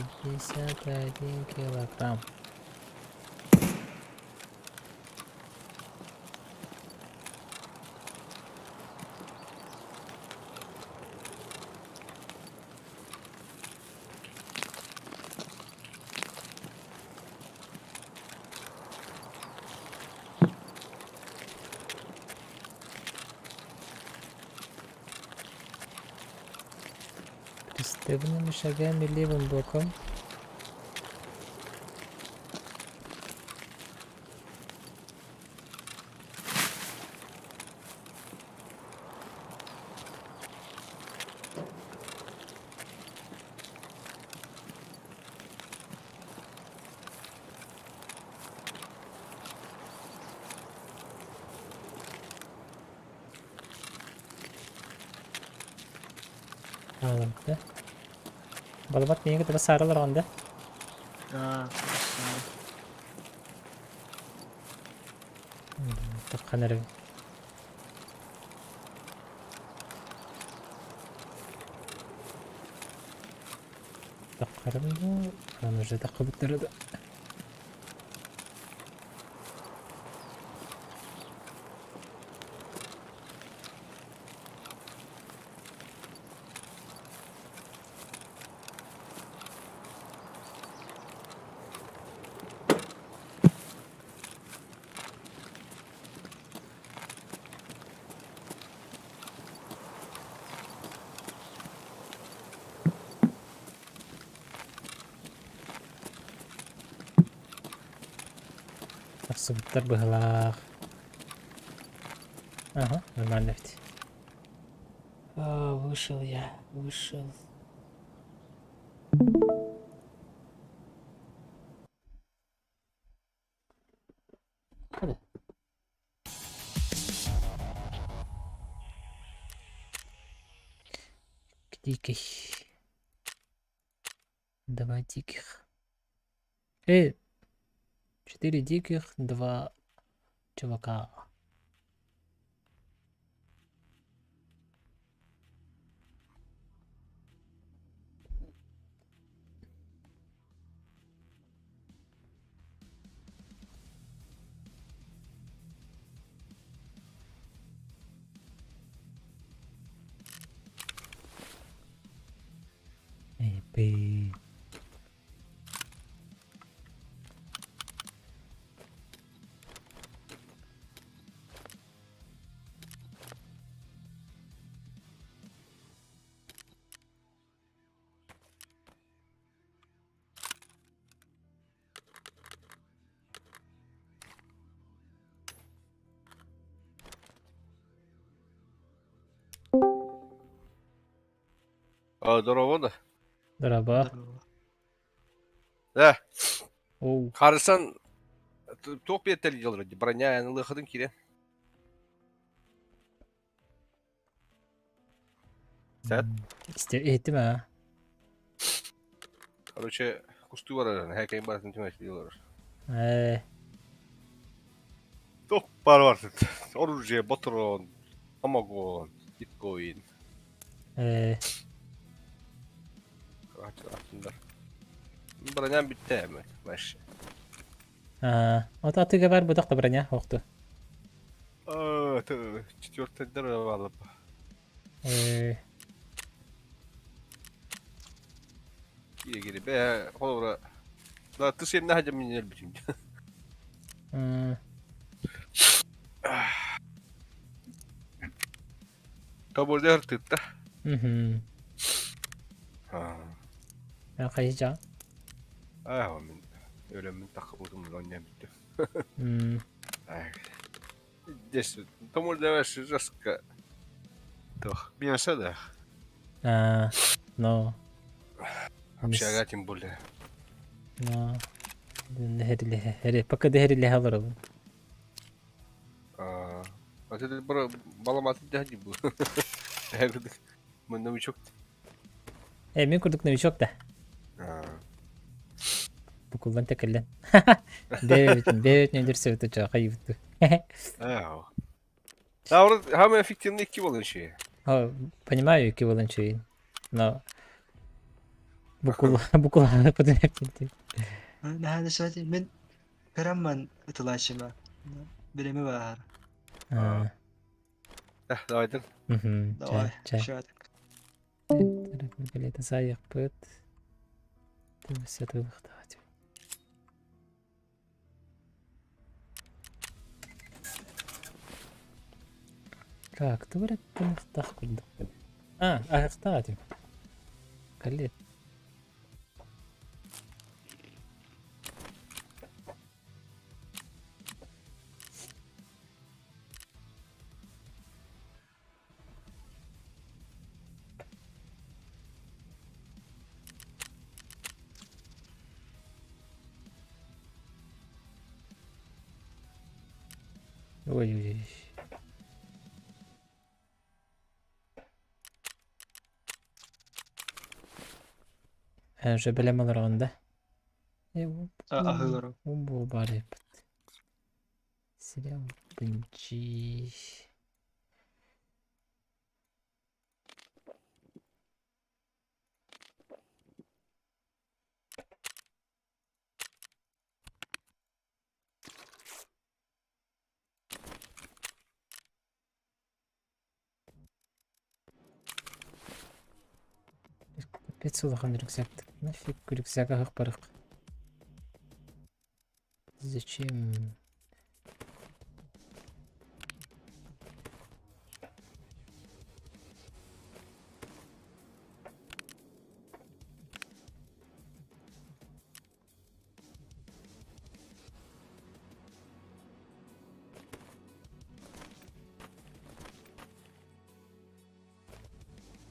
51 килограмм. Приставными шагами левым боком. Хаалбыта. Балабат миигин кытта саара олороҕун да? Аа, саара. Таххан эрэ. Таххарым дуу, анан уже таххыбыттара да. Тахсыбыттар быһыылаах. Ага, нормально ведь. А, вышел я, вышел. Hadi. Диких. Два диких. Четыре диких, два чувака. Эй, блин. А, здорово, да? Дорообо. Здорово. Да. Оу. Харысан туох биэртэлии дьоллор броня ылыахытын киирэн. Сәт. Иһиттим аа. Короче, кустуу барар, хэкэйин барытын түмэстии олорор. Ээ. Туох баар бар оружие, ботурон, самогон, биткоин. Ээ. Аттындар. Броням бүттэ эми, вообще. Аа. Ото атыыга баар бутах да броня охту. Четвертый алып. Ээ. Кире-кире, бэ, холобура. Да, ты сем нахадя меня элбитим. Тоболдер тытта. Мгм. Аа. Хайжа. Аа, мин өлөммүн тахыбытым онньон бүттүм. Аа. Здесь Тоболдер жестко. Тох, мясо да. Аа, но. Общага тем более. Но. Пока дэһэрилэһэ олоробун. Аа. А ты баламаты дяди был. Мы новичок. Э, мин курдук новичок да. Аа. Букуллан тэкэллэн. Бэйэбитин, бэйэбитин өлөрсөбүт очоо хайыбыт. Аа. Да, вроде самый эффективный икки буолан ши. Понимаю, икки буолан үчүгэй. Но букул букуллан потун Наһаа да мин кырамман ытылааччыма. Билими баар. Аа. Да, давай. Давай. Чэ. Шат. Билета саайыахпыт. Тылыхтаат. Так, тугу тылыхтаах курдук. А, аһыктаах этим. Калет. Ой-ой-ой. Уже бэлэм олороҕун да? Аһыылар. Бу баар эбит. Сериал бынчи. Капец улахан рюкзак. Нафиг рюкзак барах. Зачем?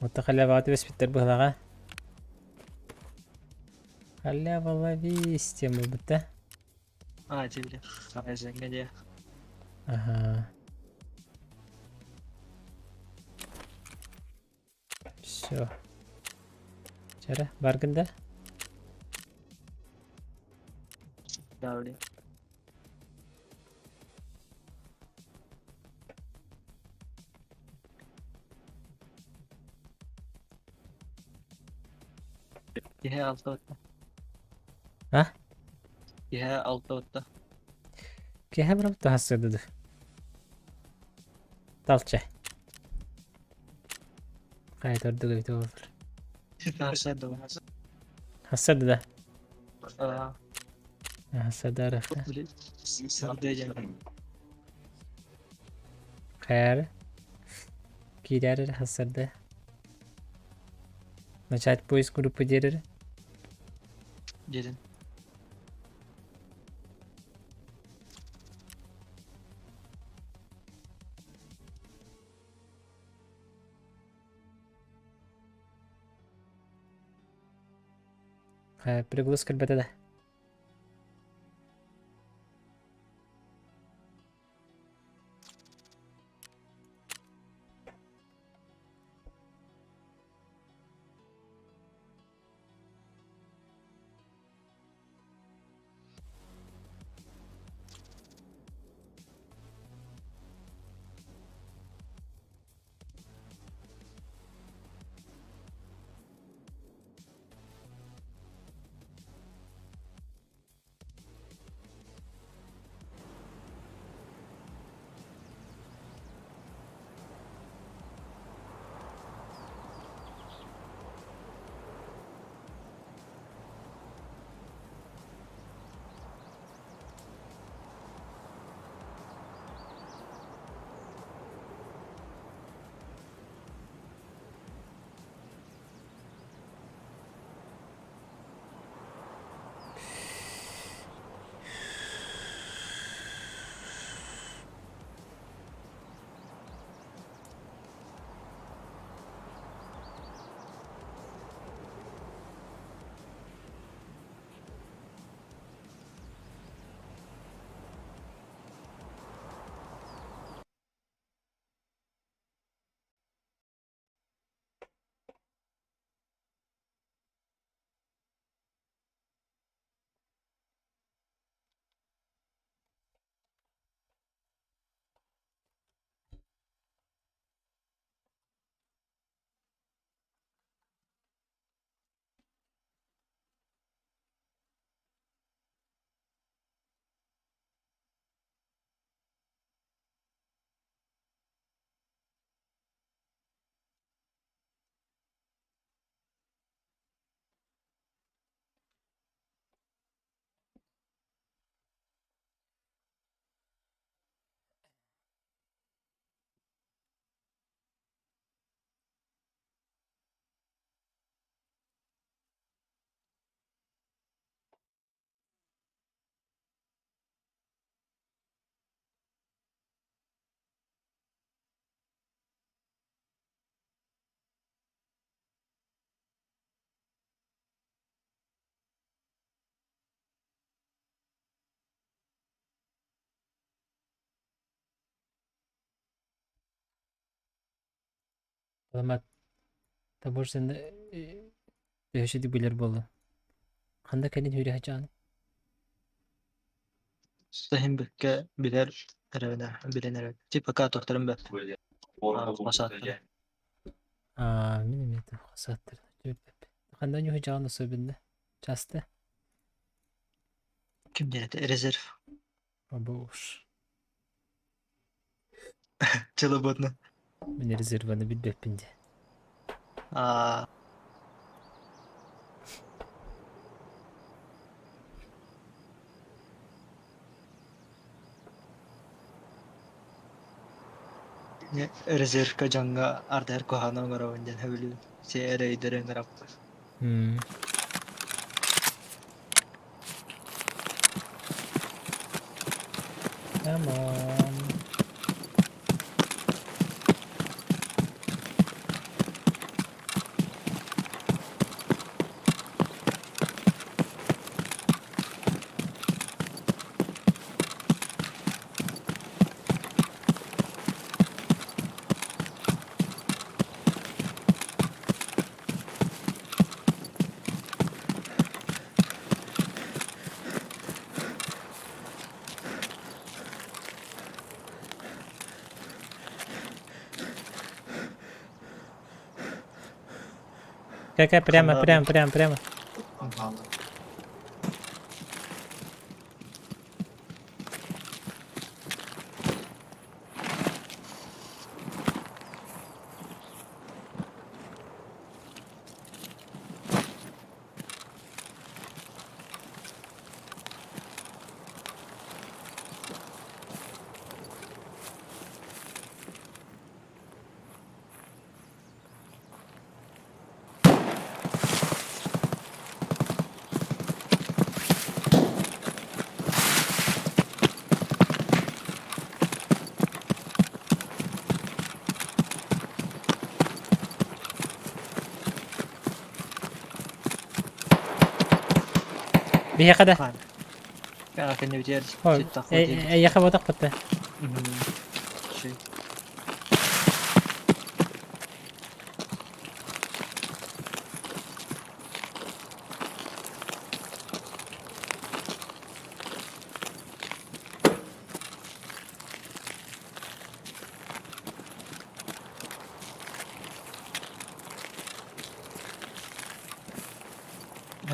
Оттон халяваҕа түбэспиттэр быһалаҕа. Халява ловись диэн буолбут да. А, ити били. Хайзеҥҥэ диэ. Аха. Все. Чара, баргын да? Да, били. Киһи алта отта. А? Киһи алта отта. Киһи барам таһассыдыды. Талча. Хайа ордук эбит ол. Таһассыды. Хассады да. Аа, Хассады били. Сырдыы дьэн. Хайары. Киирэр хассарды. Начать поиск группы диэрэр. Дьэрин. Приглас кэлбэтэ да. Аламат таборсен төһөшү билер буолла. Ханда кэлин хүрэ хачааны? Саһин бэккэ билэр эрэбинэ билэн эрэ. Типа каатохторун бэт. Хасааттар. Аа, мин эмиэ хасааттар. Ханда ньуһу жаҕан особенно часто. Ким диэн этэ? Резерв. Обош. Чылыбытны. Мин резерваны билбэппин дии. Аа, резервка дьоҥҥо ардыгар куһаҕаны оҥоробун диэн сөбүлүүбүн. Си эрэйдэри ыҥыраппын. Come on. Кэ-кэ, прямо, Ханна прямо, прямо, прямо. Биһиэхэ да. Хаан. Кэннибитигэр Ой, ситтах диэбит. эйиэхэ буотахпыт да. Ши.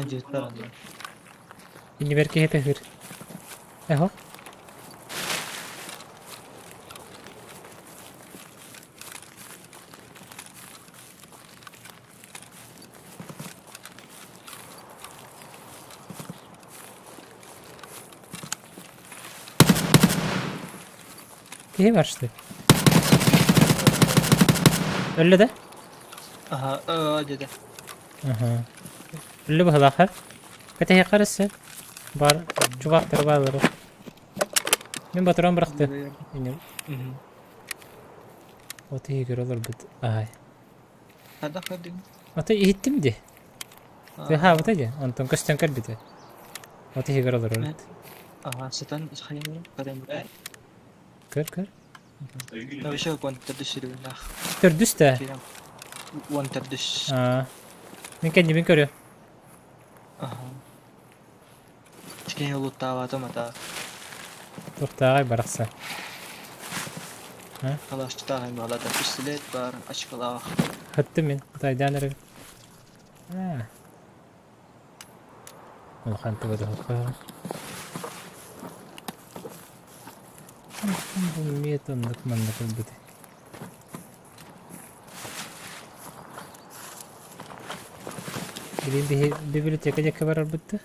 Дьиэттэр онно. Иннибэр киһи тыһыыр. Эһо. Киһи барышты. Өллө да? Аха, өө деді. Аха. Өллө быһылаах Кэтэһиэххэ эрэ Бар чувактар бааллар. Мин батыран бырахты. От иһигэр олорбут аай. Хайдах көрдүҥ? Аты иһиттим дии. Тыаһаабыта дии. Онтон көстөн кэлбитэ. От иһигэр олорор. Ага, сытан хайын көрөн Көр, көр. Вообще уон төрдүс сүрүннээх. Төрдүс да? Уон төрдүс. Аа. Мин кэннибин көрүө. Аха. Кини улуттаабатым ата. Туохтааҕай барахсан. Халааччытаах аймаҕалата пистолет баар, очколаах. Хаттым мин, Кытайдаан эрэбин. Аа. Улахан туга да суох. Бу миэт оннук маннык ылбыт. Билин биһи библиотека диэки барарбыт да?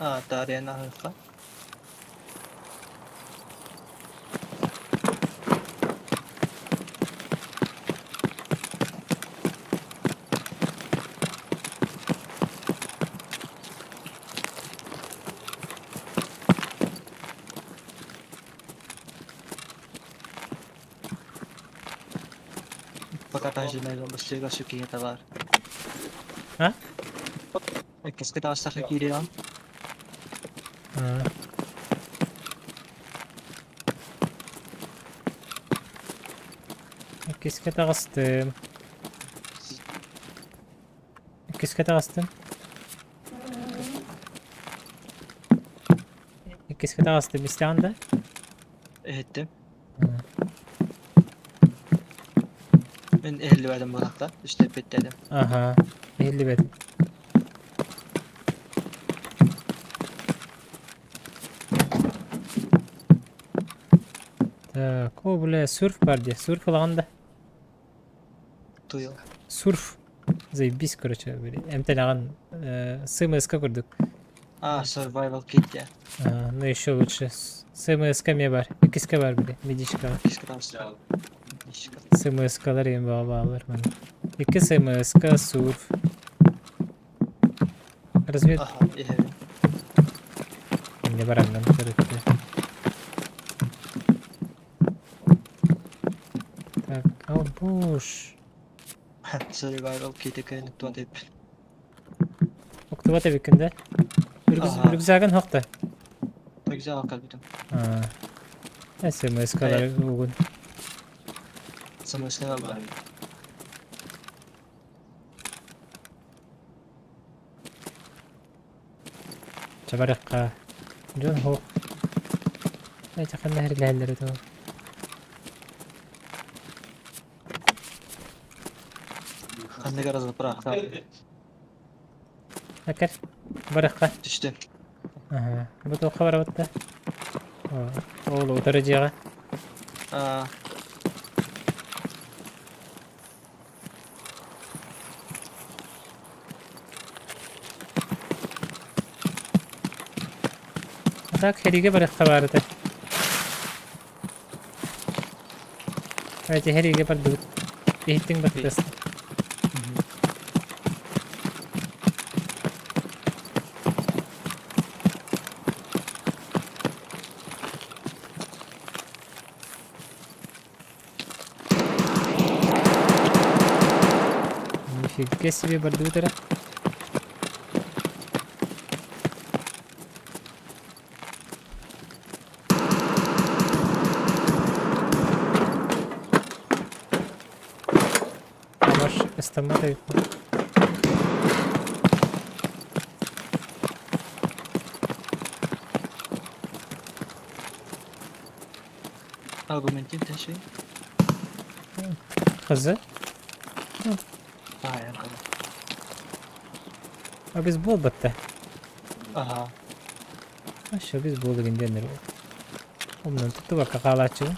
А, таарыйан аһыахха. Пока таһдьына быстрее сүкиһэ бар. А? Иккискэ таҕыстахха киириэҕим. Аа. Иккискэ таҕыстым. Иккискэ таҕыстым. Иккискэ таҕыстым. Истэҕин да? Иһиттим. Мин иһиллибэтим буолахта, истэппит этим. Аха, иһиллибэтим. Так, о, бля, сурф бар дии. Сурф ылаҕын да? Туйу. Сурф. Заебись, короче, эмтэнэҕин СМС-ка курдук. А, survival kit я. А, ну еще лучше. СМС-ка эмиэ бар. Иккискэ бар били, медичкаҕа. Иккискэ таҕыста. СМС-калар иһин баҕа бааллар манна. Икки СМС-ка, сурф. Разве Аха, иһэбин. Инньэ бараҥҥын төрүттэ. Так, о буш. Survival kit кэлин туот эппин. Уктубат эбиккин да? Аха. Рюкзагын хохта. Рюкзак кэлбитим. А. СМС-калар угун. СМС-ка бар. Чабарыкка. Дьон хоох. Эти ханна хэрилэһэллэрэ тоҕо. Анныгар заправка. Акар. Барыхха. Түстүм. Аха. Бу туохха барабыт да? Ол утары дьиэҕэ. Аа, А так хэригэ барыхха баар этэ. Эти хэригэ бардыбыт. Иһиттиҥ баттас. Нифига себе бардыбыт эрэ. Маш ыстаммат эбиппин. Аргументин тэши. Хызы? Аһайан хана. А без буолбатта. Аха. Аша без буолугун диэннэр. Умнан туттубакка хаалааччыбын.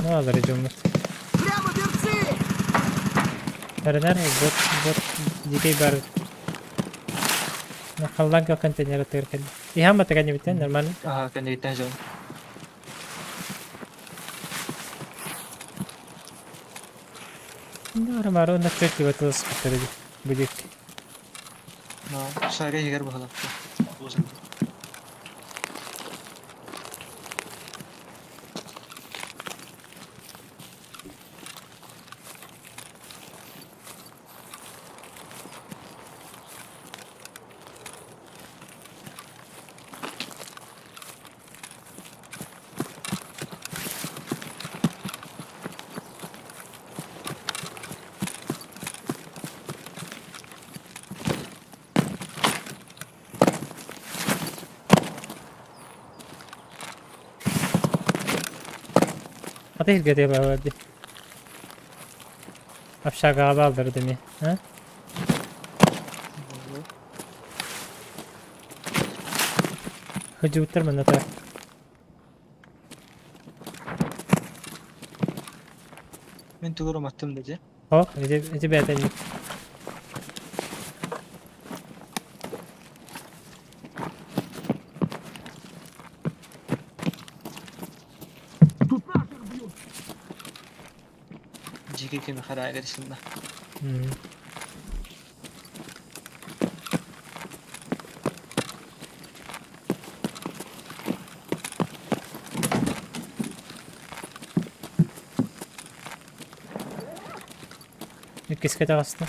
Наалар дьоммут. Прямо берцы! Эрэнэр бот бот дикэй бар. Халлаан контейнер тыгыр кэлли. Иһан батыга небитен нормально. Аха, кэнниттэн дьон. Нормально, онно чөттү батылыс куттары будик. Но шага иһигэр быһалаппы. Ата иһиргэтиэ баҕар дии. Общагаҕа бааллар дэмиэ, а? Сылдьыбыттар манна так. Мин тугу уматтым да дьэ. О, ити, ити бэйэтэ инник. Тут наших бьют! Дьиги кими хараагар сынна. М. Иккискэ таҕыста.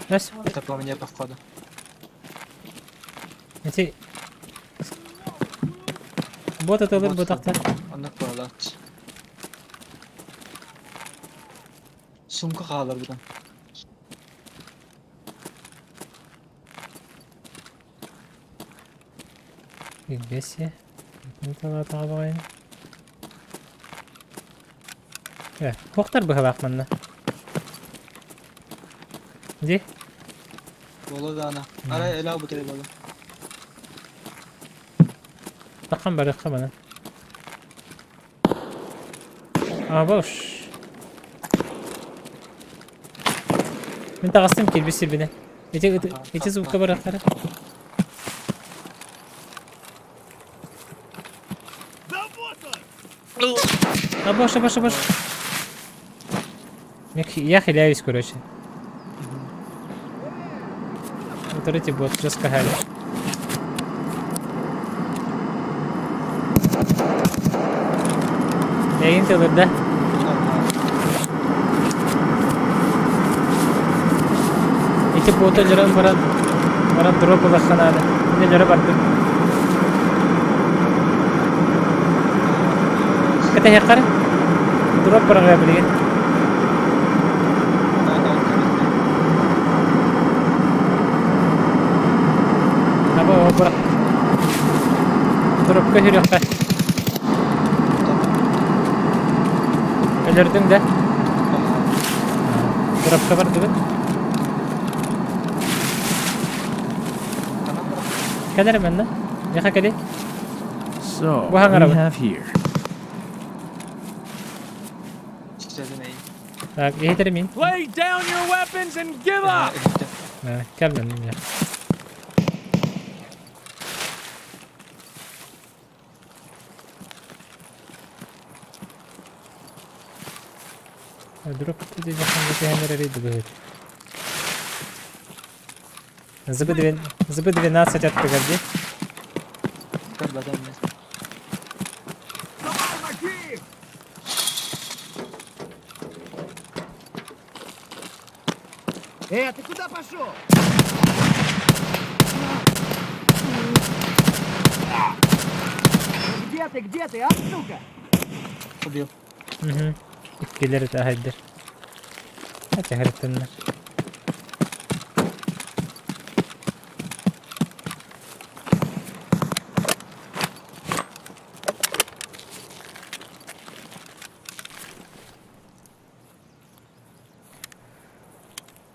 Раз. Это по мне походу. Ити бот атылыр ботахтар. Оннук буолааччы. Сумка хаалар бутан. Билбэсэ. Итини баҕайын. Э, туохтар быһалаах манна? Ди? Буола даана. Арай элээ бутай буола. Тахан барыахха манан. А, бош. Мин таҕыстым киирбит сирбинэн. Ити, ити звукка барыахтара. Да вот он! А бош, бош, бош. Я хиляюсь, короче. Вот эти бот, жестко хали. Эйин тылырда. Ити боту дьөрөн баран баран дроп ылахха наада. Мин дьөрө бардым. Кэтэһиэххэ эрэ. Дроп быраҕыа билигин. Аба бырах. Дропка хүрүөххэ. Өлөрдүҥ да? Дропка бардыбыт. Кэлэр манна. Миэхэ кэлий. So, Бу what do we хаҥарабын. have here? Так, иһитэр мин. Lay down your weapons and give up! Кэл манна миэхэ. Дроп түһэн эрэр быһыт. ЗБ-12 аттыгар дии. Көрбөтөм мин. Давай, мочи! Э, ты куда пошел? Где ты, где ты, а, сука? Убил. Мгм. Иккилэр таһайдар. Ачаһырыттыннар.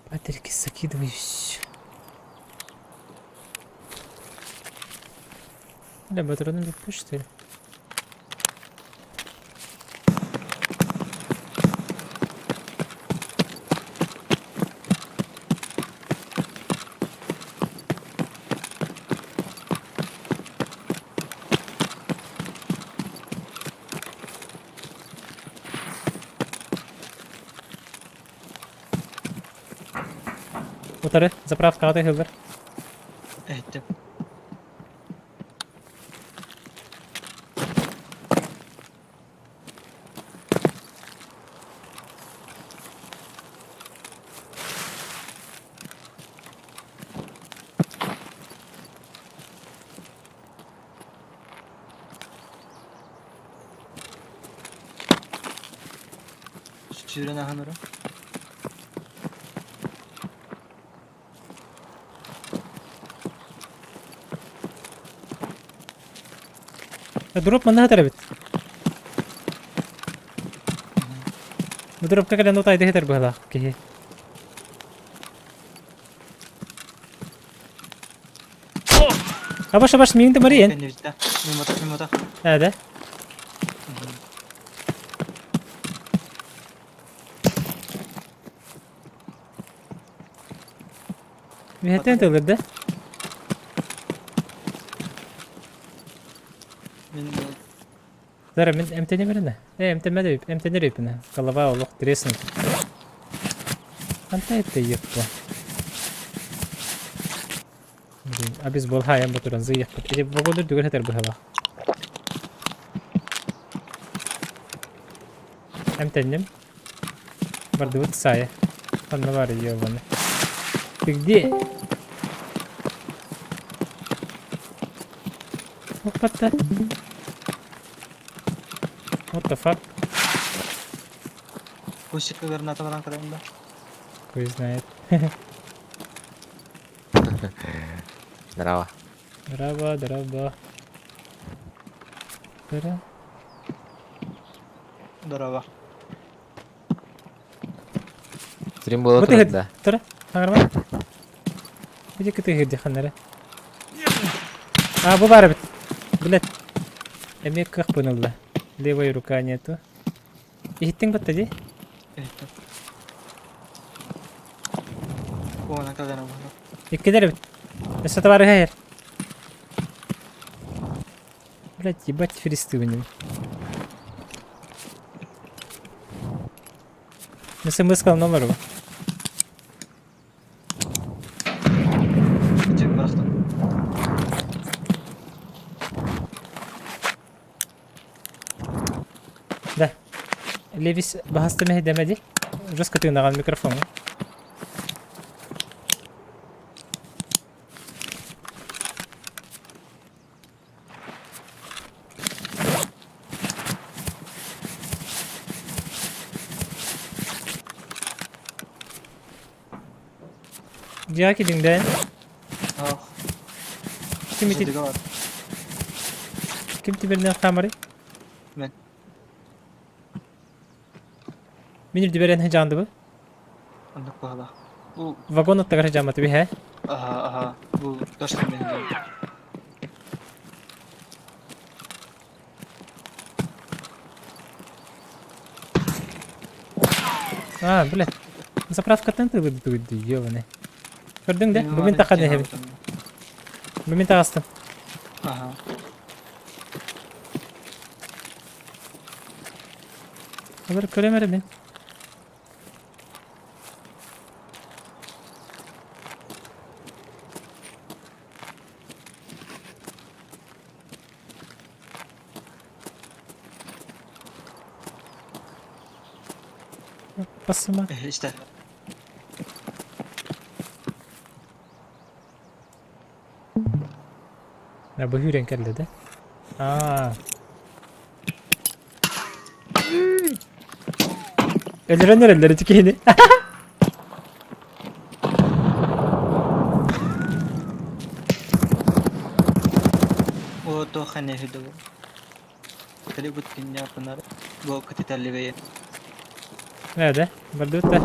Патрики закидываюсь. Бля, патроны легко, что ли? Утары, заправкаҕа тыһыллар. Иһиттим. Сүүрэн ахан ора. Дроп манна сытар эбит. Бу дропка кэлэн утайды сытар быһалаах киһи. Абаш, абаш, миин да Мариен. Кэннибиттэ. Мимота, мимота. Ээ, Үһэтэн тылыр да? Мин Зара, мин эмтэнэ беренэ. Э, эмтэммэт эбип, эмтэнэр эбиппин. Голова олох треснут. Ханта это еппа. Блин, абис бол хайан батуран зыйыхпыт. Эти вагонdur дүгөр хэтэр быһалах. Эмтэнним. Бардыбыт саайа. Ханна бар ёбаны. Ты где? What the? What the fuck? Кустикка граната баран көрөм да. Хуй знает. Здорово. Здорово, здорово. Здорово. Здорово. Стрим было Вот трудно, да. Тұра, аңырма. Где ты где ханнары? А, бу бар бит. Блядь. Эмиэ кых бынылла. Левая рука нету. Иһиттиҥ батта дии? Иһиттим. Уона кэлэн буолла. Иккилэр эбит. Өссө табаарыһа иһэр. Блядь, ебать фристы у него. СМС номер. Чек барахтан. Да. Левис баһаста мэһэйдэмэ Жестко тыынаҕан микрофоҥҥа. Дьиэҕэ киирдиҥ Ах, Ким ити садыга бар. ким тимиринэн хаамарый? Мен. Мин үрдүбэр эн сыдьаандыбы. Оннук баһылаах. Бу Вагон аттыгар сыдьаамматы биһэ. аха аха бу точно мен А, бля. Заправкаттан тылы дии, ёбаный. Көрдүҥ да? Бу мин таххан иһэбин. Бу мин таҕыстым. Аха. Олор көрөм эрэ мин. Басыма. İşte. Ya bu hürен кэллэ да? Аа. Өлөрөн эрэллэр ити киһини. O туох ханна үһү бу? Кэлибут кинне апынар бу кытыталлыбэйэ. Nerede? Бардыбыт да.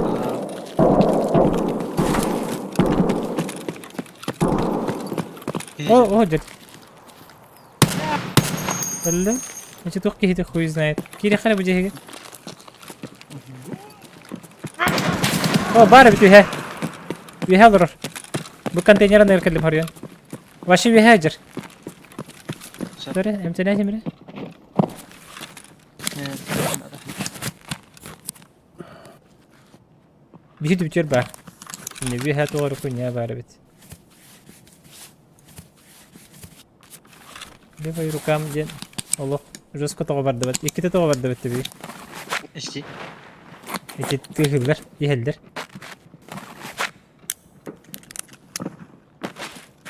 О, о, дед. Өллө. Эчи туох киһити хуй знает. Киириэххэ эрэ бу дьиэһигэ. О, баар эбит үһэ. Үһэ олорор. Бу контейнер аныгар кэллим хоруйан. Вообще үһэ дьэр. Көрө, эмтэнэ симирэ. Биһи түбүтүөр баар. Инне үһэ туоҕар кунья баар эбит. Левой рукам диэн олох жестко тоҕо бардыбыт. Иккитэ тоҕо бардыбыт тэбии. Ичти. Ити тыыһыллар, иһэллэр.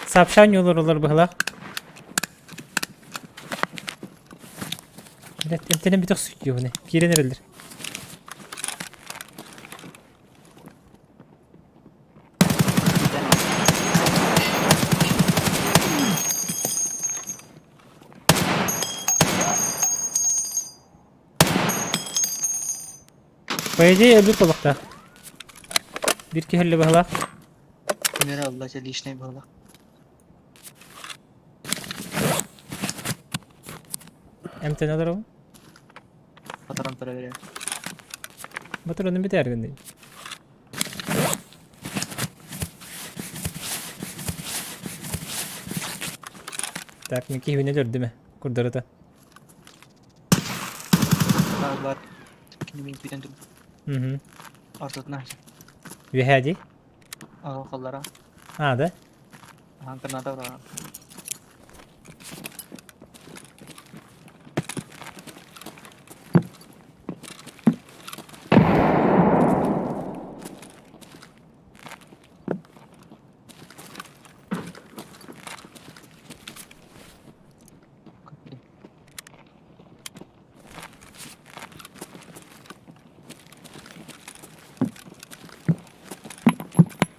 Сообщение олороллор быһылаах. Блядь, эмтэнэн бүтэх сүтүөҕүнэ. Киирэн эрэллэр. По идее, өлбүт буолуохтаах. Биир киһи өллө быһылаах. Мера алла личный была. Эмтэнэ олоробун. Патрон проверяю. Батыр онун бүтээр гынный. Так, мин киһибин өлөрдүм курдарыта. Бар бар. Кинини бүтэн тур. Угу. Ортотунан. Үөһээ дии? Aa холлара. А, да? Ахан граната бара.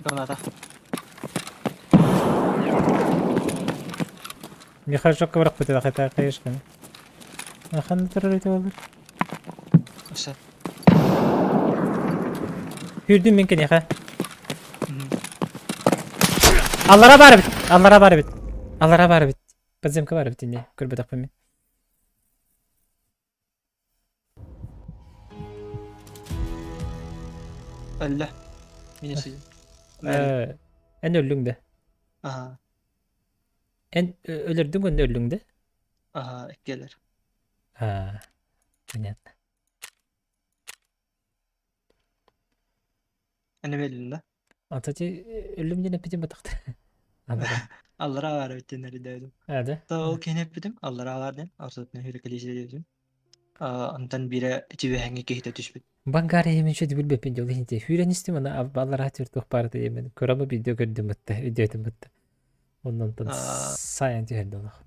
Граната. Миха жокко бырахпыт этэ хайышканы. Ханна турар ити буолар? Все. Хүрдүм мин киниэхэ. Аллара баар эбит. Аллара баар эбит. Аллара баар эбит. Подземка баар эбит инньэ. Көрбөтөхпүн мин. Өллө. Мин сидим. Эн өллүҥ да? Аха. Эн өлөрдүҥ уонна өллүҥ да? Аха, иккиэлэр. А, понятно. Эн өллүн да? Ата өллүм диэн эппитим батахта. Аллара баар эбит диэн эрдэйдим. А, да? Та ол киһини эппитим, аллара баар диэн, ортотунан хүрүкэлии диэбитим. Онтон биирэ итибэһэҥҥэ киһитэ түспүт. Бангаар иһимин шөдү билбэппин дьол иһинте. Хүүрэн истим ана аллара түр туох баарыта диэмин. Көрөмө видео көрдүм бытта, видеотун бытта. Оннонтон сайан түһэрдэ олох.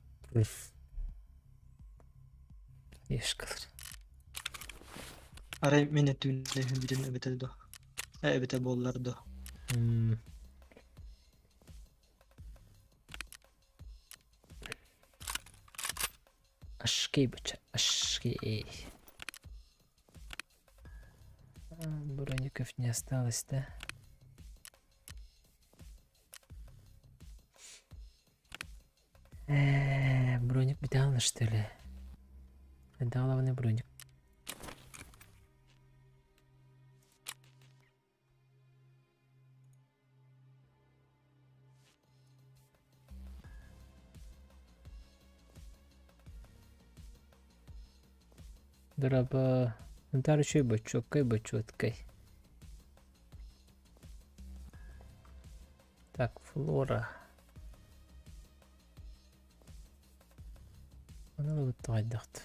Ешкалар. Арай мин өттүбүнэн бүтүн эбитэ до. Эбитэ буоллар до. Үчүгэй бачча ашки. Броников не осталось, да? Броник бүтәҕин, что ли? Главный броник. Дорообо. Сунтаар үчүгэй бочуоккай бочуоткай. Так, флора. Ону ылыттаҕайдахт.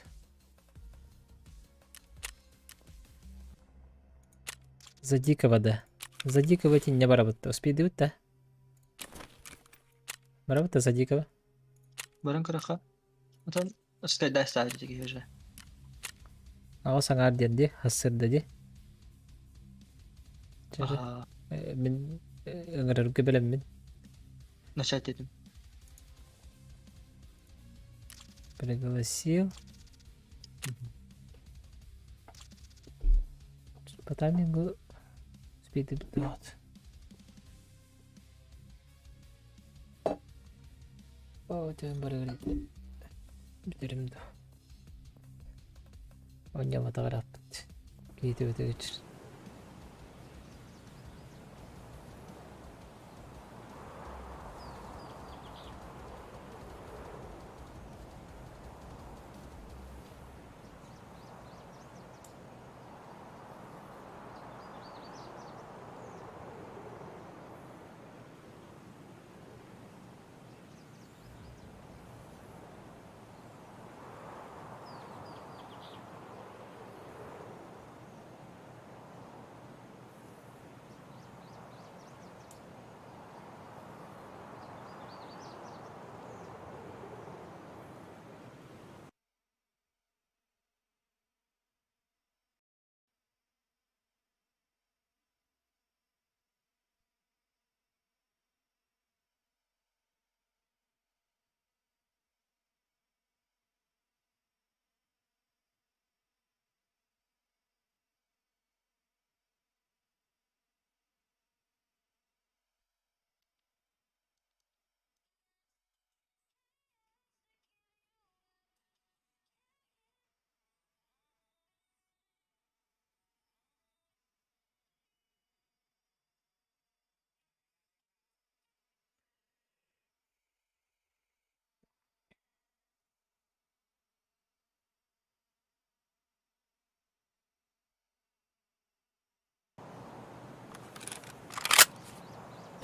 За дикого да. За дикого итиннэ барабыт. Успейдыбыт да? Барабыт да за дикого? Баран көрөххө. Отон скайда ставить уже. Аҕыс аҥаар диэн дии, сарсыарда дии. Чэ, Аха. Мин ыҥырарга бэлэммин. Начать этим. Пригласил. По таймингу успейдыбыт вот. О, тön барыгар бүтэрим да. Оонньообатаҕар ааппыт. Киһи төбөтүгэр.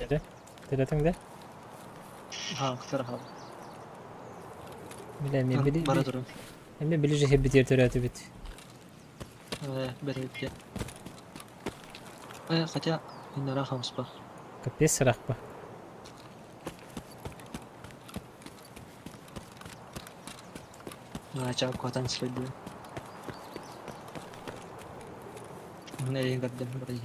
Дede. Телетиҥ да? Ха, ха. Бile эмиэ били Бара турун. Эмиэ били жиһи төрөөтүбүт. Бери. Хотя иннара хамспа. Капец ыраахпа. Начал куотан следую. Не гордым вроде.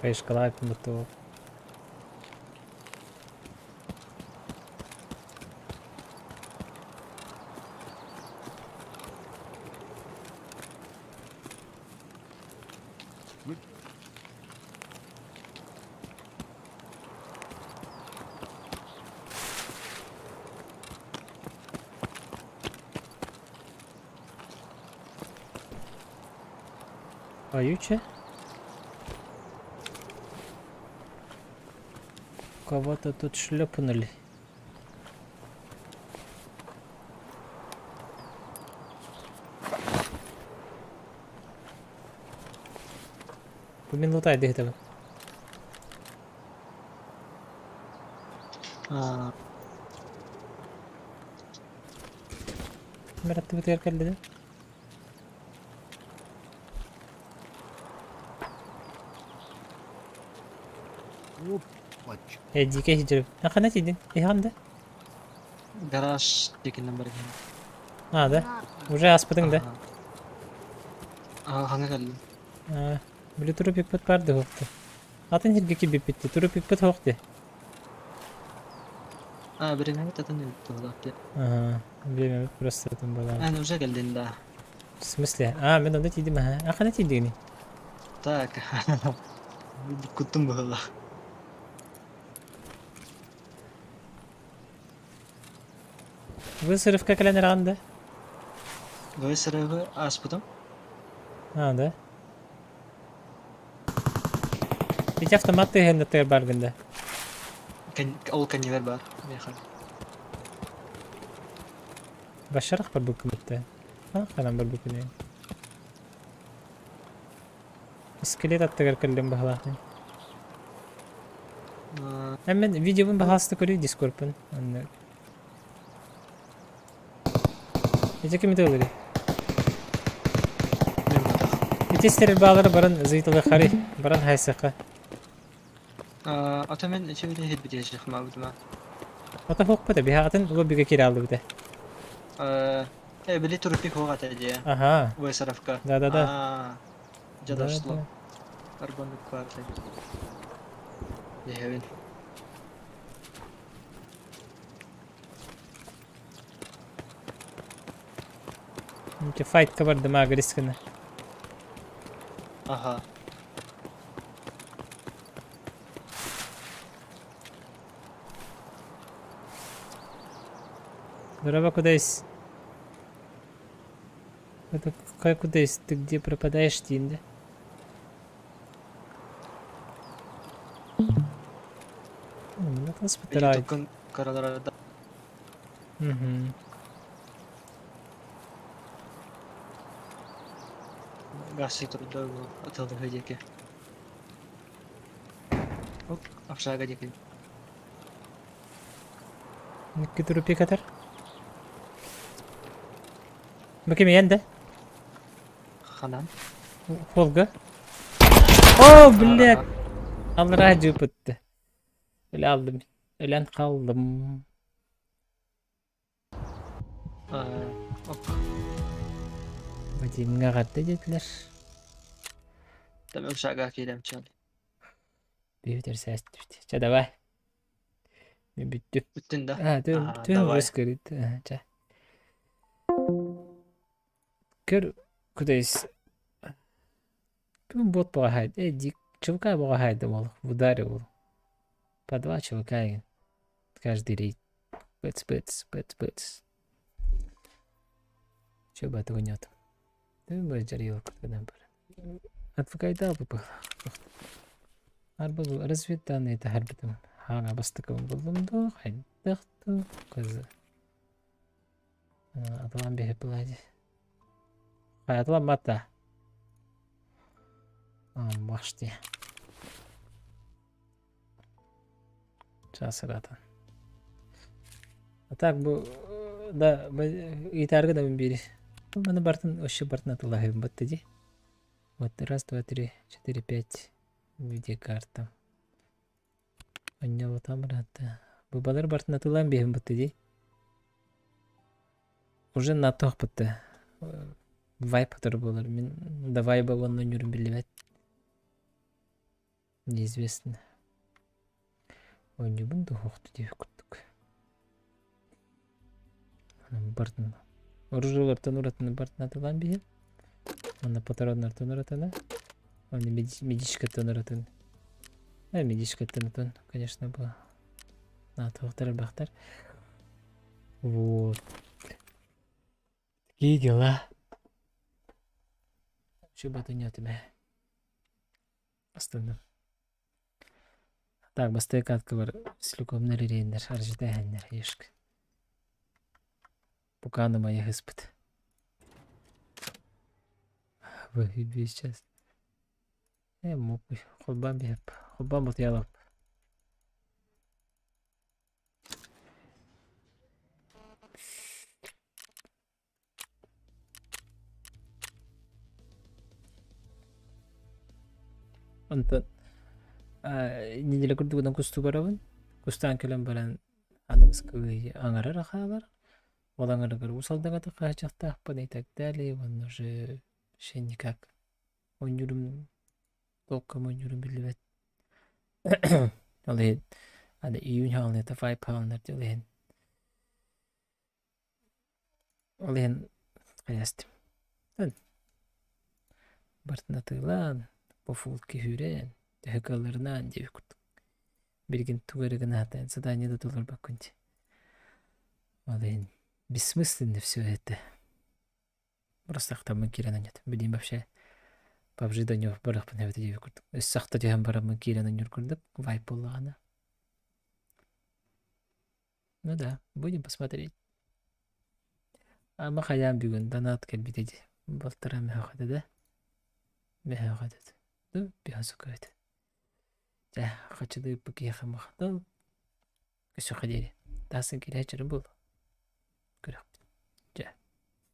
Хаешкалаабыт туох. Поюче? Кого-то тут шлепнули. Бу мин лутаайда иһитэбин. Аа, Ким аттыбытыгар кэллэ да? Опачка. Э, дьиикэй сылдьарым. Ханна тиийдиҥ? Иһэҕин да? гараж диэкинэн баран иһэн. А, да? Уже ааспытыҥ да? Аа, хаҥа кэллим. Аа, били турупикпыт баар да суох дии. Атын сиргэ киирбиппит дии, турупикпыт суох дии. Аа, бириэмэбит атын туһалаах дии. Аа, бириэмэбит просто атын буолаҕа. Эн уже кэллин да. В смысле? А, мин онно тиийдим аһа. А ханна тиийдигиний? Так, куттум быһыылаах. Высырывка кэлэн эрэҕин да? Высырывы ааспытым. А, да? Ити автомат тыаһын баргын да? Ол кэннигэр баар миэхэ. Башарах барбыккын бытта. А, ханан барбыккын Скелет аттыгар кэллим баһылаахтын. Мен видеобун баһаалыста көрүй дискорпун. Онно. Ити кими тылырый? Ити стрельбалары баран зыйтылы баран хайсаха. Ата мен ичи хит битиэчи Ата хокпата биһаатын лоббига кире алды Э, били турупик хоҕата дии. Ага. Высоровка. Да-да-да. Аа, дьэ дошло. Арбаннык баартай. Дьэһэбин. Файтка бардым агрисканы. Ага. Здорово, кудайс. Это какая кудайс? Ты где пропадаешь, Тинда? Ютубкун караларда. Угу. Гасси турда атылды диэки. Оп, общага диэки. Китуру пикатар. Бу ким да? Ханан. Холга. О, блядь. Аллара жыпытты. Өлө алдым. Өлөн калдым. Оп. Вадимга катты диэтилэр. Там общага киирем чал. Бүүтер сәстүт. Ча давай. Мен бүттүм. Бүттүн да? А, түн Аа, түн давай. выскорит. Ча. Көр кудайс. Бот багайд. Э, дик ЧВК багайд ол. Ударил. По два ЧВК. Каждый рейд. Быц, быц, быц, быц. Чё бы этого нет? Ты бы жарил, когда бар. Отвыкайда бы было. Арба разведданные это харбитым. Хага бастыкым булдум хайдахту кызы. Аталан бехе булади. Аталан мата. Башти. Часырата. А так бу да гитарга да бери. Маны бартын вообще бартын атылахым батты ди. Вот раз, два, три, четыре, пять. Видеокарта. Аннялы тамырата. Бу балар бартын атылан бехим батты ди. Уже на тох батты. Вайп атыр болар. Мен да вайба онны нүрін билебет. Неизвестно. Ойнюбун духохту деп күттүк. Бартын. Оружиялартан уратыны бартын атылан бехим. Онна патроннартан уратыны. Онна медичкаттан уратын. Э, медичкаттан утун, конечно, бу. На тохтар бахтар. Вот. Такие дела. Чё бы нет тебя. Остальным. Так, бастay катка бар. Слюкомнар ирейнер, аржитәһәннәр, ешк. Пуканы моя испыт. Вы сейчас. Ээ мук холбоон биһип холбоон ботуйалап. Онтон неделя курдугунан кустуу барабын. Кустаан кэлэн баран аныгыскы аҥара хаалар. Ол аҥарыгар уус алдаҥата хааччахтаахпын и так далее. Уонна уже вообще никак. Оонньуурум толком оонньуурум биллибэт. Ол иһин аны июнь хаалыныыта вайп хаалынар ол иһин Ол иһин хайаастым. Барытын атыылаан, пофулки күүрэн, төһө кыалларынан диэбит курдук. Билигин тугу эрэ гына сатаан задание да толорбоккун дии. Ол иһин бессмысленно все это. Просто ахтаммын киирэн анньат. Билигин вообще PUBG да ньуох барыахпын эбэтэ диэбит курдук. Өссө ахта түһэн бараммын киирэн анньар курдук вайп буоллаҕына. Ну да, будем посмотреть. Ама хайаан бүгүн донат кэлбитэ дии. Балтараа мөһөх этэ да. Мөһөх этэ. Ну, биһа сука этэ. Дьэ, хачылыыппы киһиэхэ махтал. Өсөхө диэри. Таасын киирээччи буолуо. Көрөхпүт.